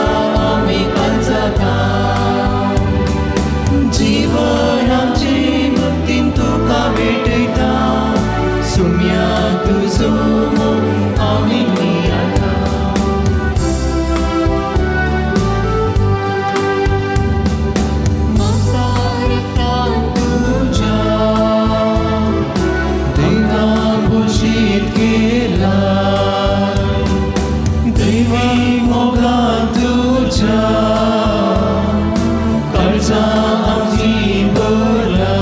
आमी जाता जीवन आमचें भक्तीन तुका भेटयता सुम्या तुजो मोग आमी नियाळटा. तुज्या देवा भुशीत केला देवी मोगान तुज्या काळजां आमची बराय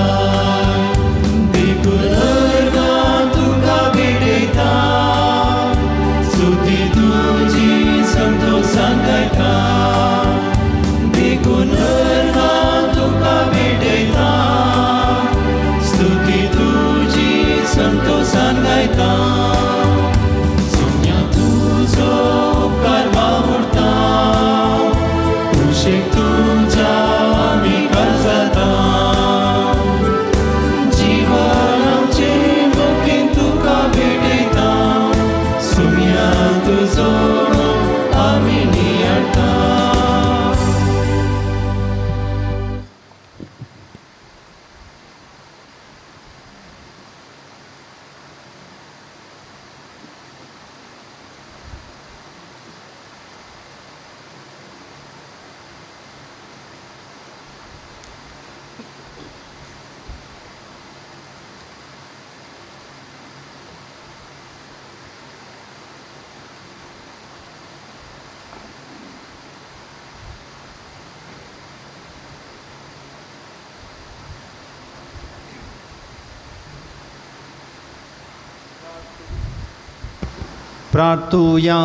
देखून अर्गां तुका भेटयता स्तुती तुजी संतोशान गायता देखून अर्गां तुका भेटयता स्तुती तुजी संतोशान गायता सोम्या तुजो उपकार बावडटा कुशीक तुज्या आमी जाता जीवन आमचें भक्तीन तुका भेटयता सुम्या तुजो मोग आमी नियाळटा. प्रार्थुया.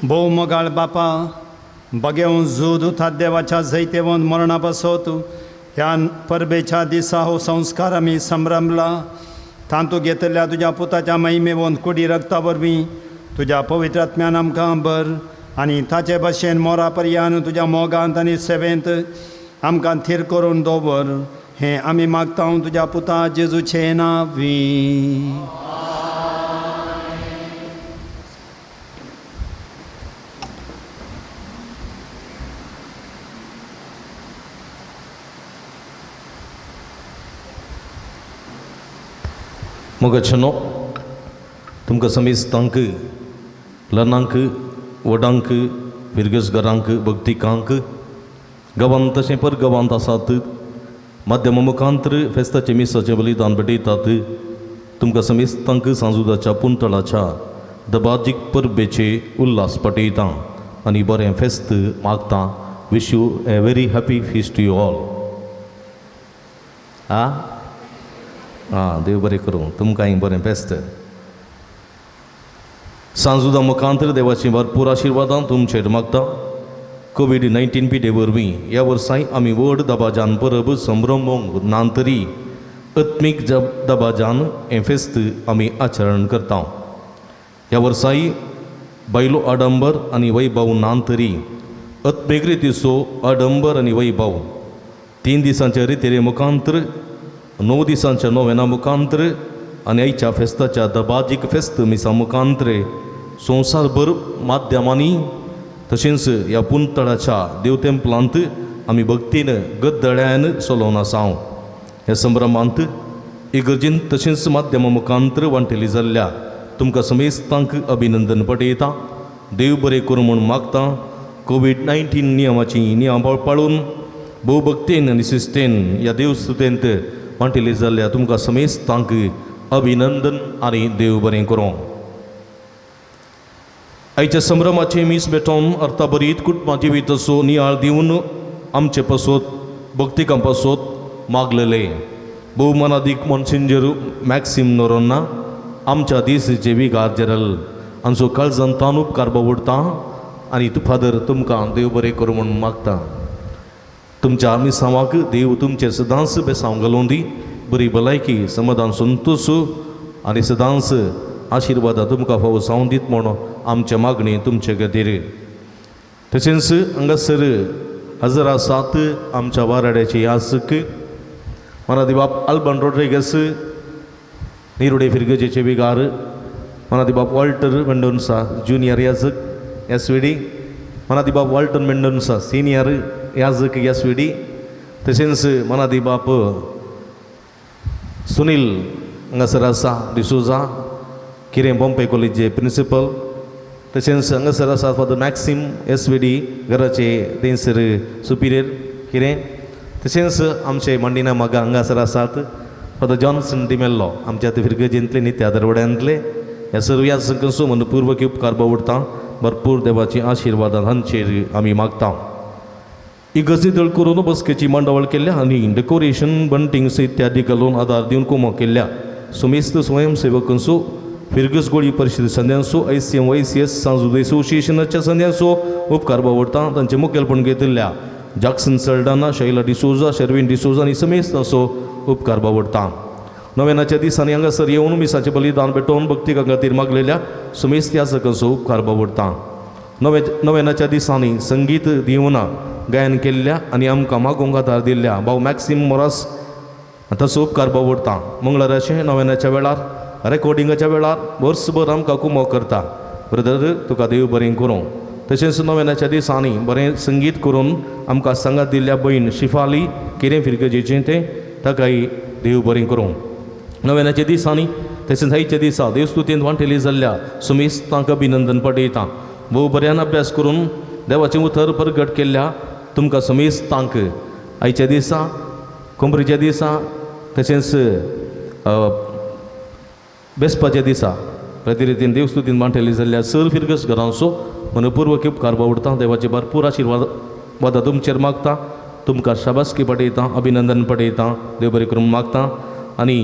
भोव मोगाळ बापा बगेवन झूज उठात देवाच्या जैतेवन मरणा पासत ह्या परबेच्या दिसा हो संस्कार आमी संभ्रमला तांतू घेतल्या तुज्या पुताच्या महिमेवन कुडी रक्ता वरवीं तुज्या पवित्र आत्म्यान आमकां बर आनी ताचे भशेन मोरा पर्यान तुज्या मोगांत आनी सेवेंत आमकां थीर करून दवर हें आमी मागता तुज्या पुता जेजूचे नांवी. मोगाचेनो तुमकां समेस्तांक ल्हानांक व्हडांक फिरगजगारांक भक्तिकांक गांवांत तशें परगांवांत आसात माध्यमा मुखांतर फेस्ताचें मिसाचें बलिदान भेटयतात तुमकां समेस्तांक सांजुदाच्या पुंतळाच्या दबाजीक परबेचे उल्हास पटयता आनी बरें फेस्त मागता. Wish you a very happy feast to you all. आं आं देव बरें करूं तुमकांय बरें फेस्त. सांजुदा मुखांतर देवाची भरपूर आशिर्वादां तुमचेर मागता. कोवीड-19 पिडे वरवीं ह्या वर्साय आमी व्हड दबाजान परब संभ्रमोंक ना तरी आत्मीक दबाजान हें फेस्त आमी आचरण करता. ह्या वर्साय बायलो आडंबर आनी वैभव ना तरी आत्मीक रितीचो आडंबर आनी वैभव 3 दिसांच्या रितेरे मुखांतर 9 दिसांच्या नोवेना मुखांतर आनी आयच्या फेस्ताच्या दबाजीक फेस्त मिसा मुखांतर संवसारभर माध्यमांनी तशेंच ह्या पुंतळाच्या देवतेंपलांत आमी भक्तीन गद्दळ्यान चलोवन आसा. ह्या संभ्रमांत इगर्जीन तशेंच माध्यमा मुखांतर वांटेली जाल्ल्या तुमकां समेस्तांक अभिनंदन पटयता. देव बरें करूं म्हूण मागता. कोवीड-19 नियमाची नियम पाळून भोवभक्तीन आनी शिस्तेन ह्या देवस्तुतेंत वांटेली जाल्ल्या तुमकां समेस्तांक अभिनंदन आनी देव बरें करूं. आयच्या संभ्रमाचें मीस भेटोवन अर्थाभरीत कुटुंबा जिविताचो नियाळ दिवन आमचे पासत भक्तिकां पासत मागलेले भोवमानादीक मोन्सिंजर मॅक्सिम नोरोन्ना आमच्या देशाचे विगार जनरल हांचो काळजान तान उपकार बावडटा आनी फादर तुमकां देव बरें करूं म्हूण मागता. तुमच्या मिसांवाक देव तुमचेर सदांच बेसांव घालूं दी, बरी भलायकी समाधान संतोश आनी सदांच आशिर्वादां तुमकां फावो जावन दीत म्हूण आमच्या मागणी तुमचे खातीर. तशेंच हांगासर हजर आसात आमच्या वाराड्याचे यासक मनादी बाप अल्बन रोड्रिगस निरुडे फिरगजेचे विगार, मनादी बाप वॉल्टर मेंडोन्सा ज्युनियर याजक एस व्ही डी, मनादी बाप वॉल्टर मेंडोन्सा सिनियर याजक एस व्ही डी, तशेंच मनादी बाप सुनील हांगासर आसा डिसोजा किरें बॉम्बे कॉलेजीचे प्रिंसिपल, तशेंच हांगासर आसा father Maxim S V D घराचे थंयसर सुपिरियर किरें, तशेंच आमचे मंडिना मागा हांगासर आसात फादर जॉन्सन डिमेल्लो आमच्या फिरगजेंतले नित्या दरवड्यांतले. ह्या सर्व याजकांचो मनपूर्वक उपकार बावडटा. भरपूर देवाची आशिर्वादां हांचेर आमी मागता. इगर्जी दळ करून बसकेची मांडावळ केल्ल्या आनी डेकोरेशन बंटिंग्स इत्यादी घालून आदार दिवन कुमो केल्ल्या सुमेस्त स्वयंसेवकांचो फिरगज गोळी परिशद संद्यांचो I C M Y C S सांजुद एसोसिएशनाच्या संद्यांचो उपकार बावडटा. तांचें मुखेलपण घेतिल्ल्या जॅक्सन सल्डाना, शैला डिसोजा, शर्विन डिसोजा आनी समेस्तांचो उपकार बावडटा. नव्यानाच्या दिसांनी हांगासर येवन मिसाचें बलिदान भेटोवन भक्तिकां खातीर मागलेल्या सुमेस्त याजकांचो उपकार बावडटा. नव्यानाच्या दिसांनी संगीत दिवना गायन केल्ल्या आनी आमकां मागूंक आदार दिल्ल्या भाव मॅक्सिम मोरास ताचो उपकार बावडटा. मंगळाराचें नव्यानाच्या वेळार रेकॉर्डिंगाच्या वेळार वर्सभर आमकां कुमो करता. ब्रदर तुका देव बरें करूं. तशेंच नव्यानाच्या दिसांनी बरें संगीत करून आमकां सांगात दिल्ल्या भयण शिफाली किरें फिरगजेचें तें ताकाय देव बरें करूं. नव्यानाच्या दिसांनी तशेंच आयच्या दिसा देवस्तुतींत वांटेली जाल्ल्या सुमेस्तांक अभिनंदन पटयता. भोव बऱ्यान अभ्यास करून देवाचें उतर परगट केल्ल्या तुमकां समेस्तांक आयच्या दिसा कोंबरीच्या दिसा तशेंच बेसपाच्या दिसा प्रतिरितीन देवस्तुतीन वांटेली जाल्ल्या सर फिरगस घरांचो मनपूर्वक उपकार बावडटा. देवाचे भरपूर आशिर्वाद वादा तुमचेर मागता. तुमकां शाबासकी पटयता, अभिनंदन पटयता, देव बरें करूंक मागता आनी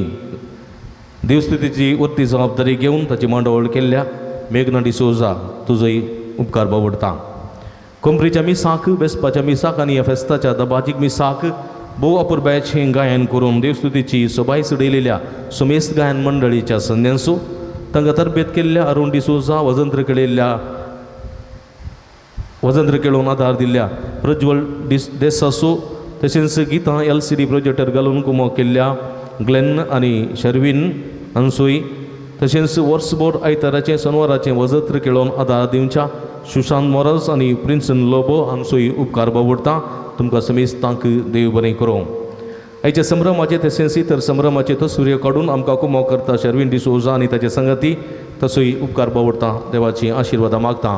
देवस्तुतीची वरती जबाबदारी घेवन ताची मांडावळ केल्ल्या मेघना डिसोजा तुजोय उपकार बावडटा. कोंबरीच्या मिसाक बेसपाच्या मिसाक आनी ह्या फेस्ताच्या दबाजीक मिसाक भोव अपुरबायेचें गायन करून देवस्तुतीची सोबाय चडयलेल्या सुमेस्त गायन मंडळीच्या संद्यांचो तांकां तरबेत केल्ल्या अरुण डिसोजा वजंत्र केळोवन आदार दिल्ल्या प्रज्वल देसासो तशेंच गितां एल सी डी प्रोजेक्टर घालून कुमो केल्ल्या ग्लेन आनी शर्विन हांचोय तशेंच वर्सभर आयताराचें सनवाराचें वजत्र केळोवन आदार दिवच्या सुशांत मोरस आनी प्रिन्सन लोबो हांचोय उपकार बावडटा. तुमकां समेस्तांक देव बरें करूं. आयच्या संभ्रमाचे तशेंच इतर संभ्रमाचे तसुर्य काडून आमकां कुमो करता शर्विन डिसोजा आनी ताचे संगती तसोय उपकार बावडटा देवाची आशिर्वादां मागता.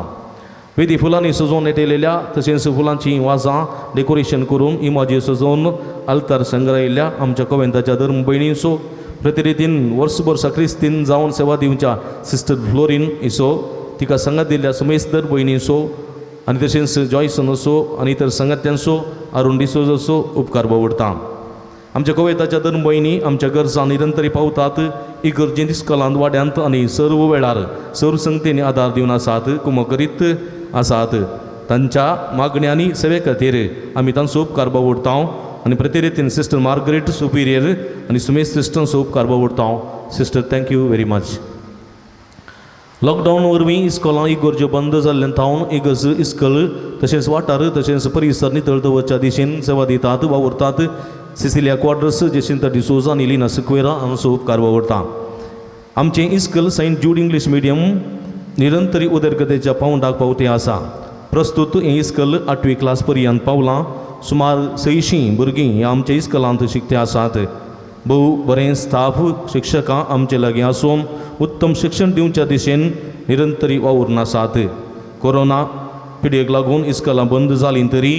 वेदी फुलांनी सजोवन नेटयलेल्या तशेंच फुलांचीं वाजां डेकोरेशन करून इमाजी सजोवन आल्तार संग्रायिल्ल्या आमच्या कोवेंताच्या धर्म भयणींचो प्रतिरितीन वर्सभर साक्रिस्तीन जावन सेवा दिवच्या सिस्टर फ्लोरीन हिचो तिका संगत दिल्ल्या सुमेस्तर भयणींचो आनी तशेंच जॉयसन असो आनी इतर संगत्यांचो अरुण डिसोजाचो उपकार बावडटा. आमच्या कोवेंताच्या धर्म भयणी आमच्या गरजां निरंतरी पावतात इगर्जेंत इस्कोलांत वाड्यांत आनी सर्व वेळार सर्व संगतेनी आदार दिवन आसात कुमो करीत आसात. तांच्या मागण्यांनी सेवे खातीर आमी तांचो उपकार बावडटा आनी प्रतिरितीन सिस्टर मार्गरेट सुपिरियर आनी सुमेश सिस्टरांचो उपकार बावडटा. Sister thank you very much. Lockdown वरवीं इस्कोलां इगर्ज्यो बंद जाल्ल्यान थावन इगर्ज इस्कल तशेंच वाठार तशेंच परिसर नितळ दवरच्या दिशेन सेवा दितात वावुरतात. सिसिलिया क्वाड्रस जेसिंता डिसोजा आनी लिना सिक्वेरा हांचो उपकार बावडटा. आमचें इस्कल सेंट जूड इंग्लीश मिडियम निरंतरी उदरगतेच्या पावंडाक पावते आसा. प्रस्तुत हें इस्कल 8वी क्लास पर्यंत पावलां. सुमार 600 भुरगीं ह्या आमच्या इस्कलांत शिकते आसात. भोव बरें स्टाफ शिक्षकां आमचे लागीं आसून उत्तम शिक्षण दिवच्या दिशेन निरंतरी वावुरून आसात. कोरोना पिडयेक लागून इस्कलां बंद जालीं तरी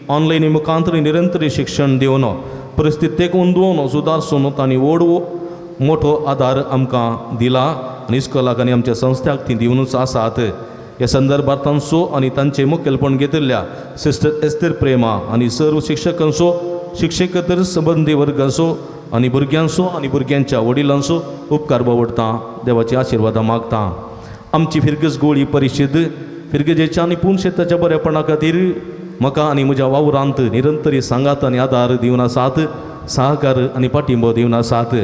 ऑनलायन मुखांतर निरंतरी शिक्षण दिवन परिस्थितीक अंदून सुदारसून तांणी व्हड मोठो आदार आमकां दिला आनी इस्कोलाक आनी आमच्या संस्थ्याक ती दिवनूच आसात. ह्या संदर्भात तांचो आनी तांचें मुखेलपण घेतिल्ल्या सिस्टर एस्तेर प्रेमा आनी सर्व शिक्षकांचो शिक्षकेतर संबंदी वर्गांचो आनी भुरग्यांचो आनी भुरग्यांच्या वडिलांचो उपकार बावडटा. देवाची आशिर्वादां मागता. आमची फिरगज गोळी परिशद फिरगजेच्या आनी पूण शेताच्या बरेपणा खातीर म्हाका आनी म्हज्या वावरांत निरंतरी सांगात आनी आदार दिवन आसात सहकार आनी पाठिंबो दिवन आसात.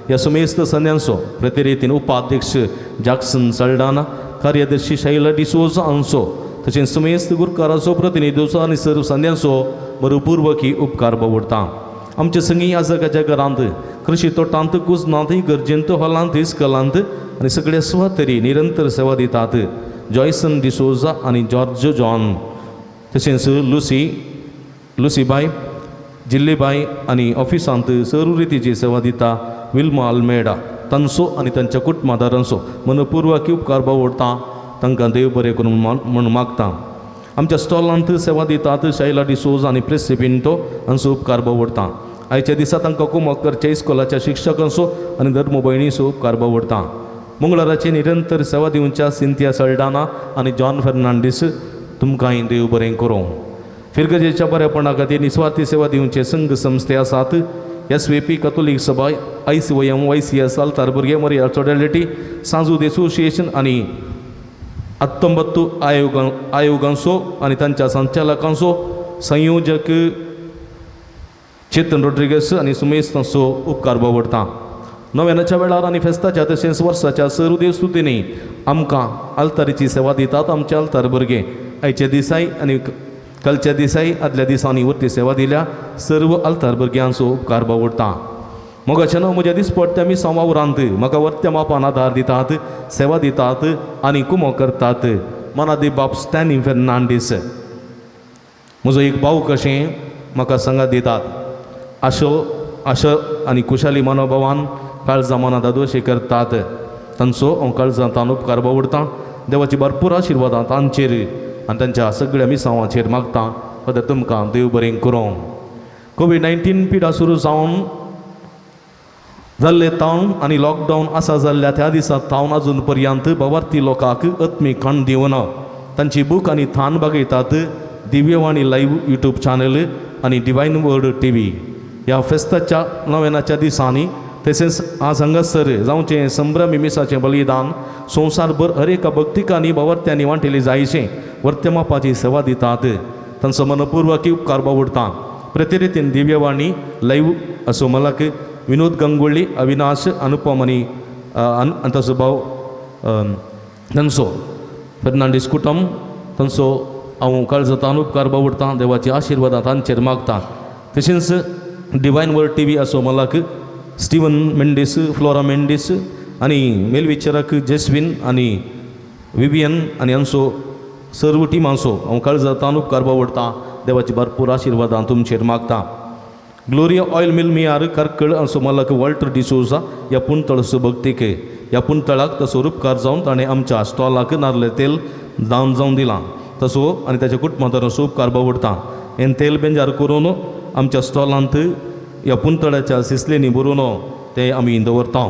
ह्या समेस्त संद्यांचो प्रतिरेतीन उपाध्यक्ष जॅक्सन सल्डाना कार्यदर्शी शैला डिसोजा हांचो तशेंच समेस्त गुरकाराचो प्रतिनिधीचो आनी सर्व संद्यांचो बरोपुर्वकी उपकार बावडटा. आमचे संगी आजकाच्या घरांत कृशी तोटांत कुजनांत इगर्जेंत हॉलांत इस्कलांत आनी सगळ्या सुवातेरी निरंतर सेवा दितात. जॉयसन डिसोजा आनी जॉर्ज जॉन तशेंच लुसी लुसीबाय जिल्लीबाय आनी ऑफिसांत सर्व रितीची सेवा दिता विल्मा आल्मेडा तांचो आनी तांच्या कुटुंबादारांचो मनपूर्वक उपकार बावडटा. तांकां देव बरें करून म्हूण मागता. आमच्या स्टॉलांत सेवा दितात शैला डिसोजा आनी प्रेसी पिंटो हांचो उपकार बावडटा. आयच्या दिसा तांकां कुमक करच्या इस्कोलाच्या शिक्षकांचो आनी धर्म भयणीचो उपकार बावडटा. मंगळाराचे निरंतर सेवा दिवच्या सिंथिया सल्डाना आनी जॉन फेर्नांडीस तुमकांय देव बरें करूं. फिरगजेच्या बरेपणा खातीर निस्वार्थी सेवा दिवचे संघ संस्थे आसात. SVP Catholic Sabha ICOM YCS आल्तार भुरगे मरिया सोडॅलिटी सांजूद एसोसिएशन आनी 19 आयोगांचो आनी तांच्या संचालकांचो संयोजक चेतन रोड्रिगस आनी सुमेश तांचो उपकार बावडटा. नव्यानाच्या वेळार आनी फेस्ताच्या तशेंच वर्साच्या सर्व देवस्तुतींनी आमकां आल्तारीची सेवा दितात आमचे आल्तार भुरगे. आयच्या दिसाय आनी कालच्या दिसाय आदल्या दिसांनी वरती सेवा दिल्या सर्व आल्तार भुरग्यांचो उपकार बावडटा. मोगाचे नांव म्हज्या दिसपट्ट्या मिसांव वावरांत म्हाका वर्त्या मापान आदार दितात सेवा दितात आनी कुमो करतात. मनादी बाब स्टॅनी फेर्नांडीस म्हजो एक भाव कशें म्हाका सांगात दितात. आशो आशा आनी खुशाली मनोभावान काळजा मनां दादोशी करतात. तांचो हांव काळजांत उपकार बावडटा. देवाची भरपूर आशिर्वादां तांचेर आनी तांच्या सगळ्या मिसांवाचेर मागता. फादर तुमकां देव बरें करूं. कोवीड-19 पिडा सुरू जावन जाल्ले तावन आनी लॉकडावन आसा जाल्ल्या त्या दिसा तावन अजून पर्यंत बावार्थी लोकांक आत्मीक खण दिवन तांची बूक आनी थान बागयतात दिव्यवाणी लायव्ह यूट्यूब चॅनल आनी डिवायन वर्ड TV. ह्या फेस्ताच्या नव्यानाच्या दिसांनी तशेंच आज हांगासर जावचें संभ्रमी मिसाचें बलिदान संवसारभर हर एका भक्तिकांनी बावर्त्यांनी वांटिल्ली जायशें वर्त्यमापाची सेवा दितात. तांचो मनपूर्वक उपकार बावडटा. प्रतिरितीन दिव्यवाणी लायव्ह असो मलक विनोद गंगोळी अविनाश अनुपम आनी ताचो भाव तांचो फेर्नांडीस कुटुंब तांचो हांव काळजांत उपकार बावडटा. देवाची आशिर्वादां तांचेर मागता. तशेंच डिवायन वर्ड TV असो मलक स्टीवन मेंडीस फ्लोरा मेंडीस आनी मेलविचारक जेस्विन आनी विवियन आनी हांचो सर्व टिमांचो हांव काळजांत उपकार बावडटा. देवाची भरपूर आशिर्वादां तुमचेर मागता. ग्लोरिया ऑयल मिल मियार कार्कळ असो मालक वॉल्टर डिसोजा ह्या पुणतळसो भक्तीक ह्या पुणतळाक तसो उपकार जावन ताणें आमच्या स्टॉलाक नारले तेल दान जावन दिलां तसो आनी ताच्या कुटुंबांत असो उपकार बावडटा. हें तेल बेंजार करून आमच्या स्टॉलांत ह्या पुणतळाच्या सिसलेनी भरून तें आमी दवरता.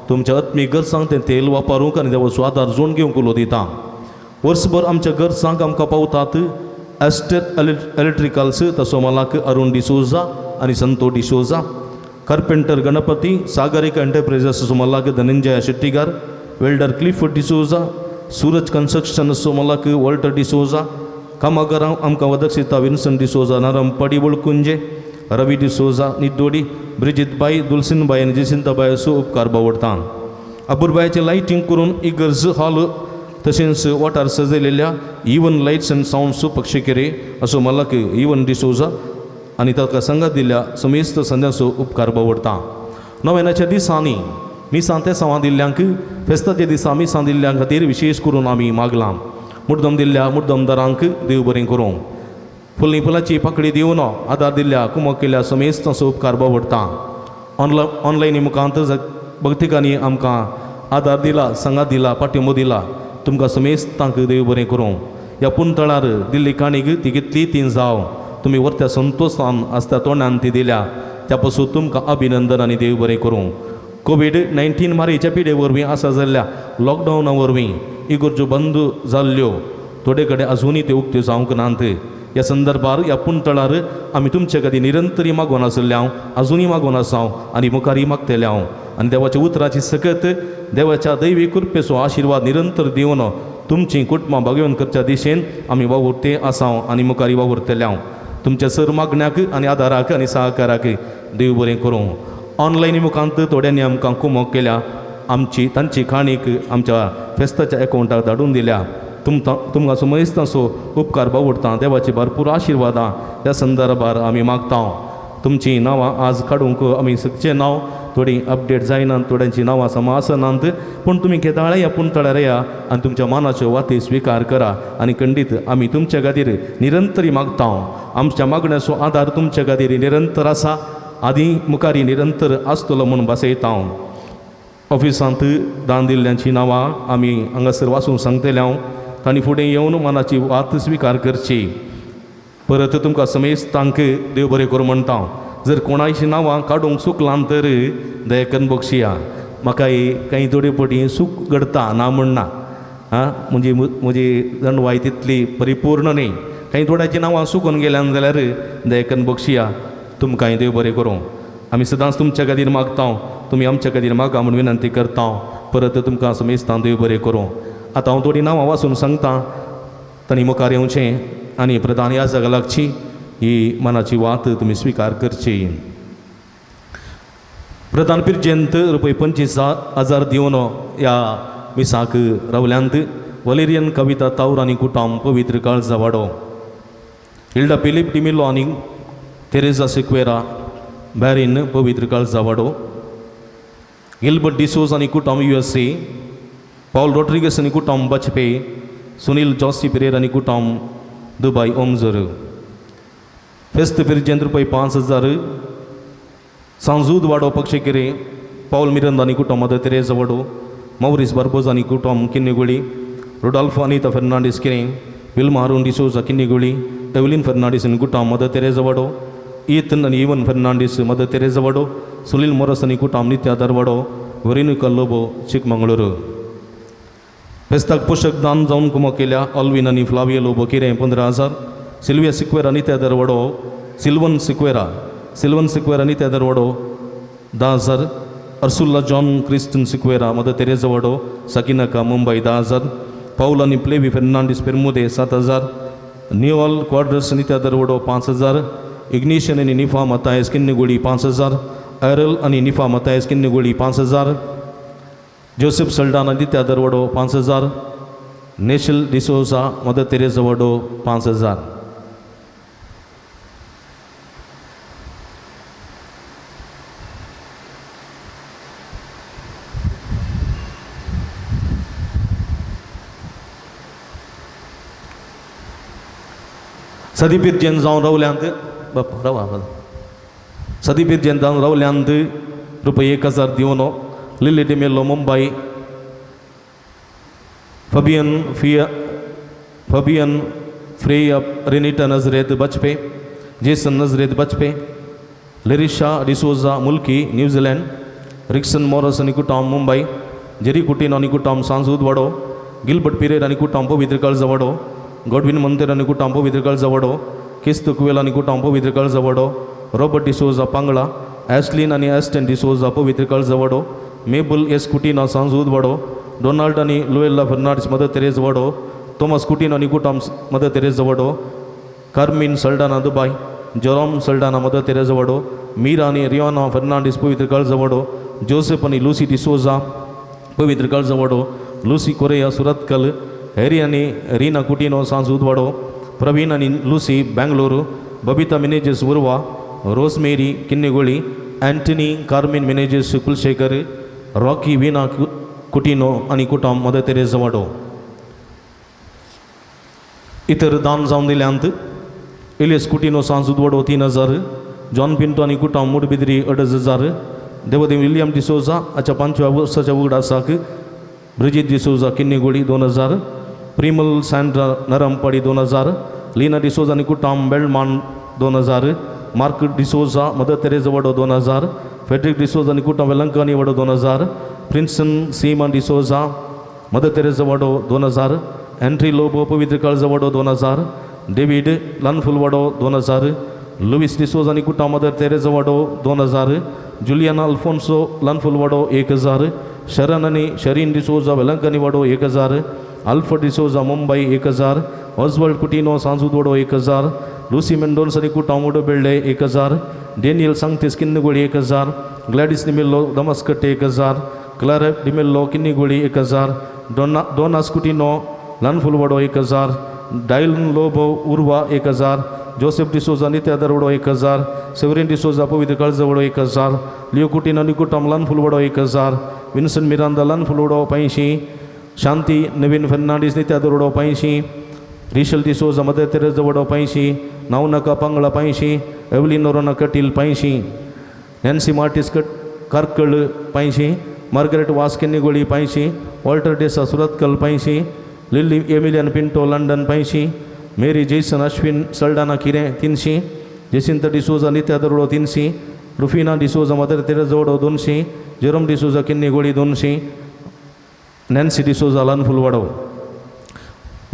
तुमच्या आत्मीक गरजांक तें तेल वापरूंक आनी देवाचो आदार जोड घेवंक उलो दिता. वर्सभर आमच्या गरजांक आमकां पावतात एस्टर इलेक्ट्रिकल्स तसो मालक अरुण डिसोजा आनी संतो डिसोजा, कार्पेंटर गणपती, सागरिका एंटरप्रायझस असो मालक Dhananjaya Shettigar, welder Clifford D'Souza, Suraj construction असो मालक वॉल्टर डिसोजा, कामागारां आमकां वदक्षिता विन्सन डिसोजा, नरमपडी बळकुंजे, रवी डिसोजा निड्डोडी, ब्रिजितबाई, दुलसिनबाई आनी जेसिंताबाई असो उपकार बावडटा. अपुरबायाचें लायटींग करून इगर्ज हॉल तशेंच वाठार सजयलेल्या इवन लायट्स अँड सावंड्स पक्षकेरे असो मालक इवन डिसोजा आनी ताका संगात दिल्ल्या समेस्त संद्याचो उपकार बावडटा. नव्यानाच्या दिसांनी मिसां तेसांवां दिल्ल्यांक फेस्ताच्या दिसा मिसां दिल्ल्यां खातीर विशेश करून आमी मागलां. मुड्डम दिल्ल्या मुड्डमदारांक देव बरें करूं. फुलनी फुलाची पाकळी दिवन आदार दिल्ल्या कुमक केल्ल्या समेस्तांचो उपकार बावडटा. ऑनलायन मुखांत भक्तिकांनी आमकां आदार दिला, संगात दिला, पाठिंबो दिला. तुमकां समेस्तांक देव बरें करूं. ह्या पुणतळार दिल्ली काणीक ती कितली ती जावं तुमी वर्त्या संतोशान आसता तोंडान ती दिल्या त्या पासून तुमकां अभिनंदन आनी देव बरें करूं. कोवीड-19 मारीच्या पिडे वरवीं आसा जाल्ल्या लॉकडावना वरवीं इगर्ज्यो बंद जाल्ल्यो थोडे कडेन अजुनूय त्यो उक्त्यो जावंक नात. ह्या संदर्भार ह्या पुणतळार आमी तुमचे खातीर निरंतरी मागून आशिल्ले हांव, अजुनूय मागून आसा हांव आनी मुखारय मागतले हांव. आनी देवाच्या उतराची सकत देवाच्या दैवी कृपेचो आशिर्वाद निरंतर दिवन तुमचीं कुटुंबां भागेवन करच्या दिशेन आमी वावुरते आसा आनी मुखारय वावुरतले हांव. तुमच्या सर मागण्याक आनी आदाराक आनी सहकाराक देव बरें करूं. ऑनलायन मुखांत थोड्यांनी आमकां कुमक केल्या, आमची तांची काणीक आमच्या फेस्ताच्या एकावंटाक धाडून दिल्या. तुमकां समजतासो उपकार बावडटा. देवाची भरपूर आशिर्वादां ह्या संदर्भार आमी मागता. तुमचीं नांवां आज काडूंक आमी सगचें नांव थोडीं अपडेट जायनात, थोड्यांचीं नांवां समा आसनात, पूण तुमी केदाळे ह्या पुणतळार या आनी तुमच्या मानाच्यो वाती स्विकार करा आनी खंडीत आमी तुमच्या खातीर निरंतरी मागता. आमच्या मागण्याचो आदार तुमच्या खातीर निरंतर आसा, आदी मुखारी निरंतर आसतलो म्हूण भासयता. ऑफिसांत दान दिल्ल्यांचीं नांवां आमी हांगासर वाचून सांगतले हांव. तांणी फुडें येवन मनाची वात स्विकार करची. परत तुमकां समेस्तांक देव बरें करूं म्हणटा. जर कोणायचीं नांवां काडूंक चुकलां तर दयाकन बक्षिया. म्हाका कांय थोडे फावटी चूक घडता ना म्हणना, आं म्हणजे म्हजी जाणवाय तितली परिपूर्ण न्ही. कांय थोड्याचीं नांवां चुकून गेल्यान जाल्यार दयाकन बक्षिया. तुमकांय देव बरें करूं. आमी सदांच तुमच्या खातीर मागता, तुमी आमच्या खातीर मागा म्हूण विनंती करता. परत तुमकां समेस्तां देव बरें करूं. आतां हांव थोडीं नांवां वाचून सांगता, तांणी मुखार येवचें आनी प्रधान याजका लागची ही मनाची वात तुमी स्विकार करची. प्रधान पिर्जेंत रुपय 25,000 दिवन ह्या मिसाक रावल्यांत. वलेरियन कविता तावर आनी कुटाम पवित्र काळजा वाडो, हिल्डा फिलीप डिमिलो आनी तेरेजा सिक्वेरा बॅरीन पवित्र काळजा वाडो, गिल्बर्ट डिसोज आनी कुटाम USA, Paul Rodrigues आनी कुटाम बाजपे, सुनील जॉसी पिरेर आनी कुटाम दुबाय ओमजर. फेस्त पिर्जेंत रुपय 5,000 सांजूद वाडो पक्षेकेरे, पावल मिरंद आनी कुटुंब मदर तेरेजा वाडो, मौरीस बार्बोज आनी कुटुंब किन्नेगुळी, रुडॉल्फ अनिता फेर्नांडीस किरें, विल्मा अरुण डिसोजा किन्नेगुळी, एवलीन फेर्नांडीस आनी कुटुंब मदर तेरेजा वाडो, ईथन आनी इवन फेर्नांडीस मदर तेरेजा वाडो, सुनील मोरस आनी कुटुंब नित्या दरवाडो, वेरोनिका लोबो चिकमंगळुरू. फेस्ताक पोशक दान जावन कुमक केल्या ऑल्विन आनी फ्लावियो लोबो किरें 15,000, सिल्विया सिक्वेरा नित्या दरवाडो, सिल्वन सिक्वेरा नित्या दरवाडो 10,000, Ursula John Christian Sequeira Mother Teresa वाडो साकिनाका मुंबय 10,000, पावल आनी प्लेवी फेर्नांडीस पेरमुदे 7,000, निओल क्वाड्रस नित्या दरवाडो 5,000, इग्निशन आनी निफा मतायस किन्नेगुळी 5,000, एरल आनी निफा मतायस किन्नेगुळी 5,000, जोसेफ सल्डाना नित्या दरवाडो 5,000, नेशल डिसोजा मदर तेरेजा वाडो 5,000. सदीपीर जेन जावन रावल्यांत बाप रावा. सदीपीर जेंतान रावल्यांत रुपया 1000 दिवन Lily D'Mello Mumbai Fabian फिया Fabian Freya Renita Nazareth Bajpe Jason Nazareth Bajpe Lerisha D'Souza Mulki New Zealand Rickson Morris आनी कुटाम मुंबई जेरी कुटीन आनी कुटाम सांजूद वाडो गिलबर्ट पिरेर आनी कुटाम पवित्र काळजा वाडो गॉडविन मंतेर आनी कुटाम पवित्र काळजा वाडो किस्त कुवेल आनी कुटाम पवित्र काळजा वाडो रॉबर्ट डिसोजा पांगळा ॲस्लिन आनी ॲस्टन डिसोजा पवित्र काळजा वाडो मेबल एस कुटीना सांजूद वाडो डोनाल्ड आनी लुएल्ला फर्नांडीस मदर तेरेज वाडो थॉमस कुटीन आनी कुटाम मदर तेरेज वाडो Carmen Saldanha Dubai Jerome Saldanha Mother Teresa वाडो मीरा आनी रियोना फर्नांडीस पवित्र काळजा वाडो जोसेफ आनी लुसी डिसोजा पवित्र काळजा वाडो लुसी कोरेया सुरतकल हॅरी आनी रीना कुटिनो सांजूद वाडो प्रवीण आनी Lucy Bengaluru Babita Menezes Urva Rosemary Kinnigoli Antony Carmen Menezes Kulashekar Rocky Veena Coutinho आनी कुटाम मदर तेरेजा वाडो. इतर दान जावन दिल्यांत इलियस कुटिनो सांजूद वाडो 3000 जॉन पिंटो आनी कुटाम मुडबिद्री 2500 देवदेव विलियम डिसोजा हाच्या 5व्या वर्साच्या उगडासाक ब्रिजीत डिसोजा किन्नीगोळी 2000 प्रिमल सँड्रा नरमपाडी 2000 लीना डिसोजा आनी कुटाम बेल्मान 2000 मार्क डिसोजा मदर तेरेजा वाडो 2000 फेड्रिक डिसोजा आनी कुटाम वेलंकानी वाडो 2000 प्रिन्सन सीमा डिसोजा मदर तेरेजा वाडो 2000 एंट्री लोबो पवित्र काळजा वाडो 2000 डेवीड लानफुल वाडो 2000 लुईस डिसोजा आनी कुटाम मदर तेरेजा वाडो 2000 जुलियाना अल्फोन्सो लानफुल वाडो 1000 शरण आनी शरीन डिसोजा वेलंकनी वाडो 1000 अल्फा डिसोजा मुंबई 1000 ऑजवर्ल्ड कुटिनो सांजूद वाडो 1000 लुसी मेंडोन्स आनी कुटाम उडो बेल्डे 1000 डेनियल सांगतेस किन्नगोळी 1000 ग्लॅडीस डिमेल्लो दमस्कट्टे 1000 क्लारा डिमेल्लो किन्नीगोळी 1000 डोनास कुटिनो लानफुल वाडो 1000 डायलन लोबो उर्वा 1000 जोसेफ डिसोजा नित्यादर वाडो 1000 सेवरीन डिसोजा पवित्र काळजा वाडो 1000 लिओ कुटिनो निकुटाम लानफुल वाडो 1000 विन्सन मिरांदा लानफुल वाडो 85 शांती नवीन फर्नांडीस नित्यादर वाडो 85 रिशल डिसोजा मदर तेरेजा वाडो 85 नावनका Pangala 85 Evelyn Noronha Katil 85 Nancy Martis Karkala 85 Margaret Vas Kinnigoli 85 Walter D'Sa Surathkal 85 Lily Emilian Pinto London 85 Mary Jason Ashwin Saldanha Khiren 300 Jacinta D'Souza Nitya वाडो 300 रुफिना डिसोजा मदर तेरेजा वाडो 200 जेरोम डिसोजा किन्नीगोळी 200 नॅन्सी डिसोजा लानफुल वाडो.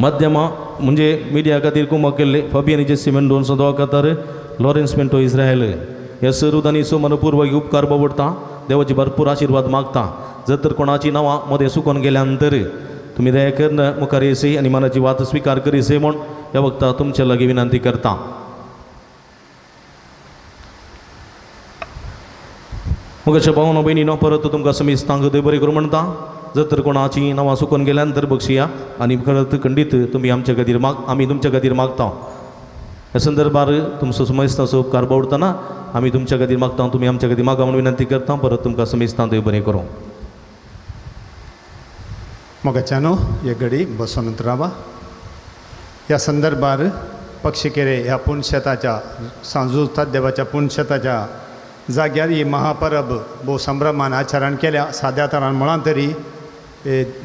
माध्यमां म्हणजे मिडिया खातीर कुमक केल्ले फाबियन जेसी मेंडोन्सा दोवा खातार लॉरेन्स मिंटो इस्रायल ह्या सरुदांनी मनपूर्वक उपकार बाबडटा देवाची भरपूर आशिर्वाद मागता. जर तर कोणाची नांवां मदें सुकोन गेल्यान तर तुमी दया करून मुखार येसी आनी मनाची वात स्विकार करीसे म्हूण ह्या वखता तुमचे लागीं विनंती करता. मुखाच्या भावनो भयणीनो परत तुमकां समेस्तांक देव बरें करूं म्हणटा. जर तर कोणाची नांवां सुकोन गेल्यान तर बक्षिया आनी खरंच खंडीत तुमी आमच्या खातीर आमी तुमच्या खातीर मागता. ह्या संदर्भार तुमचो समेस्तांचो उपकार बावडटना आमी तुमच्या खातीर मागता तुमी आमच्या खातीर मागा म्हूण विनंती करता. परत तुमकां समेस्तांक देव बरें करूं. मोगाच्यानो हे घडी बसून रावा. ह्या संदर्भार पक्षीकेरे ह्या पुणशेताच्या सांजू देवाच्या पुणशेताच्या जाग्यार ही महापरब भोव संभ्रमान आचरण केल्या. साद्या तरान म्हळां तरी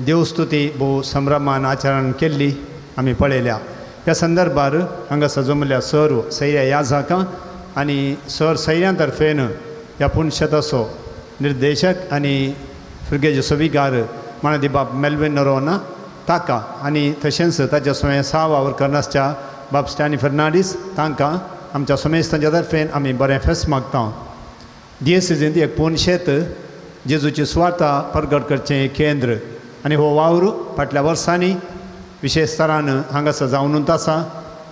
देवस्तुती भोव संभ्रमान आचरण केल्ली आमी पळयल्या. ह्या संदर्भार हांगासर जमल्या सर्व सैऱ्या ह्या जाका आनी सर सैऱ्यां तर्फेन ह्या पुणशेताचो निर्देशक आनी फिरगेजो विगार मानादी बाब मेल्विन नरोना ताका आनी तशेंच ताच्या स्वयं सा वावर करनासच्या बाब स्टॅनी फर्नांडीस तांकां आमच्या समेस्तांच्या तर्फेन आमी बरें फेस्त मागता. दियेसेजींत एक पुणशेत जेजूची सुवार्ता परगट करचें एक केंद्र आनी हो वावर फाटल्या वर्सांनी विशेश तरान हांगासर जावनूच आसा.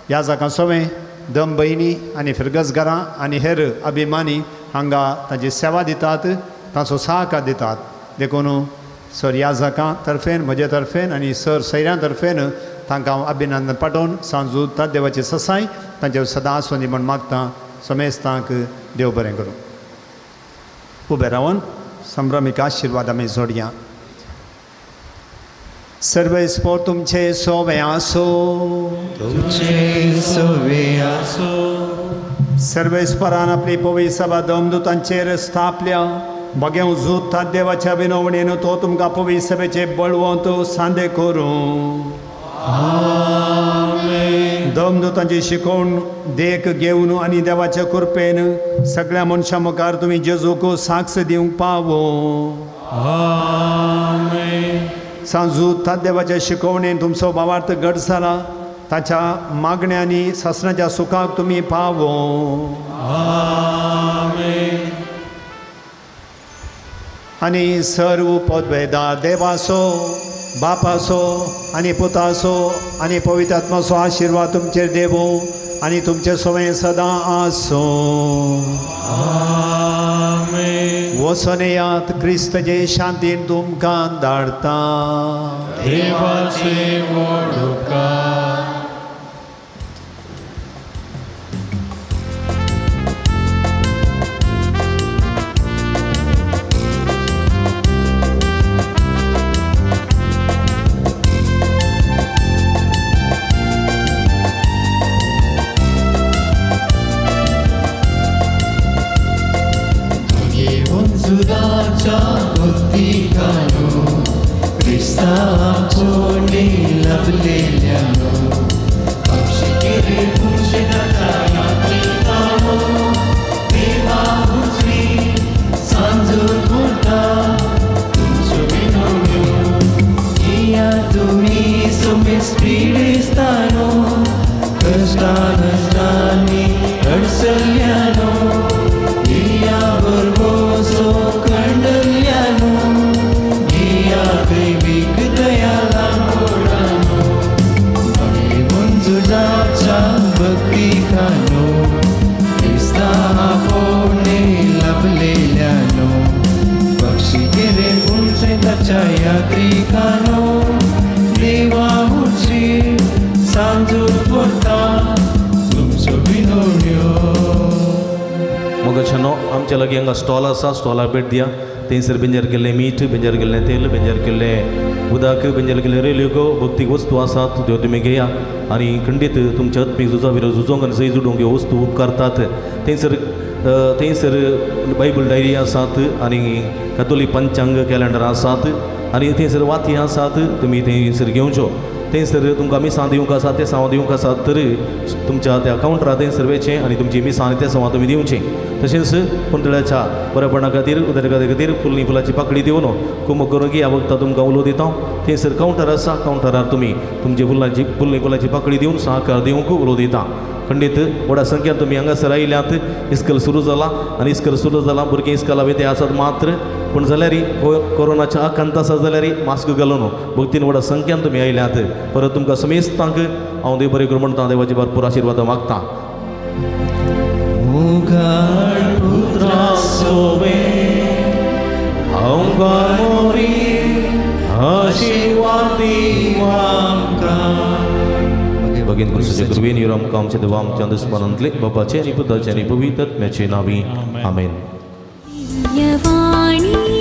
ह्या जागां सवें दम भयणी आनी फिरगजगारां आनी हेर अभिमानी हांगा तांची सेवा दितात तांचो सहकार दितात. देखून सर ह्या जागां तर्फेन म्हजे तर्फेन आनी सर सैऱ्यां तर्फेन तांकां हांव अभिनंदन पाठोवन सांजू देवाची ससाय तांचेर सदां आसूं दी म्हूण मागता. समेस्तांक देव बरें करूं. उबे रावन संभ्रमीक आशिर्वाद आमी जोडया. सर्वेस्पोर तुमचे सोवे आसो, तुमचे सोवे आसो. सर्वेस्परान आपली पवित्र सभा दमदूतांचेर स्थापल्या. बगेव झूत देवाच्या विनवणेन तो तुमकां पवित्र सभेचे बळवंत सांदे करूं. दमदूतांची शिकोवण देख घेवन आनी देवाच्या कृपेन सगळ्या मनशां मुखार तुमी जेजूक साक्ष दिवंक पावो. सांजू देवाच्या शिकोवणेन तुमचो भावार्थ घट जाला ताच्या मागण्यांनी सासणाच्या सुखाक तुमी पावो. आनी सर्व पदवेदा देवाचो बापाचो आनी पुताचो आनी पवित्र आत्माचो आशिर्वाद तुमचेर देवो आनी तुमचे सवय सदां आसूं. वचोन येयात, क्रिस्त जे शांतीन तुमकां धाडता. देवाचे व्हड उपकार. आमच्या लागीं हांगा स्टॉल आसा, स्टॉलाक भेट दिया. थंयसर बेंजर केल्लें मीठ, बेंजर केल्लें तेल, बेंजर केल्लें उदक, बेंजर केल्लें रेल्यो, भक्तीक वस्तू आसात त्यो तुमी घेया आनी खंडीत तुमच्या आत्मीक झुजा विरोध झुजोंक आनी जंय जुडूंक ह्यो वस्तू उपकारतात. थंयसर थंयसर बायबल डायरी आसात आनी कथोलीक पंचांग कॅलेंडर आसात आनी थंयसर वाती आसात, तुमी थंयसर घेवच्यो. थंयसर तुमकां मिसां दिवंक आसा, ते सावां दिवंक आसात तर तुमच्या त्या कावंटरार थंयसर वयचें आनी तुमची मिसां आनी ते सावां तुमी दिवचीं. तशेंच कुंटळ्याच्या बरेपणा खातीर उदरगती खातीर फुलनी फुलाची पाकळी दिवन कुमक करून ह्या वखदां तुमकां उलो दिता. थंयसर कावंटर आसा, कावंटरार तुमी तुमची फुलांची फुलनी फुलाची पाकळी दिवन सहकार दिवंक उलो दिता. खंडीत व्हडा संख्येन तुमी हांगासर आयल्यात. इस्कल सुरू जाला आनी इस्कल सुरू जाला, भुरगीं इस्कला वयता आसात मात्र पूण जाल्यार कोरोनाच्या आकांत आसा जाल्यार मास्क घालून भक्तीन व्हडा संख्येन तुमी आयल्यात. परत तुमकां समेस्तांक हांव देव बरें करूं म्हणटा, देवाची भरपूर आशिर्वाद मागता. भगीन क्रिस्ताचे कृपेन यो आमकां आमच्या देवा आमच्या दुस्मानांतले बापाचे आनी पुताचे आनी पवित्र आत्म्याचे नांवी आमेन. वाणी।